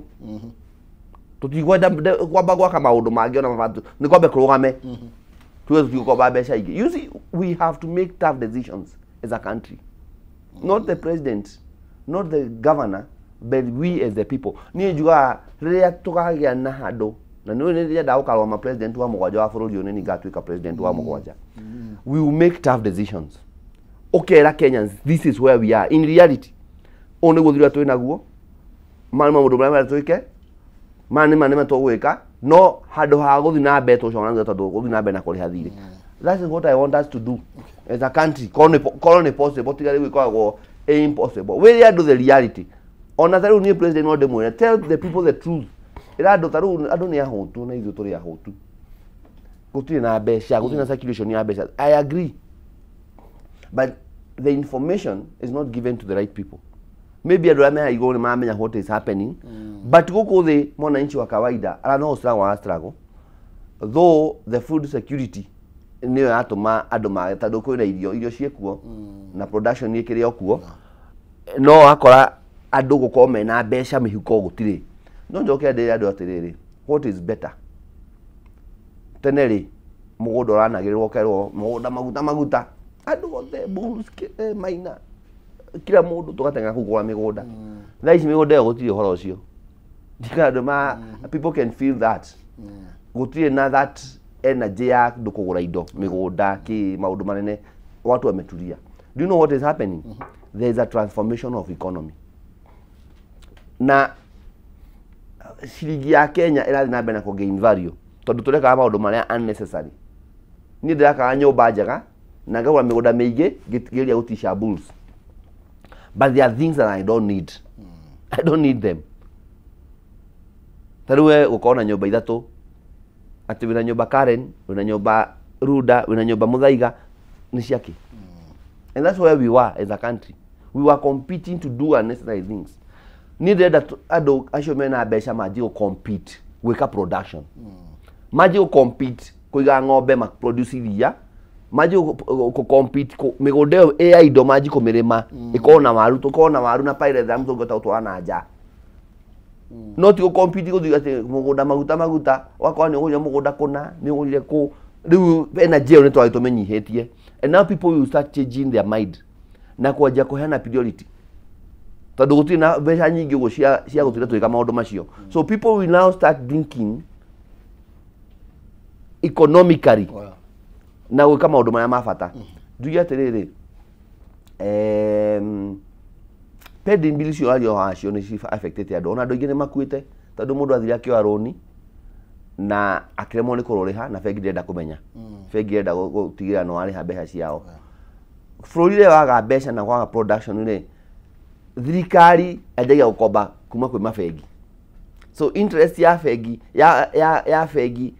tũtikwenda kwamba gwaka maũndũ mangĩ, ona mabatu nĩ kwambe kũrũgame, tuge tũtigũkomba mbeca ingĩ. You see, we have to make tough decisions as a country, not the president, not the governor, but we as the people. Niĩ njugaga rĩrĩa tũkagĩa na handũ, na nĩ nĩ gũkarũgama president wa mũgwanja wa bũrũri ũyũ, nĩ ngatuĩka president wa mũgwanja, we will make tough decisions. Ũkera Kenyans, this is where we are in reality, ũũ nĩguo thirĩa twĩ naguo, maya nĩ maũndũ marĩa marĩa twĩke, maya nĩ ma tũgwĩka, no handũ ha gũthiĩ na mbere tũcoka na thutha tondũ gũthiĩ na mbere na kũrĩha thirĩ. That is what I want us to do as a country. Korwo nĩ possible, tiga rĩu ĩkoragwo ĩ impossible. Wĩre andũ the reality. Ona ta rĩu niĩ president no ndĩmwĩre, tell the people the truth. Ĩra andũ ta rĩu andũ nĩ ahũtu na ithuĩ tũrĩ ahũtu, gũtirĩ na mbeca, gũtirĩ na circulation ya mbeca. I agree, but the information is not given to the right people. Maybe andũ arĩa me igũrũ nĩ maramenya what is happening, but gũkũ thĩ mwananchi wa kawaida ara no struggle, ara struggle. Though the food security nĩyo yatũma andũ mage, tondũ kwĩna irio, irio ciĩkuo na production ĩkĩrĩ o kuo, no wakora andũ gũkorwo mena mbeca mĩhuko gũtirĩ. No njoke ndĩre andũ atĩrĩrĩ, what is better? Tene rĩ, mũgũnda ũranagĩrĩrwo, ũkerwo mũgũnda maguta maguta, andũ othe Bulls, Maina, kila mũndũ tũgateng'era kũu kũgũra mĩgũnda. Thaa ici mĩgũnda ĩyo gũtirĩ ũhoro ũcio. Ndikana andũ ma people can feel that gũtirĩ na that energy ya andũ kũgũra indo, mĩgũnda, kĩ maũndũ manene. Watu wametulia. Do you know what is happening? There is a transformation of economy, na ciringi ya Kenya ĩrathiĩ na mbere na kũ-gain value tondũ tũrekaga maũndũ marĩa unnecessary. Niĩ ndĩrakaga nyũmba njega na ngagũra mĩgũnda mĩingĩ ngĩgeria gũtisha bulls, but there are things that I don't need. I don't need them. Ta rĩu we gũkorwo na nyũmba ithatũ, atĩ wĩna nyũmba Karen, wĩna nyũmba Runda, wĩna nyũmba Muthaiga, nĩ ciakĩ? And that's where we were as a country. We were competing to do unnecessary things. Niĩ ndĩrenda andũ acio mena mbeca manjie gũ compete gwĩka production, manjie gũ compete kũiga ng'ombe ma produce iria, manjie gũ compete mĩgũnda ĩyo ĩ ya indo, manjie kũmĩrĩma, ĩkorwo na waru, tũkorwo na waru na pyrethrum tũngĩhota gũtwara na nja, no ti gũ compete gũthiĩ atĩ mũgũnda maguta maguta, ũgakora nĩ ũgũrire mũgũnda kũna, nĩ ũgũrire kũ. Rĩu energy ĩyo nĩ twagĩ tũmĩnyihĩtie, and now people will start changing their mind na kwanjia kũheana priority, tondũ gũtirĩ na mbeca nyingĩ ũguo cia gũtinda tũgĩka maũndũ macio. So people will now start thinking economically na gwĩka maũndũ marĩa ma bata. Njuge atĩrĩrĩ, pending bill icio ario wacio nĩ ci affectĩte andũ, ona andũ aingĩ nĩ makuĩte tondũ mũndũ athire akĩoya rũni na akĩremwo nĩ kũrũrĩha, na bengi ndĩrenda kũmenya, bengi ĩrenda gũtigĩrĩra nĩ warĩha mbeca ciao. Bũrũri rĩrĩa waga mbeca na kwaga production rĩ, thirikari yanjagia gũkomba kuma kwĩ mabengi, so interest ya bengi ya bengi,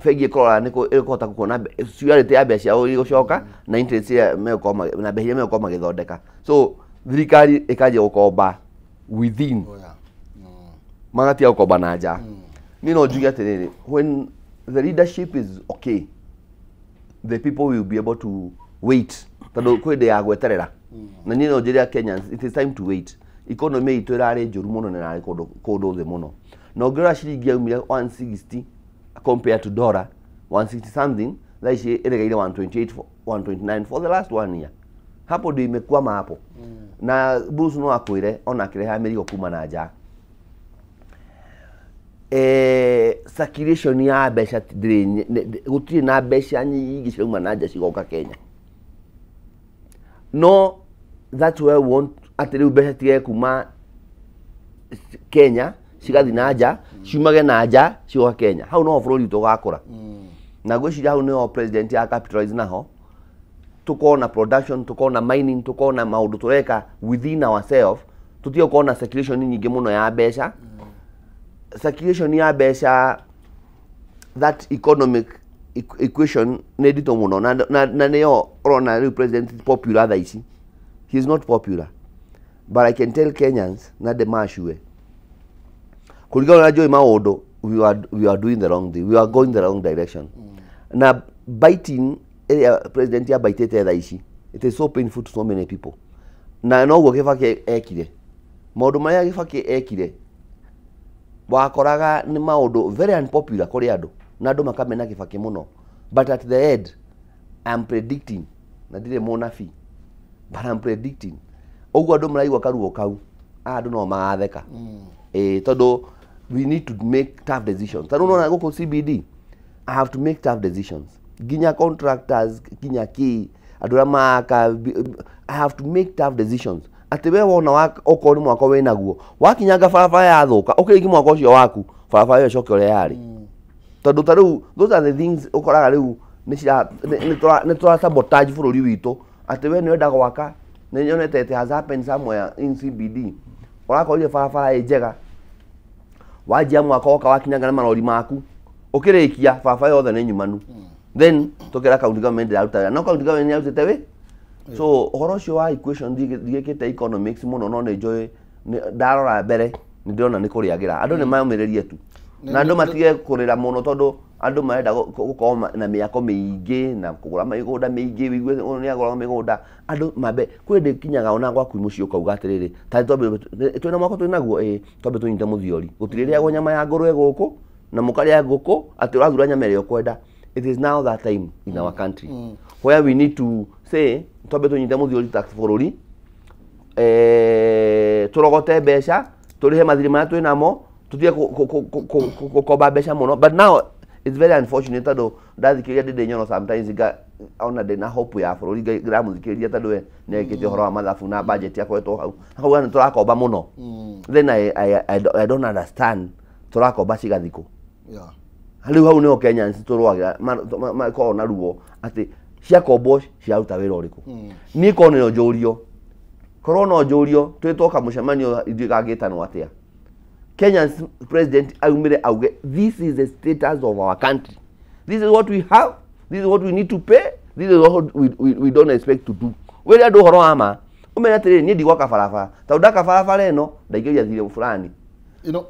bengi ĩkũrora nĩ ĩkũhota kuona surety ya mbeca ciao igũcoka na interest ĩrĩa megũkorwo na mbeca iria megũkorwo magĩthondeka, so thirikari ĩkanjia gũkomba within, magatiga gũkomba na nja. Niĩ no njuge atĩrĩrĩ, when the leadership is okay, the people will be able to wait, tondũ kwĩ hĩndĩ ya gweterera. Na niĩ no njĩre Kenyans, it is time to wait. Economy itũ ĩrarĩ njũru mũno na ĩrarĩ kũndũ thĩ mũno, na ũngĩrora ciringi yaumire 160 compared to dollar, 160 something, thaa ici ĩregeire 128, 129 for the last one year. Hapo ndio imekwama hapo. Na Bruce no akwĩre ona akĩrehaga mĩrigo kuma na nja, circulation ya mbeca ndĩrĩ gũtirĩ na mbeca nyingĩ cirauma na nja cigoka Kenya. No that's where we want atĩ rĩu mbeca tige kuma Kenya cigathiĩ na nja, ciumage na nja cigoka Kenya. Hau noho bũrũri witũ ũgakũra, na ngwĩciria hau nĩho president ya capitalize naho. Tukorwo na production, tukorwo na mining, tukorwo na maũndũ tũreka within ourselves, tutige gũkorwo na circulation nyingĩ mũno ya mbeca. Circulation ya mbeca, that economic equation nĩ nditũ mũno, na nĩyo ũrona rĩu president is popular thaa ici. He is not popular, but I can tell Kenyans na ndĩmacue kũringana na njũĩ maũndũ, we are doing the wrong thing, we are going the wrong direction. Na biting ĩrĩa president yabaitĩte thaa ici, it is so painful to so many people. Na noguo Kibaki ekire, maũndũ marĩa Kibaki ekire wakoraga nĩ maũndũ very unpopular kũrĩ andũ, na andũ makamena Kibaki mũno. But at the end, I'm predicting, na ndirĩ mũnabii, but I'm predicting ũguo andũ maraigua karuo kau, aya andũ no magatheka, ĩĩ, tondũ we need to make tough decisions. Tondũ nona gũkũ CBD, I have to make tough decisions, nginya contractors, nginya kĩ andũ arĩa maka, I have to make tough decisions atĩ we wona okorwo nĩ mwako wĩnaguo wakinyanga barabara yathũka, ũkĩrĩkia mwako ũcio waku, barabara ĩyo ĩcoke ũrĩa yarĩ. Tondũ ta rĩu those are the things ũkoraga rĩu nĩ tũra sabotage bũrũri witũ, atĩ we nĩ wenda gwaka. Nĩ nyonete it has happened somewhere in CBD, ũrakorire barabara ĩ njega, wanjia mwaka woka wakinyanga na marori maku, ũkĩrĩkia barabara yothe nĩ nyumanu. Then tũkera county government ndĩraruta wĩra, no county government nĩ yarutĩte wĩ. So ũhoro ũcio wa equation, ndiĩkĩte economics mũno, no nĩ njũĩ ndarora mbere nĩ ndĩrona nĩ kũrĩagĩra. Andũ nĩ mayũmĩrĩrie tu na andũ matige kũrĩra mũno, tondũ andũ marenda gũkorwo na mĩako mĩingĩ na kũgũra mĩgũnda mĩingĩ. Wĩigue ũyũ nĩ agũra mĩgũnda, andũ mambe kwĩ ndĩ kinyaga ona gwaku mũciĩ ũkauga atĩrĩrĩ, tarĩ twambe twĩna mwako twĩnaguo, ĩ twambe tũnyite mũthiori, gũtirĩrĩagwo nyama ya ngũrwe gũkũ na mũkarĩa ngũkũ atĩ ũrathura nyama ĩrĩa ũkwenda. It is now that time in our country where we need to say twambe tũnyite mũthiori ta bũrũri, tũrogote mbeca tũrĩhe mathirĩ marĩa twĩ namo, tũtige gũkomba mbeca mũno. But now it's very unfortunate, tondũ ndathikĩrĩria Ndĩndĩ Nyoro sometimes nga ona ndĩna hope ya bũrũri, ndĩramũthikĩrĩria tondũ we nĩekĩte ũhoro wa mathabu na budget akoretwo hau, akauga nĩ tũrakomba mũno. Then I don't understand tũrakomba cigathikũ. Rĩu hau nĩho Kenyans tũrũagĩra, makoragwo na ruo atĩ ciakombwo ciaruta wĩra ũrĩkũ. Niĩ korwo no njũrio, korwo no njũrio twĩtwo kamũcemanio ithuĩ gangĩtanwo atĩa, Kenyans president aumire auge, "This is the status of our country, this is what we have, this is what we need to pay, this is what we don't expect to do." Wĩre andũ ũhoro wa ma, ũmere atĩrĩrĩ, niĩ ndigwaka barabara tondũ ndaka barabara ĩno ndaingĩria thirĩ fulani,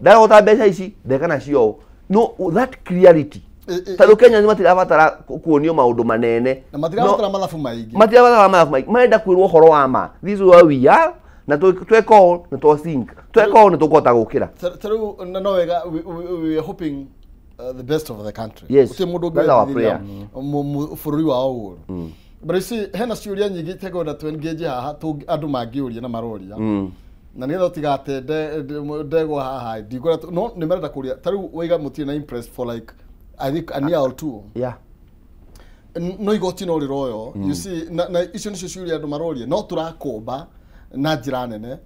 ndarogota mbeca ici ndeka nacio ũũ. No that clarity, tondũ Kenya nĩ matirabatara kuonio maũndũ manene. Na matirabatara mathabu maingĩ. Matirabatara mathabu maingĩ, marenda kwĩrwo ũhoro wa ma, this is where we are, na tweka ũũ nĩ twa sink, tweka ũũ nĩ tũkũhota gũkĩra. Ta rĩu na no wega, we are hoping the best of the country. Yes, Gũtirĩ mũndũ that's our ũngĩendithĩria prayer. bũrũri wao ũru. But you see, hena ciũria nyingĩ itegwenda tu engage haha, andũ mangĩũria na maroria na nĩgetha ũtigate ndegwa haha ndingwenda no nĩ marenda kũria. Ta rĩu waiga mũtirĩ na imprest for like, I think, a year or two. No igoti no rĩroyo, you see, na icio nĩcio ciũria andũ maroria, no tũrakũmba na njĩra nene,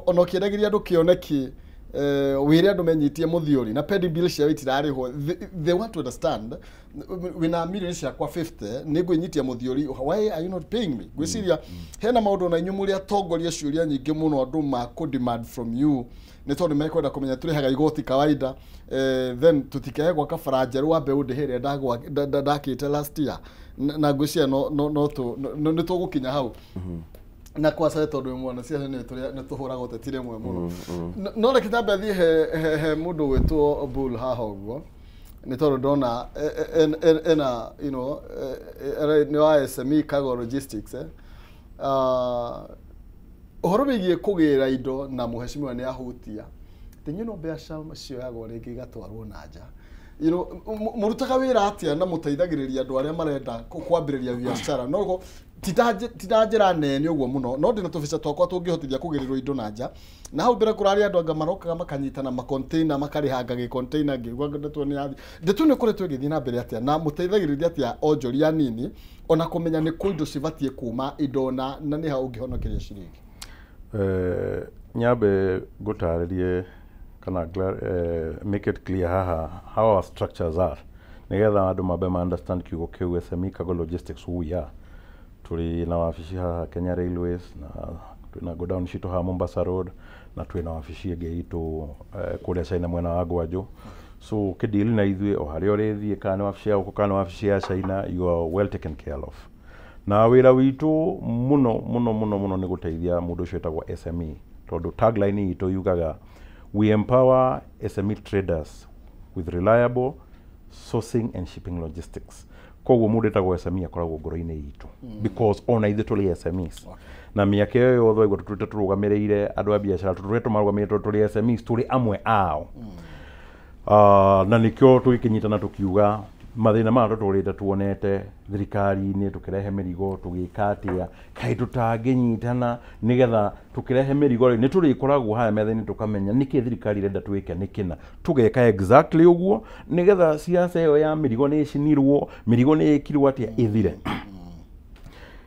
ona ũkĩendagĩria andũ kĩoneki, wĩre andũ menyitie mũthiori na pending bill ciao itirarĩhwo. They want to understand, wĩna milioni ciakwa 50 nĩ ngwĩnyitia mũthiori, why are you not paying me? Ngwĩciria hena maũndũ na inyuĩ mũrĩ atongoria, ciũria nyingĩ mũno andũ makũ demand from you, nĩ tondũ mekwenda kũmenya tũrĩhaga igoti kawaida, then tũtikae gwaka bara njerũ wambe ũndĩhe ĩrĩa ndakĩte last year. Na ngwĩciria no nĩ tũgũkinya hau na kwaca tondũ wĩ mwana ciana nĩ tũhũraga ũteti rĩmwe mũno. No reke tambe thiĩ he mũndũ gwĩtwo Bull haha ũguo, nĩ tondũ ndona ena nĩ wa SME Cargo Logistics, eh. Ũhoro wĩgiĩ kũgĩra indo na mũhecimiwa nĩ ahutia tinyu, no mbeca cioyagwo rĩngĩ igatwarwo na nja. Mũrutaga wĩra atĩa na mũteithagĩrĩria andũ arĩa marenda kwambĩrĩria biacara? No ti ta njĩra nene ũguo mũno, no ndĩna tũbeca twakwa tũngĩhotithia kũgĩrĩrwo indo na nja. Na hau mbere kũrarĩ andũ anga marokaga makanyitana macontainer makarĩhanga gĩcontainer, ngĩigua ndeto nĩ yathi ndeto nĩ ĩkoretwo ĩgĩthiĩ na mbere atĩa, na mũteithagĩrĩria atĩa onjoria nini ona kũmenya nĩ kũ indo cibatiĩ kuma indo na nĩ ha ũngĩhonokeria ciringi? Nyambe ngũtarĩrie kana make it clear haha how our structures are, nigetha andũ mambe ma understand kiugo kĩu SME Cargo Logistics, who we are. Tũrĩ na wabici haha Kenya Railways, na twĩna godown citũ haha Mombasa Road, na twĩna wabici ĩngĩ itũ kũrĩa China mwena wa Gwanjo. So ũkĩdeal na ithuĩ o harĩa ũrĩthiĩ, kana nĩ wabici ya gũkũ kana nĩ wabici ya China, you are well taken care of. Na wĩra witũ mũno mũno mũno mũno nĩ gũteithia mũndũ ũcio wĩtagwo SME, tondũ tagline itũ yugaga, "We empower SME traders with reliable sourcing and shipping logistics." Koguo mũndũ ĩtagwo SME akoragwo ngoro-inĩ itũ, because ona ithuĩ tũrĩ SMEs, na mĩaka ĩyo yothe waigua tũtũrĩte tũrũgamĩrĩire andũ a biacara, tũtũrĩte tũmarũgamĩrĩire tondũ tũrĩ SMEs, tũrĩ amwe ao. Na nĩkĩo tũgĩkĩnyitana tũkiuga mathĩna maya tũtũrĩte tuonete thirikari-inĩ, tũkĩrehe mĩrigo, tũgĩka atĩa, kaĩ tũtangĩnyitana nĩgetha tũkĩrehe mĩrigo rĩ, nĩ tũrĩkoragwo haya metha-inĩ, tũkamenya nĩkĩ thirikari ĩrenda twĩke, nĩkĩna tũgeka exactly ũguo, nĩgetha siasa ĩyo ya mĩrigo nĩ ĩcinirwo, mĩrigo nĩ ĩkirwo atĩa, ĩthire.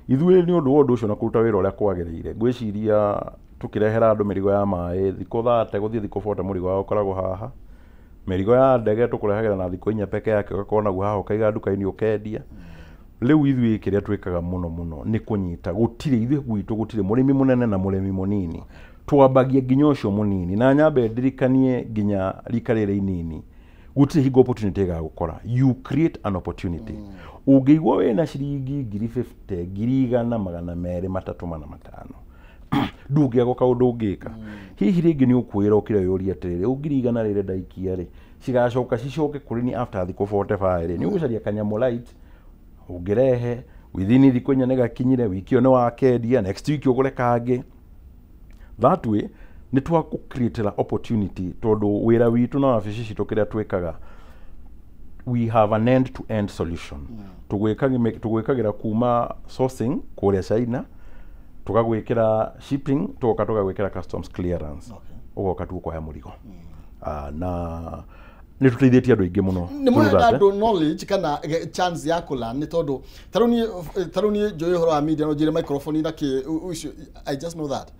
Ithuĩ nĩ ũndũ wa ũndũ ũcio na kũruta wĩra ũrĩa kwagĩrĩire, ngwĩciria tũkĩrehera andũ mĩrigo ya maĩ, thikũ 30 gũthiĩ thikũ 40 mũrigo wao ũkoragwo haha. Mĩrigo ya ndege tũkũrehagĩra na thikũ 4 peke yake, ũgakorwo naguo haha, ũkaiga nduka-inĩ, ũkendia. Rĩu ithuĩ kĩrĩa twĩkaga mũno mũno nĩ kũnyita, gũtirĩ, ithuĩ gwitũ gũtirĩ mũrĩmi mũnene na mũrĩmi mũnini, twambagia nginya ũcio mũnini. Na nyambe ndirikanie nginya rika rĩrĩ inini, gũtirĩ hingo opportunity ĩgagũkora, you create an opportunity. Ũngĩigua wĩna ciringi 50,000, 100,000, 200, 300, 400, 500, ndũngĩaga kaũndũ ũngĩka. Hihi rĩngĩ nĩ ũkwĩra ũkĩre ũyũrie atĩrĩrĩ, ũ 100,000 rĩrĩ ndaikia rĩ, cigacoka cicoke kũrĩ ni after thikũ 45 rĩ, nĩ ũgũcaria kanyamũ light ũngĩrehe within thikũ 4 nĩ gakinyire, wiki ĩyo nĩ wakendia, next week ũgũre kangĩ. That way nĩ twakũ opportunity, tondũ wĩra witũ na wabici citũ, kĩrĩa twĩkaga, we have an end to end solution. Tũgwĩkagĩra kuma sourcing kũrĩa China, tũgagwĩkĩra shipping, tũgoka tũgagwĩkĩra customs clearance, ũgoka tu ũkoya mũrigo. Na nĩ tũteithĩtie andũ aingĩ mũno Nĩ through mũheaga that, eh. andũ knowledge kana chance ya kũlearn? Nĩ tondũ tarĩu niĩ njũĩ ũhoro wa media, no njĩre microphone na kĩ ũcio, I just know that.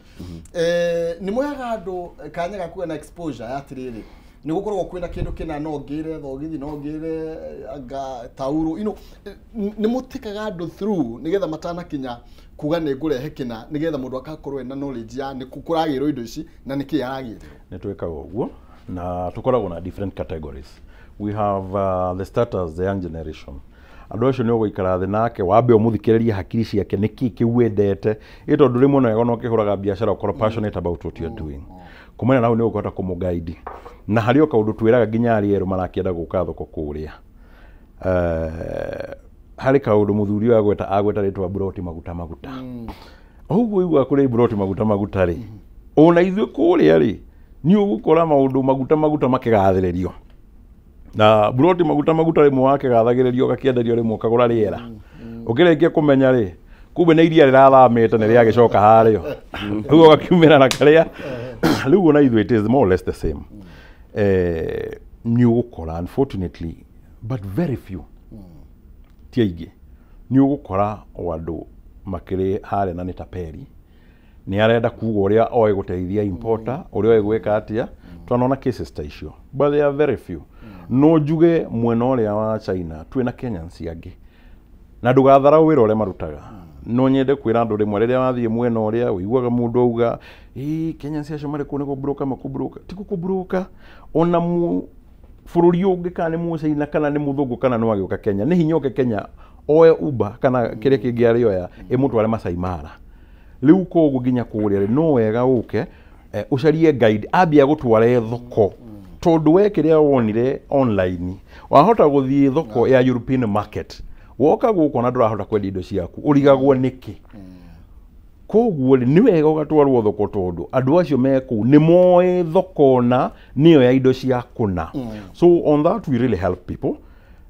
Nĩ mũheaga andũ kanya ga kuona exposure ya atĩrĩrĩ, nĩ gũkoragwo kwĩna kĩndũ kĩna, no ngĩre thogithi, no ngĩre anga tauro, nĩ mũtĩkaga andũ through nĩgetha matanakinya kuga nĩ ngũrehe kĩna, nĩgetha mũndũ akakorwo ena knowledge ya nĩ kũragĩrwo indo ici na nĩkĩ aragĩrĩrwo? Nĩ twĩkaga ũguo, na tũkoragwo na different categories. We have the starters, the young generation. Andũ acio nĩ ũgũikara thĩ nake, wambe ũmũthikĩrĩrie hakiri ciake, nĩkĩ kĩu wendete, ĩ tondũ rĩmwe no wega ona ũkĩhũraga biacara ũkorwo passionate about what you're doing. Kumana na hau nĩ ũkũhota kũmũguide, na harĩ o kaũndũ twĩraga nginya arĩa erũ marakĩenda gũka thoko kũrĩa. Harĩ kaũndũ mũthuri ũyũ agweta, agweta rĩtwa buroti maguta maguta. Ũguo igua kũrĩ buroti maguta maguta rĩ, ona ithuĩ kũrĩa rĩ, nĩ ũgũkora maũndũ maguta maguta makĩgathĩrĩrio, na buroti maguta maguta rĩmwe wakĩgathagĩrĩrio, ũgakĩenderio rĩmwe, ũkagũra rĩera, ũkĩrĩkia kũmenya rĩ, kumbe nĩ iria rĩrathamĩte, nĩ rĩagĩcoka harĩo rĩu, ũgakiumĩra na karĩa rĩu. Ona ithuĩ it is more or less the same. Nĩ ũgũkora, unfortunately, but very few, ti aingĩ, nĩ ũgũkora o andũ makĩrĩ harĩa na nĩ taperi, nĩ arenda kuga ũrĩa oĩ gũteithia importer, ũrĩa oĩ gwĩka atĩa. Twanona cases ta icio, but they are very few. No njuge mwena ũrĩa wa China twĩna Kenyans angĩ, na ndũgatharau wĩra ũrĩa marutaga. No nyende kwĩra andũ, rĩmwe rĩrĩa wathiĩ mwena ũrĩa ũiguaga mũndũ auga, ĩ Kenyans acio marĩ kũu nĩ kũmburuka makũmburuka, ti gũkũmburuka. Ona mu bũrũri ũngĩ, kana nĩ mũcaina kana nĩ mũthũngũ kana nĩ wagĩũka Kenya, nĩ hinya oke Kenya oe Uber kana kĩrĩa kĩngĩ arĩoya ĩmũtware Masai Mara. Rĩu koguo nginya kũrĩa rĩ, no wega ũke ũcarie guide ambia gũtware thoko, tondũ we kĩrĩa wonire online wahota gũthiĩ thoko ya European market, woka gũkũ na ndũrahota kwendia indo ciaku, ũrigagwo nĩkĩ. Koguo rĩ, nĩ wega ũgatwarwo thoko, tondũ andũ acio me kũu nĩ moĩ thoko na nĩyo ya indo cia kũna. So on that we really help people.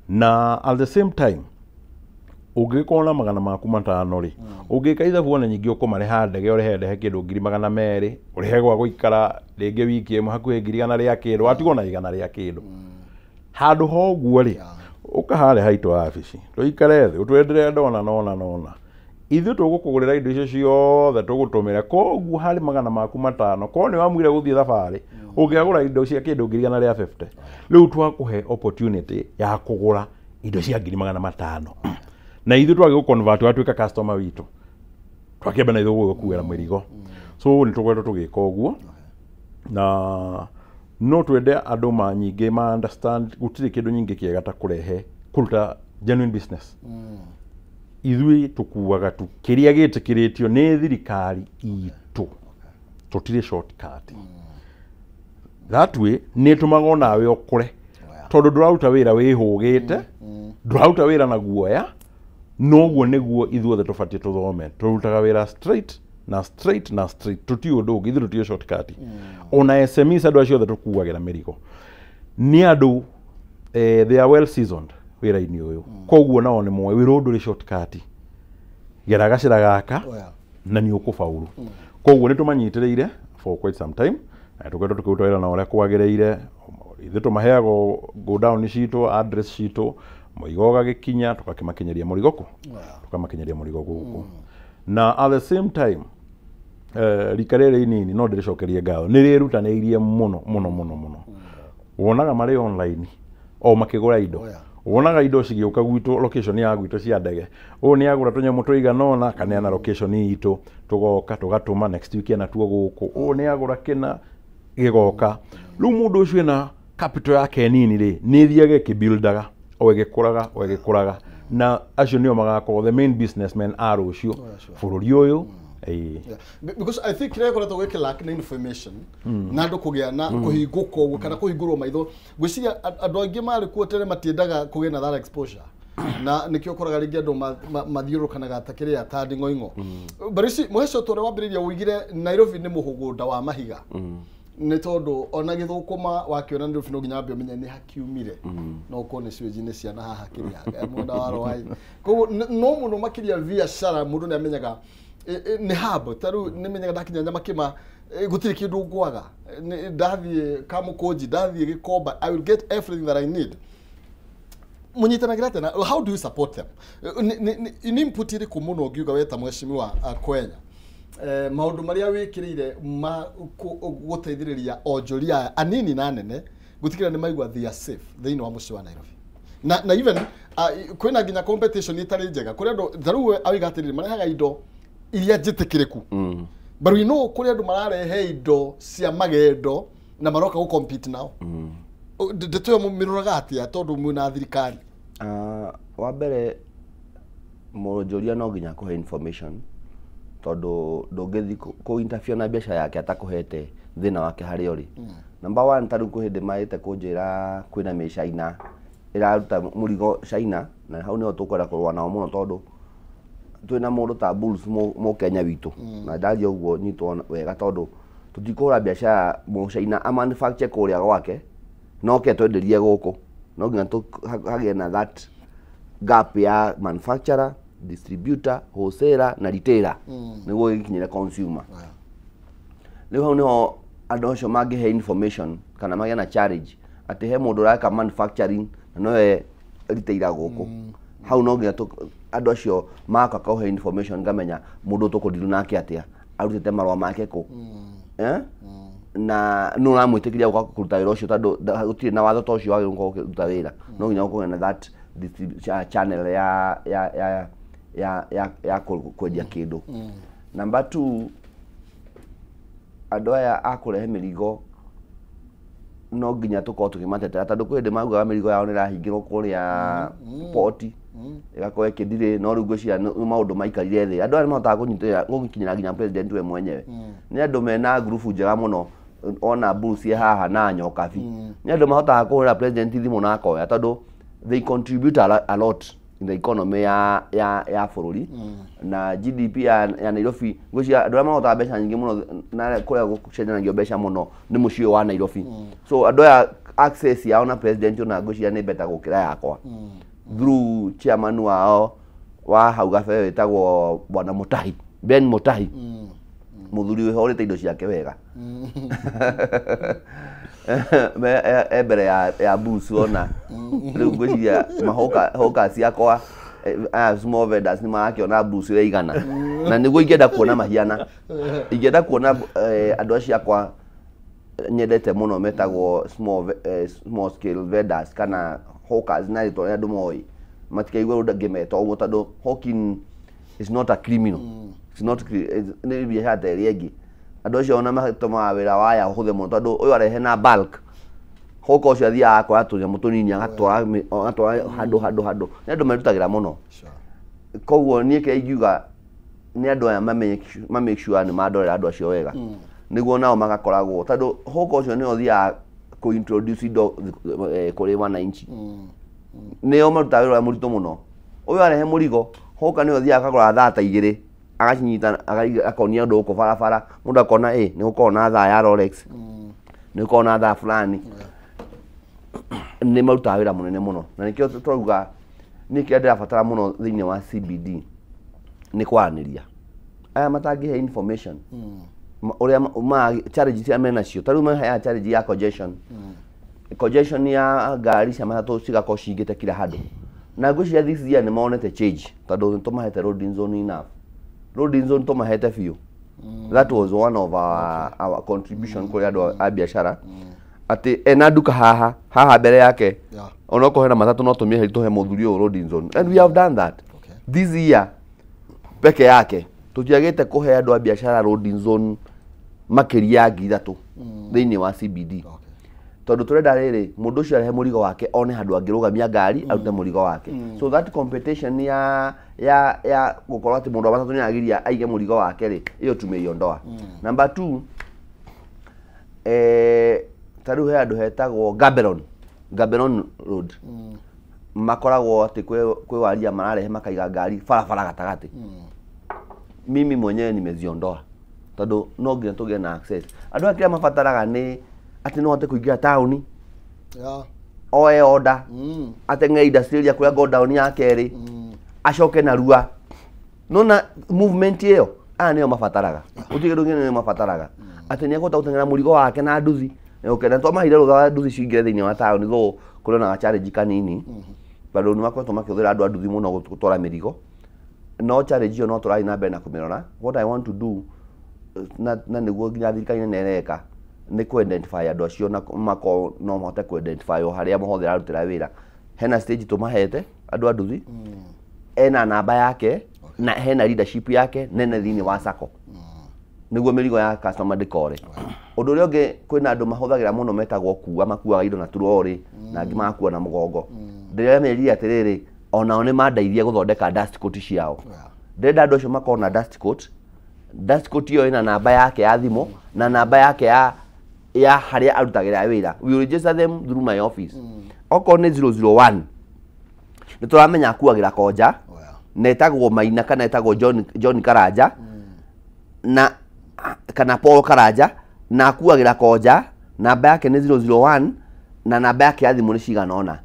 Na at the same time, ũngĩgĩkorwo na 500,000 rĩ, ũngĩka ithabu ona nyingĩ, ũkũmarĩha ndege, ũrĩhe ndehe kĩndũ 200,000, ũrĩhe gwa gũikara rĩngĩ wiki ĩmwe hakuhĩ ngiri igana rĩa kĩndũ, watigwo na igana rĩa kĩndũ. Handũ ha ũguo rĩ, ũka harĩa haitũ wabici, tũikare thĩ, ũtwendere ndona nona nona, ithuĩ tũgũkũgũrĩra indo icio ciothe, tũgũtũmĩre. Koguo harĩ 500,000, korwo nĩ wamuire gũthiĩ thabarĩ, ũngĩagũra indo cia kĩndũ 150,000, rĩu twakũhe opportunity ya kũgũra indo cia 500,000. Na ithuĩ twagĩ gũ-convert watuĩka customer witũ, twakĩamba na ithuĩ gũgũkuĩra mĩrigo. So nĩ tũkoretwo tũgĩka ũguo, na no twende andũ ma nyingĩ ma understand gũtirĩ kĩndũ nyingĩ kĩega ta kũrehe kũruta genuine business. Ithuĩ tũkuaga tu kĩrĩa gĩtĩkĩrĩtio nĩ thirikari itũ, tũtirĩ shortcut. That way nĩ ĩtũmaga onawe ũkũre, tondũ ndũraruta wĩra wĩhũgĩte, ndũraruta wĩra na guoya. Noguo nĩguo ithuothe tũbatiĩ tũthome, tũrutaga wĩra straight na straight na straight, tũtiũ ũndũ ũngĩ, ithuĩ tũtiũ shortcut. Ona SMEs, andũ acio othe tũkuagĩra mĩrigo nĩ andũ they are well seasoned wĩra-inĩ ũyũ, koguo nao nĩ moĩ wĩra ũyũ ndũrĩ shortcut, gera gacĩra gaka na nĩ ũkũbauru. Koguo nĩ tũmanyitĩrĩire for quite some time, na tũkoretwo tũkĩruta wĩra na ũrĩa kwagĩrĩire. Ithuĩ tũmaheaga go down citũ, address citũ, mũrigo ũgagĩkinya, tũgakĩmakinyĩria mũrigo kũ, tũkamakinyĩria mũrigo gũkũ. Na at the same time, rika rĩrĩ inini no ndĩrĩcokerie ngatho, nĩ rĩrutanĩirie mũno mũno mũno mũno. Wonaga marĩ online o makĩgũra indo, wonaga indo cigĩũka gwitũ location ya gwitũ cia ndege, ũũ nĩ agũra tũnyamũ tũigana ũna, kaneana location itũ, tũgoka tũgatũma next week ena tuo gũkũ, ũũ nĩ agũra kĩna gĩgoka. Rĩu mũndũ ũcio ena capital yake nini rĩ, nĩ ĩthiaga ĩkĩbuildaga o ĩgĩkũraga o ĩgĩkũraga, na acio nĩo magakorwo the main businessmen a rũciũ bũrũri ũyũ. Ĩĩ. Yeah. Because I think kĩrĩa gĩkoretwo gĩkĩ lack nĩ information na andũ kũgĩa na kũhingũka ũguo kana kũhingũrwo maitho. Ngwĩciria andũ aingĩ marĩ kuo tene matiendaga kũgĩa na that exposure, na nĩkĩo ũkoraga rĩngĩ andũ mathiũrũrũkanaga ta kĩrĩa ta nding'oing'o. But you see, mũheci ũrĩa wambĩrĩria ũigire Nairobi nĩ mũgũnda wa mahiga, nĩ tondũ ona gĩthũkũma wakĩona Nairobi no nginya wambe ũmenye nĩ hakiumire, no ũkorwo nĩ sewage-inĩ ciana haha kĩrĩa mwena wa Rwai. Koguo no mũno makĩria biacara mũndũ nĩ amenyaga nĩ hub. Ta rĩu nĩ menyaga ndakinya Nyamakĩma, gũtirĩ kĩndũ ngwaga. Ndathiĩ Kamũkũnji, ndathiĩ Gĩkomba, I will get everything that I need. Mũnyitanagĩra atĩa na how do you support them? Nĩ input ĩrĩkũ mũno ũngiuga we ta mheshimiwa Kwenya, maũndũ marĩa wĩkĩrĩire ma gũteithĩrĩria onjoria aya anini na anene gũtigĩrĩra nĩ maigua they are safe thĩinĩ wa mũciĩ wa Nairobi, na even kwĩna nginya competition ĩtarĩ njega kũrĩ andũ ta rĩu we auga atĩrĩrĩ, marehaga indo iria njĩtĩkĩrĩku, but we know kũrĩ andũ mararehe indo cia magendo na maroka gũ compete nao. Ndeto ĩyo mũmĩroraga atĩa tondũ mwĩna thirikari? Wa mbere, mũonjoria no nginya akũhe information, tondũ ndũngĩthiĩ kũ interfere na biacara yake atakũhete thĩna wake harĩa ũrĩ. Number one, ta rĩu kwĩ hĩndĩ marĩte kũnjĩra kwĩna mĩcaina ĩraruta mũrigo China, na hau nĩho tũkwenda kũrũa nao mũno, tondũ twĩna mũndũ ta Bulls mũkenya witũ, na ndaria ũguo nyitwo wega, tondũ tũtikũhũra biacara mũcaina a manufacture kũrĩa gwake no ke twenderie gũkũ. No nginya hagĩe na that gap ya manufacturer, distributor, wholesaler na retailer nĩguo gĩkinyĩre consumer. Rĩu hau nĩho andũ acio mangĩhe information kana magĩe na challenge atĩ he mũndũ ũreka manufacturing na nowe retailer gũkũ. Hau no nginya andũ acio maka kũhe information, ngamenya mũndũ tũkũdeal nake atĩa, arutĩte marũa make kũ, eh? Na nũ ũramwĩtĩkĩria gũka kũruta wĩra ũcio, tondũ gũtirĩ na watho ta ũcio wagĩrĩirwo gũkorwo ũkĩruta wĩra. No nginya gũkorwo na that channel ya kwendia kĩndũ. Number two, andũ aya a kũrehe mĩrigo no nginya tũkorwo tũkĩmatetera, tondũ kwĩ hĩndĩ maugaga mĩrigo yao nĩ ĩrahingĩrwo kũrĩa poti, ĩgakorwo ĩkĩndirĩ. No rĩu ngwĩciria nĩ maũndũ maikarire thĩ, andũ aya nĩ mahotaga kũnyitĩrĩra gũkinyĩra nginya president we mwenyewe. Nĩ andũ mena ngurubu njega mũno, ona Bruce haha na Nyokabi nĩ andũ mahotaga kũhũrĩra president thimũ na akoya, tondũ they contribute a lot in the economy ya bũrũri na GDP ya Nairobi. Ngwĩciria andũ arĩa mahotaga mbeca nyingĩ mũno na kũrĩa gũcenjanagio mbeca mũno nĩ mũciĩ ũyũ wa Nairobi. So andũ aya access yao na president ona ngwĩciria nĩ better gũkĩra yakwa, through chairman wao wa hau gabere wĩtagwo Bwana Mutahi, Ben Mutahi, mũthuri wĩhorĩte indo ciake wega. E mbere ya Bruce, ona rĩu ngwĩciria mahoka hoka ciakwa, aya small vendors nĩ marakĩona Bruce ũrĩa igana, na nĩguo ingĩenda kuona mahiana, ingĩenda kuona andũ acio akwa nyendete mũno metagwo small scale vendors kana hawkers na rĩtwa rĩa andũ moĩ. Matikaigue ũndũ ngĩmeta ũguo tondũ hawking is not a criminal. It's not nĩ biacara ta ĩrĩa ĩngĩ. Andũ acio ona matũmaga wĩra waya ũhũthe mũno tondũ ũyũ arehe na bulk. Hawker ũcio athiaga akoya tũnyamũ tũnini agatwara handũ handũ handũ. Nĩ andũ merutagĩra mũno. Koguo niĩ kĩrĩa ingiuga nĩ andũ aya ma make sure nĩ mandorera andũ acio wega. Nĩguo nao magakoragwo tondũ hawker ũcio nĩwe ũthiaga kũ introduce indo kũrĩ wananchi. Nĩo marutaga wĩra ũrĩa mũritũ mũno. Ũyũ arehe mũrigo, hawker nĩwe ũthiaga akagũra thaa ta igĩrĩ, agacinyita akonia andũ gũkũ barabara, mũndũ akona nĩ gũkoragwo na thaa ya Rolex, nĩ gũkoragwo na thaa fulani. Nĩ marutaga wĩra mũnene mũno. Na nĩkĩo tũrauga niĩ kĩrĩa ndĩrabatara mũno thĩinĩ wa CBD nĩ kwaranĩria. Aya matangĩhe information ũrĩa challenge iria menacio, ta rĩu maheaga challenge ya congestion. Congestion ya ngari cia matatũ cigakorwo cingĩte kila handũ. Na ngwĩciria this year nĩ monete change tondũ nĩ tũmahete loading zone enough. Loading zone tũmahete biũ. That was one of our contribution kũrĩ andũ a biacara. Atĩ ena nduka haha haha mbere yake, onokorwo hena matatũ no tũmĩeherie tũhe mũthuri ũyũ loading zone. And we have done that. This year peke yake tũtiagĩte kũhe andũ a biacara loading zone makĩria ya 3,000 thĩinĩ wa CBD. Tondũ tũrenda rĩrĩ mũndũ ũcio arehe mũrigo wake one handũ angĩrũgamia ngari arute mũrigo wake. So that competition ya gũkorwo atĩ mũndũ wa matatũ nĩagiria aige mũrigo wake rĩ, ĩyo tumeiondoa. Number 2, ta rĩu he handũ hetagwo Gaborone Road. Makoragwo atĩ kwĩ waria mararehe makaiga ngari barabara gatagatĩ. Mimi mwenyewe nimeziondoa tondũ no nginya tũgĩe na access. Andũ aya kĩrĩa mabataraga nĩ atĩ no ahote kũingĩra taũni, oe order, ateng'ere industrial area kũrĩa godown ya kerĩ, acoke narua. Nona movement ĩyo aya nĩo mabataraga. Gũtirĩ kĩndũ kĩngĩ nĩo mabataraga. Atĩ nĩekũhota gũteng'era mũrigo wake na nduthi. Okay, na twamahire rũtha wa nduthi cingĩre thĩinĩ wa taũni though kũrĩ na challenge kanini. Tondũ nĩ makoretwo makĩhũthĩra andũ a nduthi mũno gũtwara mĩrigo. No challenge ĩyo no tũrathiĩ na mbere na kũmĩrora. What I want to do na nĩguo nginya thirikari nene ĩreka nĩ kũ identify andũ acio na makorwo no mahote kũ identify o harĩa hothe ararutĩra wĩra. Hena stage tũmahete andũ a nduthi, ena namba yake na hena leadership yake nene thĩinĩ wa sacco nĩguo mĩrigo ya customer ndĩkore. Ũndũ ũrĩa ũngĩ kwĩna andũ mahũthagĩra mũno metagwo kua, makuaga indo na turori na angĩ magakua na mũgongo. Ndĩremerire atĩrĩrĩ, onao nĩ mandeithie gũthondeka dust coat ciao. Ndĩrenda andũ acio makorwo na dust coat. Dust coat ĩyo ĩna namba yake ya thimũ na namba yake ya harĩa arutagĩra wĩra. We will register them through my office. Okorwo nĩ 001 nĩ tũramenya akuagĩra Konja, na etagwo Maina kana etagwo John Karanja na kana Paul Karanja, na akuagĩra Konja, namba yake nĩ 001 na namba yake ya thimũ nĩ cigana ũna.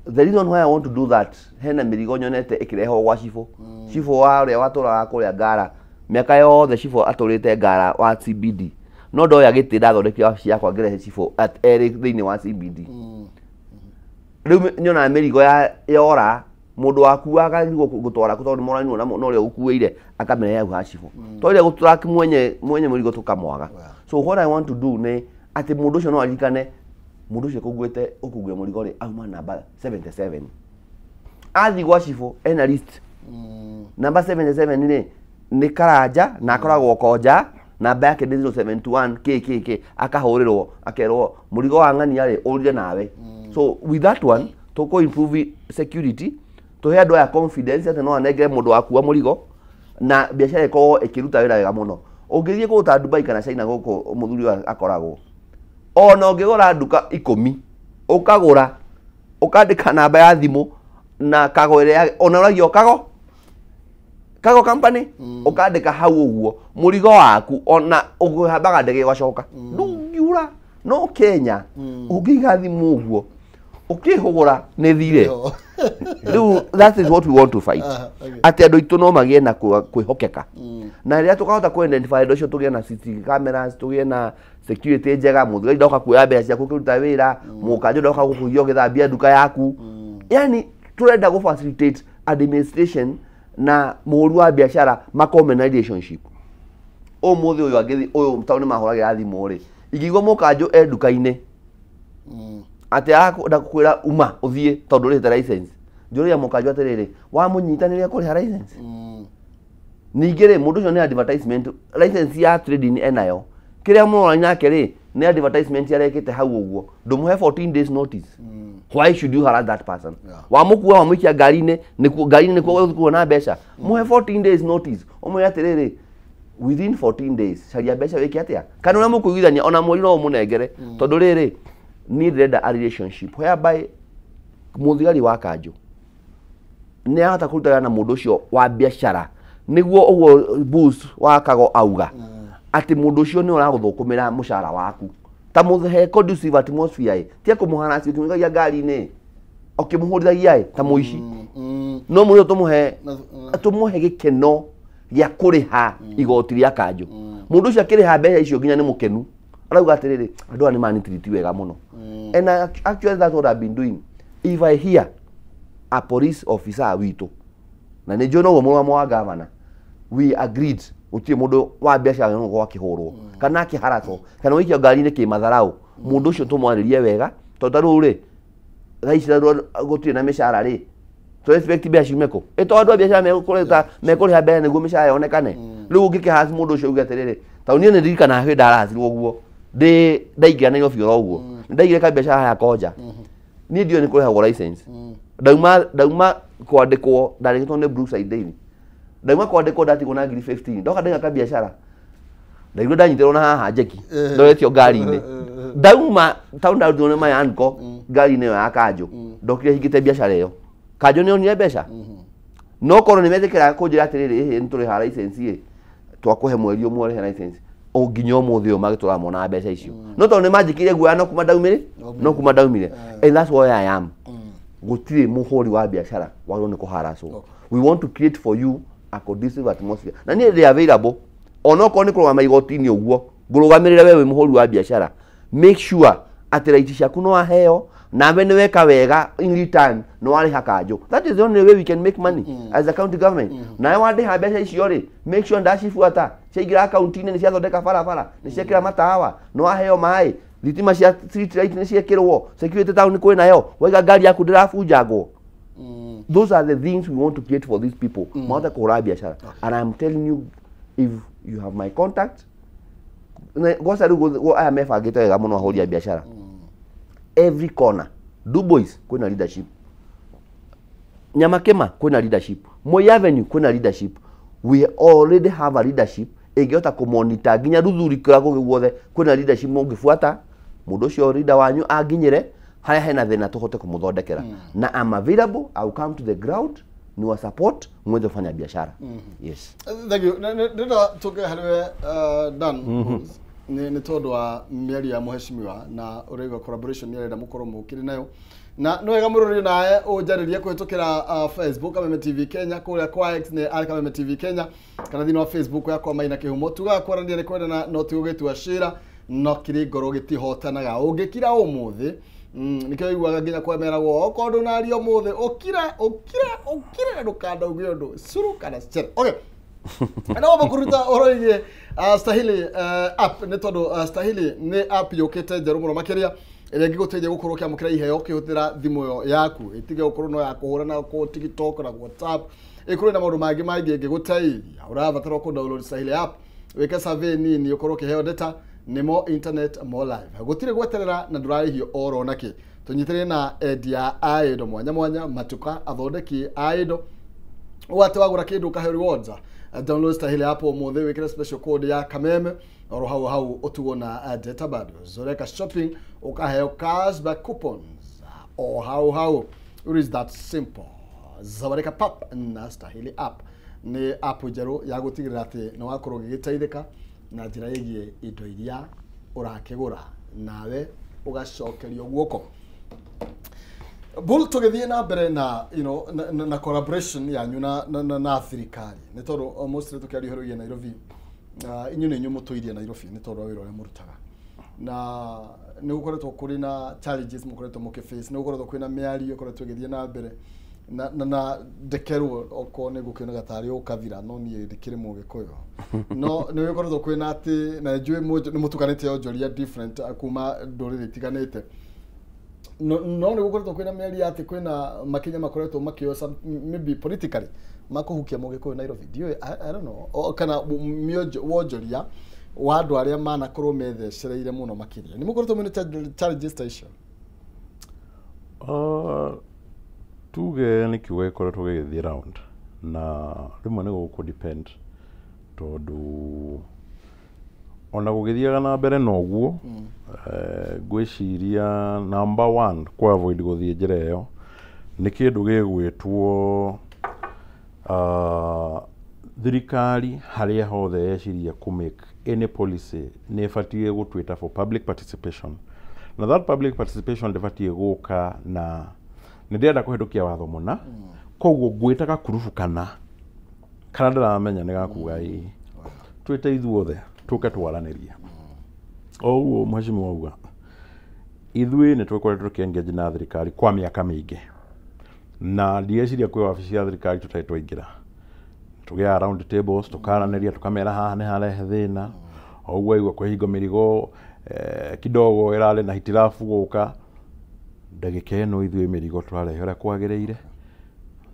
The reason why I want to do that, hena mĩrigo nyonete ĩkĩrehwo gwa cibũ. Cibũ wa ũrĩa watũraga kũrĩa Ngara, mĩaka yothe cibũ atũrĩte Ngara wa CBD. No ndoya gĩtĩ ndathondekire wabici yakwa ngĩrehe cibũ erĩ thĩinĩ wa CBD. Rĩu nyonaga mĩrigo yora, mũndũ wakuaga agĩrĩirwo gũtwara kũ tondũ nĩmoranirwo na ũrĩa ũkuĩire akamĩrehe hau ha cibũ. Twaire gũtrack mwenye mũrigo tũkamwaga. So what I want to do nĩ atĩ mũndũ ũcio no aririkane mũndũ ũcio kũguĩte ũkũguĩra mũrigo rĩ auma namba 77. Athiĩ gwa cibũ ena list. Namba 77 rĩ nĩ Karanja na akoragwo Konja, namba yake nĩ 071 KKK, akahũrĩrwo akerwo mũrigo wa ng'ania rĩ ũrire nawe. So with that one tũkũ improve security, tũhe andũ aya confidence atĩ no anengere mũndũ wakua mũrigo na biacara ĩkorwo ĩkĩruta wĩra wega mũno. Ũngĩthiĩ kũndũ ta Dubai kana China gũkũ mũthuri ũyũ akoragwo, ona ũngĩgũra nduka 10 ũkagũra ũkandĩka namba ya thimũ na kago ĩrĩa ona ũragio kago company ũkandĩka hau ũguo mũrigo waku ona ũkũhambaga ndege ũgacoka ndũngiura. No Kenya ũngĩiga thimũ ũguo ũkĩhũgũra nĩ thire. Rĩu that is what we want to fight. Atĩ andũ aitũ no magĩe na kwĩhokeka. Na rĩrĩa tũkahota kũ identify andũ acio tũgĩe na CCTV cameras, tũgĩe na security njega, mũthigari ndoka kuoya mbeca ciaku ũkĩruta wĩra, mũkanjũ ndoka gũkũiya ũgĩthambia nduka yaku. Yani tũrenda gũ facilitate administration na mũhũri wa biacara makorwo mena relationship. Ũmũthĩ ũyũ angĩthiĩ ũyũ tondũ nĩ mahũragĩra thimũ rĩ, ingĩigua mũkanjũ e nduka-inĩ atĩ arakwenda gũkwĩra uma ũthiĩ tondũ ũrĩhĩte license, Njũria mũkanjũ atĩrĩrĩ, wamũnyita nĩ kũrĩha license? Ningĩ rĩ, mũndũ ũcio nĩ advertisement license ya trading enayo. Kĩrĩa mũrora nake rĩ, nĩ advertisement arekĩte hau ũguo. Ndũmũhe 14 days notice. Why should you harass that person? Wamũkua wamũikia ngari-inĩ, nĩkuo ngari-inĩ nĩkuo ũgũthiĩ kuona mbeca. Mũhe 14 days notice. Ũmwĩre atĩrĩrĩ, within 14 days caria mbeca wĩke atĩa? Kana ũrĩa mũkũiguithania ona mweri no ũmũnengere. Tondũ rĩrĩ, niĩ ndĩrenda a relationship whereby mũthigari wa kanjũ nĩ ahota kũruta wĩra na mũndũ ũcio wa biacara nĩguo ũguo boost wa Kago auga atĩ mũndũ ũcio nĩ ũragũthũkũmĩra mũcara waku ta mũhe conducive atmosphere ĩ tia kũmũharaci ũkĩmũikagia ngari-inĩ ũkĩmũhũrithagia ĩ ta mũici no mũndũ tũmũhe gĩkeno gĩa kũrĩha igoti rĩa kanjũ. Mũndũ ũcio akĩrĩha mbeca icio nginya nĩ mũkenu arauga atĩrĩrĩ, andũ aya nĩ manitiriti wega mũno. And actually that's what I've been doing. If I hear a police officer witũ na nĩ njũĩ noguo mũrũgamo wa governor, we agreed gũtirĩ mũndũ wa biacara no gũkorwo akĩhũrwo kana akĩharacwo kana gũikio ngari-inĩ kĩmatharau. Mũndũ ũcio tũmwarĩrie wega tondũ ta rĩu rĩ thaa ici gũtirĩ na mĩcara rĩ, tũ expect mbeca ciume kũ? Ĩ to andũ a biacara mekũrĩha mbeca nĩguo mĩcara yonekane. Rĩu ũngĩkĩharaci mũndũ ũcio uge atĩrĩrĩ, tondũ niĩ nĩ ndirikanaga hĩndĩ ndaracirwo ũguo ndĩ ndaingĩra Nairobi oro ũguo ndaigire kabiacara haha Konja, niĩ ndiũĩ nĩ kũrĩhagwo license. Ndauma kwandĩkwo ndarĩhĩtwo nĩ Brookside Daily, ndauma kwandĩkwo ndatigwo na ngiri 15 ndoka ndaiga kabiacara ndaigua ndanyitĩrwo na haha njeki ndoretio ngari-inĩ ndauma town ndarutirwo nĩ my uncle ngari-inĩ ĩyo ya kanjũ ndokire hingĩte biacara ĩyo. Kanjũ nĩ onire mbeca no korwo nĩ metĩkĩra kũnjĩra atĩrĩrĩ, ĩhĩ nĩ tũrĩha license ĩ twakũhe mweri ũmwe ũrĩhe license o nginya ũmũthĩ ũyũ magĩtũra monaga mbeca icio no tondũ nĩ manjĩkĩire guoya no kuma ndaumire no kuma ndaumire. And that's why I am. Gũtirĩ mũhũri wa biacara wagĩrĩirwo nĩ kũharacwo. We want to create for you a conducive atmosphere na niĩ ndĩ available onokorwo nĩ kũrũgama igoti-inĩ ũguo ngũrũgamĩrĩre we wĩ mũhũri wa biacara. Make sure atĩ right ciaku no waheo nawe nĩ weka wega in return no warĩha kanjũ. That is the only way we can make money as a county government. Nawe wandĩha mbeca icio rĩ, make sure ndacibuata ciaingĩra akaunti-inĩ nĩ ciathondeka barabara nĩ ciekĩra matawa nĩ waheo maĩ thitima cia street light nĩ ciekĩrwo security town kwĩ nayo waiga ngari yaku ndĩrabunjangwo. Those are the things we want to create for these people mahote kũhũra biacara. And I'm telling you, if you have my contact gwaca rĩu aya mebangĩte wega mũno ahũri a biacara. Every corner Dubois kwĩna leadership, Nyamakema kwĩna leadership, Moi Avenue kwĩna leadership. We already have a leadership ĩngĩhota kũmonitor nginya Ruthuri kũrĩa kũngĩ guothe kwĩna leadership mũngĩbuata mũndũ ũcio leader wanyu anginyĩre harĩa hena thĩna tũhote kũmũthondekera. Na I'm available, I will come to the ground niwa support mweze kufanya biashara. Yes. Thank you. Ndĩrenda tũke harĩ we Dan nĩ tondũ wa mĩario ya mũheshimiwa na ũraigua collaboration nĩ arenda mũkorwo mũkĩrĩ nayo na nĩ wega mũrori nawe ũnjarĩrie kũhĩtũkĩra Facebook Kameme TV Kenya, kũrĩa kwa X nĩ Kameme TV Kenya kana thĩinĩ wa Facebook yakwa Maina Kĩhumo. Tugaga kwaranĩria nĩ kwendana no ti gũgĩtua cira no kĩrĩ ngoro gĩtihotanaga. Ũngĩkira ũmũthĩ nĩkĩo iguaga nginya kwemeragwo okorwo ndũnaria ũmũthĩ ũkira ũkira ũkira na ndũkandauge ũndũ curu kana cere. Okay. Na wamba kũruta ũhoro wĩgiĩ Stahili app nĩ tondũ Stahili nĩ app yũkĩte njerũ mũno makĩria ĩrĩa ĩngĩgũteithia gũkorwo ũkĩamũkĩra iheo ũkĩhũthĩra thimũ ĩyo yaku ĩtige gũkorwo no ya kũhũra na kũ TikTok na WhatsApp ĩkorwo na maũndũ mangĩ maingĩ ĩngĩgũteithia. Ũrabatara kũ download Stahili app wĩke survey nini ũkorwo ũkĩheo data nĩ more internet more live. Gũtirĩ gweterera na ndũrarĩhio oro nakĩ. Tũnyitĩrĩre na endia a indo mwanya mwanya matuka athondeki a indo wate wagũra kĩndũ ũkaheo rewards. Download Stahili app ũmũthĩ wĩkĩre special code ya Kameme oro hau hau ũtigwo na data bundles. Ũreka shopping ũkaheo cashback coupons o hau hau. It is that simple. Zawareka pap na Stahili app nĩ app njerũ ya gũtigĩrĩra atĩ nĩ wakorwo ũgĩgĩteithĩka na njĩra ĩgiĩ indo iria ũrakĩgũra nawe ũgacokerio guoko. Bull tũgĩthiĩ na mbere na you know na collaboration yanyu na thirikari nĩ tondũ mostly tũkĩaria ũhoro wĩgiĩ Nairobi inyuĩ nĩ inyuĩ mũtũirie Nairobi nĩ tondũ wa wĩra ũrĩa mũrutaga na nĩ gũkoretwo kũrĩ na challenges mũkoretwo mũkĩface, nĩ gũkoretwo kwĩna mĩario ĩkoretwo ĩgĩthiĩ na mbere na ndekerwo okorwo nĩ ngũkĩonaga tarĩ ũkathira no niĩ ndĩkĩrĩ mũgĩkũyũ no nĩ gũkoretwo kwĩna atĩ na njũĩ nĩ mũtukanĩte onjoria different kuma ndũrĩrĩ itiganĩte. No nĩ gũkoretwo kwĩna mĩario atĩ kwĩna makinya makoretwo makĩoya maybe politically makũhukia Mũgĩkũyũ Nairobi, ndiũĩ, I don't know, kana wonjoria wa andũ arĩa manakorwo methecereire mũno makĩria. Nĩ mũkoretwo mwĩna challenges ta icio? Tuge nĩ kiugo gĩkoretwo gĩgĩthiĩ round, na rĩmwe nĩ gũkũ depend, tondũ ona gũgĩthiaga na mbere na ũguo, ngwĩciria number one kũ avoid gũthiĩ njĩra ĩyo nĩ kĩndũ gĩgwĩtwo thirikari harĩa hothe yeciria kũ make any policy nĩ ĩbatiĩ gũtwĩta for public participation, na that public participation ndĩbatiĩ gũka na nĩ ndĩrenda kũhĩtũkia watho mũna, koguo ngwĩta gakurubu kana ndĩramenya nĩ gakuga ĩĩ, twĩte ithuothe tũke twaranĩrie. O ũguo mheshimiwa auga, ithuĩ nĩ tũkoretwo tũkĩ-engage na thirikari kwa mĩaka mĩingĩ, na ndireciria kwĩ wabici ya thirikari tũtarĩ twaingĩra, tũgĩaga round tables, tũkaranĩria, tũkamera haha nĩ harehe thĩna, o ũguo aigua kwĩ hingo mĩrigo kidogo ĩrarĩ na hitirabu gũka, ndagĩka ĩno ithuĩ mĩrigo tũrarehe ũrĩa kwagĩrĩire.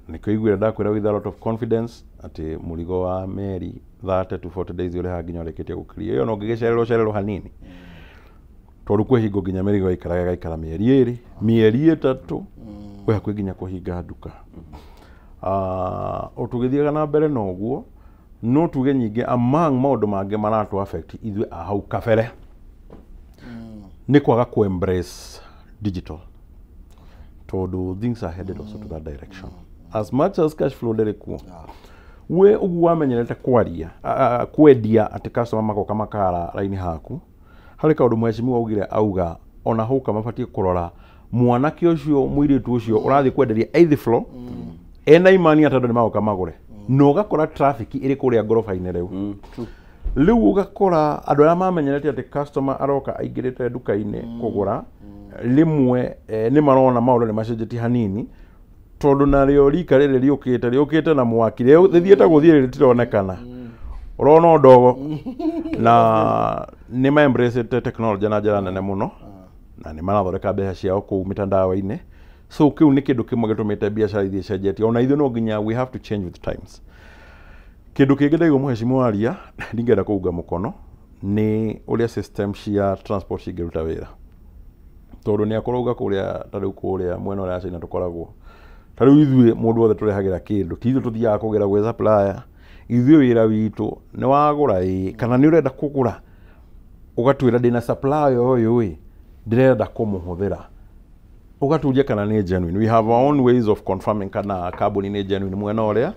Nĩkĩo iguire ndakwĩra with a lot of confidence atĩ mũrigo wa meri 30 to 40 days ũrĩhaga nginya ũrĩkĩtie gũkiria. Ĩyo no ngĩgĩcererwo cererwo hanini, tondũ kwĩ hingo nginya mĩrigo ĩikaraga ĩgaikara mĩeri ĩrĩ, mĩeri ĩtatũ, kwĩ hakuhĩ nginya kũhinga nduka. O tũgĩthiaga na mbere na ũguo, no tuge nyingĩ among maũndũ mangĩ maratũ affect ithuĩ a hau kabere nĩ kwaga kũ embrace digital, tondũ things are headed also to that direction. As much as cash flow ndĩrĩ kuo, we ũguo wamenyerete kwaria kwendia atĩ customer magoka makara raini haku, harĩ kaũndũ mheshimiwa augire, auga ona hũka mabatiĩ kũrora mwanake ũcio mũirĩtu ũcio ũrathiĩ kwenderia eighth floor ena imani atĩ andũ nĩ magoka magũre, na ũgakora traffic ĩrĩ kũrĩa ngoroba-inĩ rĩu. Rĩu ũgakora andũ arĩa mamenyerete atĩ customer aroka aingĩrĩte nduka-inĩ kũgũra, rĩmwe nĩ marona maũndũ nĩ macenjetie hanini, tondũ narĩo rika rĩrĩ rĩũkĩte rĩũkĩte na mwaki, rĩthiĩte gũthiĩ rĩtironekana, ũrona ndogo, na nĩ ma embrace technology na njĩra nene mũno, na nĩ marathondeka mbeca ciao kũu mitandao-inĩ. So kĩu nĩ kĩndũ kĩmwe gĩtũmĩte biacara ithiĩ icenjetie, ona ithuĩ no nginya we have to change with times. Kĩndũ kĩngĩ ndaigua mheshimiwa aria, ndingĩenda kũunga mũkono, nĩ ũrĩa system cia transport cingĩruta wĩra, tondũ nĩ akũrauga kũrĩa ta rĩu kũrĩa mwena ũrĩa China tũkoragwo, ta rĩu ithuĩ mũndũ wothe tũrehagĩra kĩndũ, ti ithuĩ tũthiaga kũgĩra gwĩ supplier, ithuĩ wĩra witũ nĩ wagũra ĩĩ, kana nĩ ũrenda kũgũra ũgatwĩra ndĩna supplier ũyũ ĩ, ndĩrenda kũmũhũthĩra, ũgaturia kana nĩ genuine. We have our own ways of confirming kana kambuni nĩ genuine mwena ũrĩa,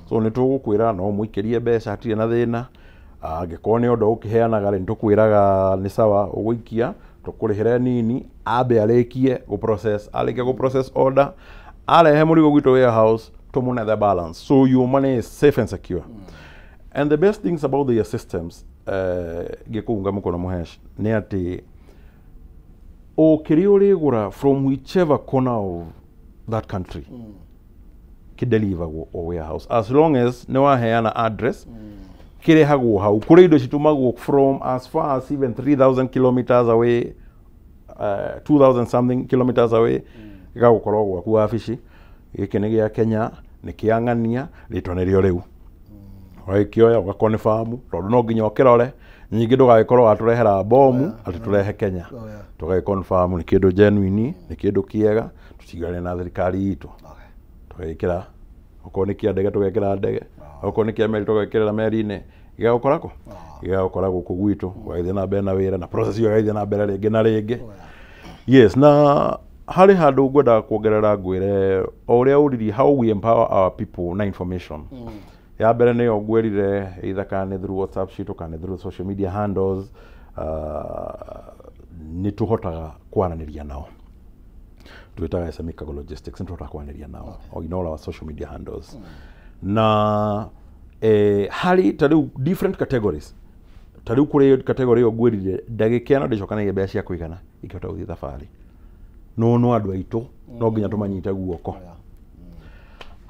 so nĩ tũgũkwĩra no mũikĩrie mbeca hatirĩ na thĩna, angĩkorwo nĩ ũndũ ũkĩheanaga rĩ, nĩ tũkwĩraga nĩ sawa ũgũikia, tũkũrĩhĩre nini, ambe arĩkie gũ process, arĩkia gũ process order, arehe mũrigo gwitũ warehouse, tũmũne the balance, so your money is safe and secure. And the best things about their systems, ngĩkũunga mũkono Mũhesh, nĩ atĩ o kĩrĩa ũrĩgũra from whichever corner of that country kĩdeliveragwo o warehouse, as long as nĩ waheana address, kĩrehagwo hau. Kũrĩ indo citũmagwo from as far as even 3000 kilometers away, 2000 something kilometers away, gĩgagũkorwo gwaku wabici. Gĩkĩ nĩ gĩa Kenya, nĩ kĩa ng'ania, rĩtwa nĩrĩo rĩu, ũgagĩkĩoya ũgakonfamu, tondũ no nginya ũkĩrore, nyingĩ ndũgagĩkorwo watũrehera bomu atĩ tũrehe Kenya, tũgagĩkonfamu nĩ kĩndũ genuine, nĩ kĩndũ kĩega, tũtigane na thirikari itũ, tũgagĩkĩra okorwo nĩ kĩa ndege tũgekĩra ndege, okorwo nĩ kĩa meri tũgekĩrĩra meri-inĩ, gĩgagũkora kũ? Gĩgagũkora gũkũ gwitũ, ũgagĩthiĩ na mbere na wĩra, na process ĩyo ĩgagĩthiĩ na mbere rĩngĩ na rĩngĩ. Yes, na harĩ handũ ngwendaga kuongerera ngwĩre o ũrĩa ũririe how we empower our people na information. Ya mbere nĩyo ngwĩrire, either kana nĩ through WhatsApp citũ kana nĩ through social media handles, nĩ tũhotaga kwaranĩria nao. Twĩtaga SME Cargo Logistics, nĩ tũhotaga kwaranĩria nao in all our social media handles. Na harĩ ta rĩu different categories, ta rĩu kũrĩ category ĩyo ngwĩrire ndagĩka ĩno ndĩcokanagia mbeca cia kũigana ingĩhota gũthiĩ thabarĩ, no no andũ aitũ no nginya tũmanyite guoko.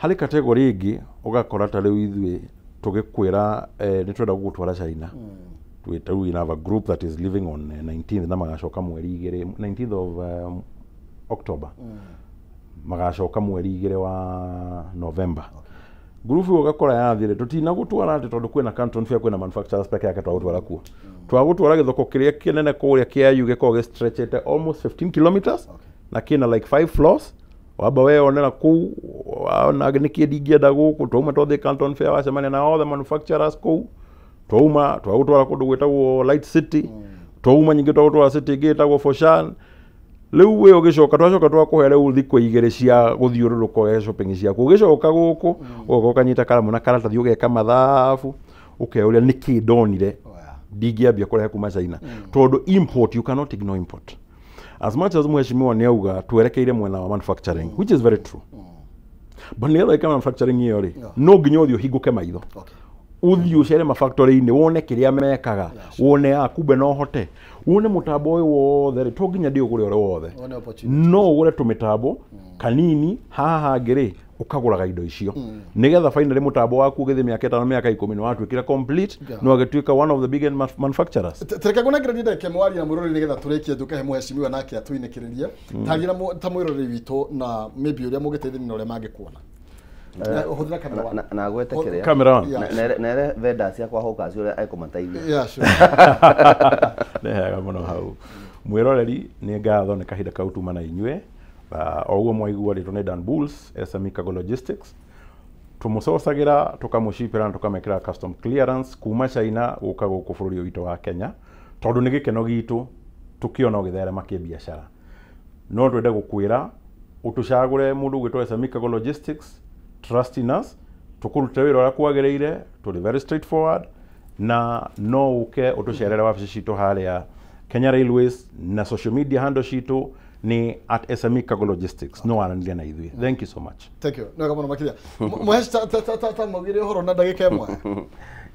Harĩ category ĩngĩ ũgakora ta rĩu ithuĩ tũgĩkwĩra nĩ twenda gũgũtwara China, we have a group that is living on 19th na magacoka mweri igĩrĩ, 19th of October. Magacoka mweri 2 wa November. Ngurubu ĩyo ũgakora yathire tũtinagũtwara atĩ tondũ kwĩna Canton Fair kwĩna manufacturers peke yake twagũtwara kuo. Twagũtwara gĩthoko kĩrĩa kĩnene kũrĩa kĩa U gĩkoragwo gĩstretchete almost 15 kilometers na kĩna like 5 floors. Wamba weyonera kũu ona nĩkĩ ndingĩenda gũkũ twauma twathiĩ Canton Fair wacemania na all the manufacturers kũu twauma twagũtwara kũndũ gwĩtagwo Light City twauma nyingĩ twagũtwara city ĩngĩ ĩtagwo Foshan. Rĩu we ũgĩcoka twacoka twakũhe rĩu thikũ igĩrĩ cia gũthiũrũrũka ũgeke shopping ciaku ũgĩcoka gũkũ ũgoka ũkanyita karamu na karatathi ũgeka mathabu ũkeyũria nĩkĩ ndonire ndingĩambia kũrehe kuma China tondũ import you cannot ignore import. As much as mheshimiwa nĩ auga twerekeire mwena wa manufacturing which is very true but nĩgetha ĩka manufacturing ĩyo rĩ no nginya ũthiĩ ũhingũke maitho ũthiĩ ũcere mafactory-inĩ wone kĩrĩa mekaga wone a kumbe no hote wone mũtambo ũyũ wothe rĩ to nginya ndĩũgũre ũrĩ wothe no ũgũre tũmĩtambo kanini haha hangĩ rĩ ũkagũraga indo icio nĩgetha finally mũtambo waku ũgĩthiĩ mĩaka 5 mĩaka 10 nĩ watuĩkire complete no agĩtuĩka one of the biggest manufacturers. Tereka ngũnengererie ndagĩka ĩmwe warie na mwĩroreri nĩgetha tũrĩkie njũke he mheshimiwa nake atũinĩkĩrĩrie taria ta mwĩroreri witũ na maybe ũrĩa mũngĩteithania na ũrĩa mangĩkuona. Hũthĩra camera one. Na gwete kĩrĩa camera one nere vendors yakwa hawkers ũrĩa ekũmateithia. Yeah, sure. Nĩ hega mũno hau mwĩroreri nĩ ngatho nĩ kahinda kau tuma na inyuĩ o ũguo mwaigua rĩtwa nĩ Dan Bulls SME Cargo Logistics tũmũcocagĩra tũkamũcipĩra na tũkamekĩra custom clearance kuma China gũka gũkũ bũrũri witũ wa Kenya tondũ nĩ gĩkeno gitũ tũkĩona ũgĩtherema kĩbiacara no twende gũkwĩra ũtũcagũre mũndũ ũgwĩtwo SME Cargo Logistics. Trust in us tũkũrute wĩra ũrĩa kwagĩrĩire tũrĩ very straightforward na no ũke ũtũcerere wabici citũ harĩa Kenya Railways na social media handle citũ nĩ at SME Cargo Logistics no waranĩria na ithuĩ. Thank you so much. Thank you. No kama makĩria Mũhesh ta maugire ũhoro na ndagĩka ĩmwe.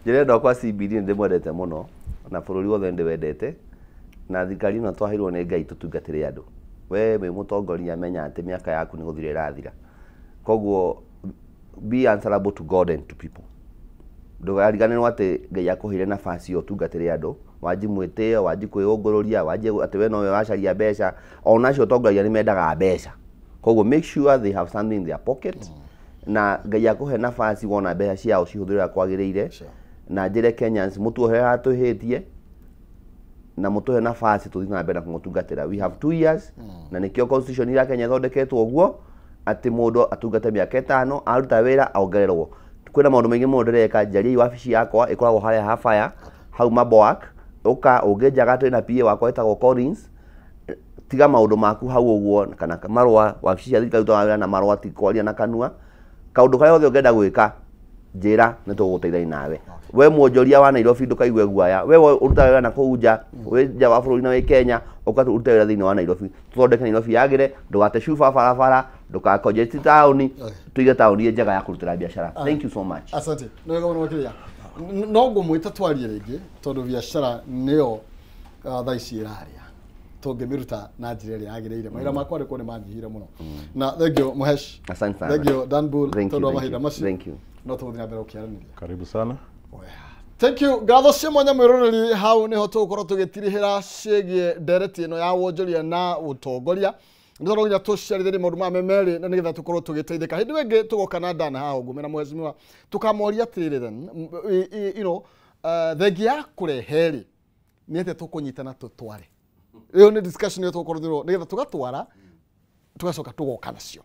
Njĩrenda kwa CBD nĩ ndĩmwendete mũno na bũrũri wothe ndĩwendete na thirikari ĩno twaheirwo nĩ Ngai tũtungatĩre andũ. We wĩ mũtongoria menya atĩ mĩaka yaku nĩ gũthira ĩrathira koguo be answerable to God and to people. Ndũgariganĩrwo atĩ Ngai akũheire nafasi ĩyo ũtungatĩre andũ wanji mwĩtĩo wanji kwĩũngũrũria wanji atĩ we nowe wacaria mbeca ona acio ũtongoragia nĩ mendaga mbeca koguo make sure they have something in their pocket na Ngai akũhe nafasi wona mbeca ciao cihũthĩre kwagĩrĩire na njĩre Kenyans mũtuohere haha twĩhĩtie na mũtũhe nafasi tũthiĩ na mbere na kũmũtungatĩra. We have 2 years na nĩkĩo constitution ya Kenya ĩthondeketwo ũguo atĩ mũndũ atungate mĩaka 5 aruta wĩra ongererwo. Kwĩna maũndũ maingĩ mũno ndĩreka njariai wabici yakwa ĩkoragwo harĩa Hafaya hau Maboak ũka ũngĩnjaga twĩna PA wakwa ĩtagwo Collins tiga maũndũ maku hau ũguo kana marũa wabici cia thirikari ĩrutaga wĩra na marũa ti kwaria na kanua kaũndũ karĩa gothe ũngĩenda gwĩka njĩra nĩ tũgũgũteithania nawe. We mwonjoria wa Nairobi ndũkaigue guaya we ũrutaga wĩra na kũu nja wĩ nja wa bũrũri na wĩ Kenya ũka ũrute wĩra thĩinĩ wa Nairobi tũthondeke Nairobi yagĩre ndũgate cuba barabara ndũgakonjeti taũni tũige taũni njega ya kũrutĩra biacara. Thank you so much. Asante. Nĩ wega mũno makĩria no ngũmwĩta twarie rĩngĩ tondũ biacara nĩyo thaa ici ĩraria tũngĩmĩruta na njĩra ĩrĩa yagĩrĩire mawĩra makwa rĩkwo nĩ manjihire mũno na thank you Mũhesh. Asante sana. Thank you Dan Bull tondũ wa mahinda macio. Thank you. No tũgũthiĩ na mbere gũkĩaranĩria. Karibu sana. Thank you. Ngatho cia mwanya mwĩroreri hau nĩho tũgũkorwo tũgĩtirihĩra ciĩgiĩ ndereti ĩno ya wonjoria na ũtongoria nĩ tondũ nginya tũciarithĩrie maũndũ maya me merĩ na nĩgetha tũkorwo tũgĩteithĩka hĩndĩ ĩyo ĩngĩ tũgoka na Dan haha ũguo mena mheshimiwa tũkamoria atĩrĩrĩ then you know thengia ya kũrehe rĩ nĩ atĩa tũkũnyitana tũtware ĩyo nĩ discussion ĩyo tũgũkorwo nĩgetha tũgatwara tũgacoka tũgoka nacio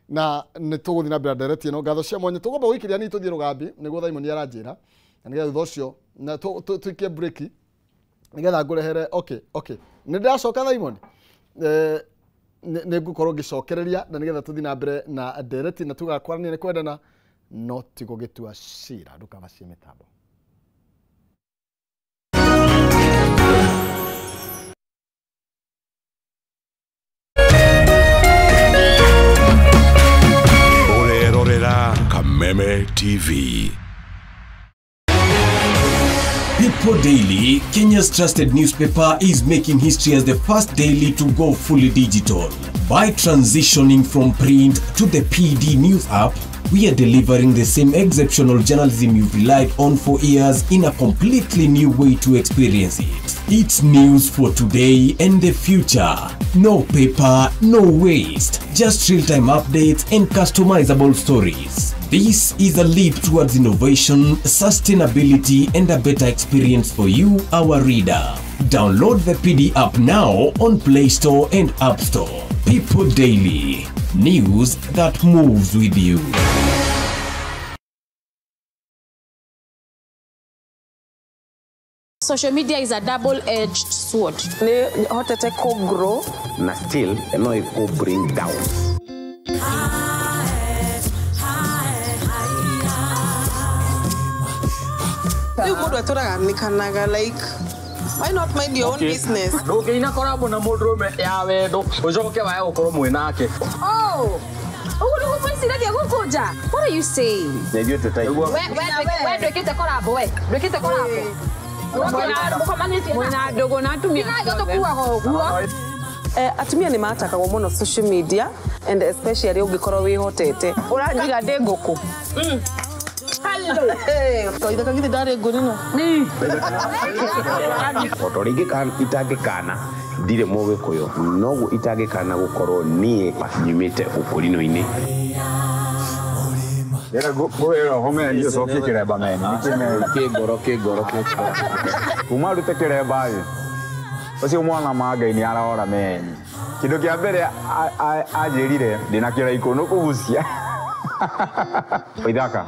na nĩ tũgũthiĩ na mbere ndereti ĩno ngatho cia mwanya tũgomba gũikĩria nini tũthiĩ rũgambi nĩguo Thaimoni aranjĩra na nĩgetha thutha ũcio na tũikie break nĩgetha ngũrehere okay okay nĩ ndĩracoka Thaimoni nĩ ngũkorwo ngĩcokereria na nĩgetha tũthiĩ na mbere na ndereti na tũgakwarania nĩ kwendana no ti gũgĩtua cira ndũkabacie mĩtambo. Kameme TV. People Daily, Kenya's trusted newspaper, is making history as the first daily to go fully digital. By transitioning from print to the PD News app, We are delivering the same exceptional journalism you've relied on for years in a completely new way to experience it. It's news for today and the future. No paper, no waste. Just real-time updates and customizable stories. This is a leap towards innovation, sustainability, and a better experience for you, our reader. Download the PD app now on Play Store and App Store. People Daily. News that moves with you. Social media is a double-edged sword. Nĩ hotete kũ grow na still no ĩkũ bring down. Rĩu mũndũ atũraga nĩkanaga like why not mind your own business? Ndũngĩina korabo na mũndũrũme ya wendo ũcoke wae gũkorwo mwĩ nake. Oh, ũguo nĩguo mwĩciragia gũkũ nja? What are you saying? Nĩ ithuĩ tũtaiguaga. We ndwĩkĩte korabo we, ndwĩkĩte korabo. Mwĩna ndũgũ na atumia. Tũkuaga ũguo. Atumia nĩ matakagwo mũno social media and especially ũngĩkorwo wĩhotete. Ũranjiga ndĩ ngũkũ. Kaitha kagithĩ ndarĩ ngũrino. O ta ũrĩa itangĩkana ndirĩ mũgĩkũyũ noguo itangĩkana gũkorwo niĩ nyumĩte ũkũrino-inĩ. Ngũwĩra kĩremba meni kĩngoro kĩngoro kuma rute kĩremba ĩ ũcio mwana ma Ngai nĩ arora meni kĩndũ kĩa mbere anjĩrire ndĩna kĩraikũ nĩ kũgucia ithaka.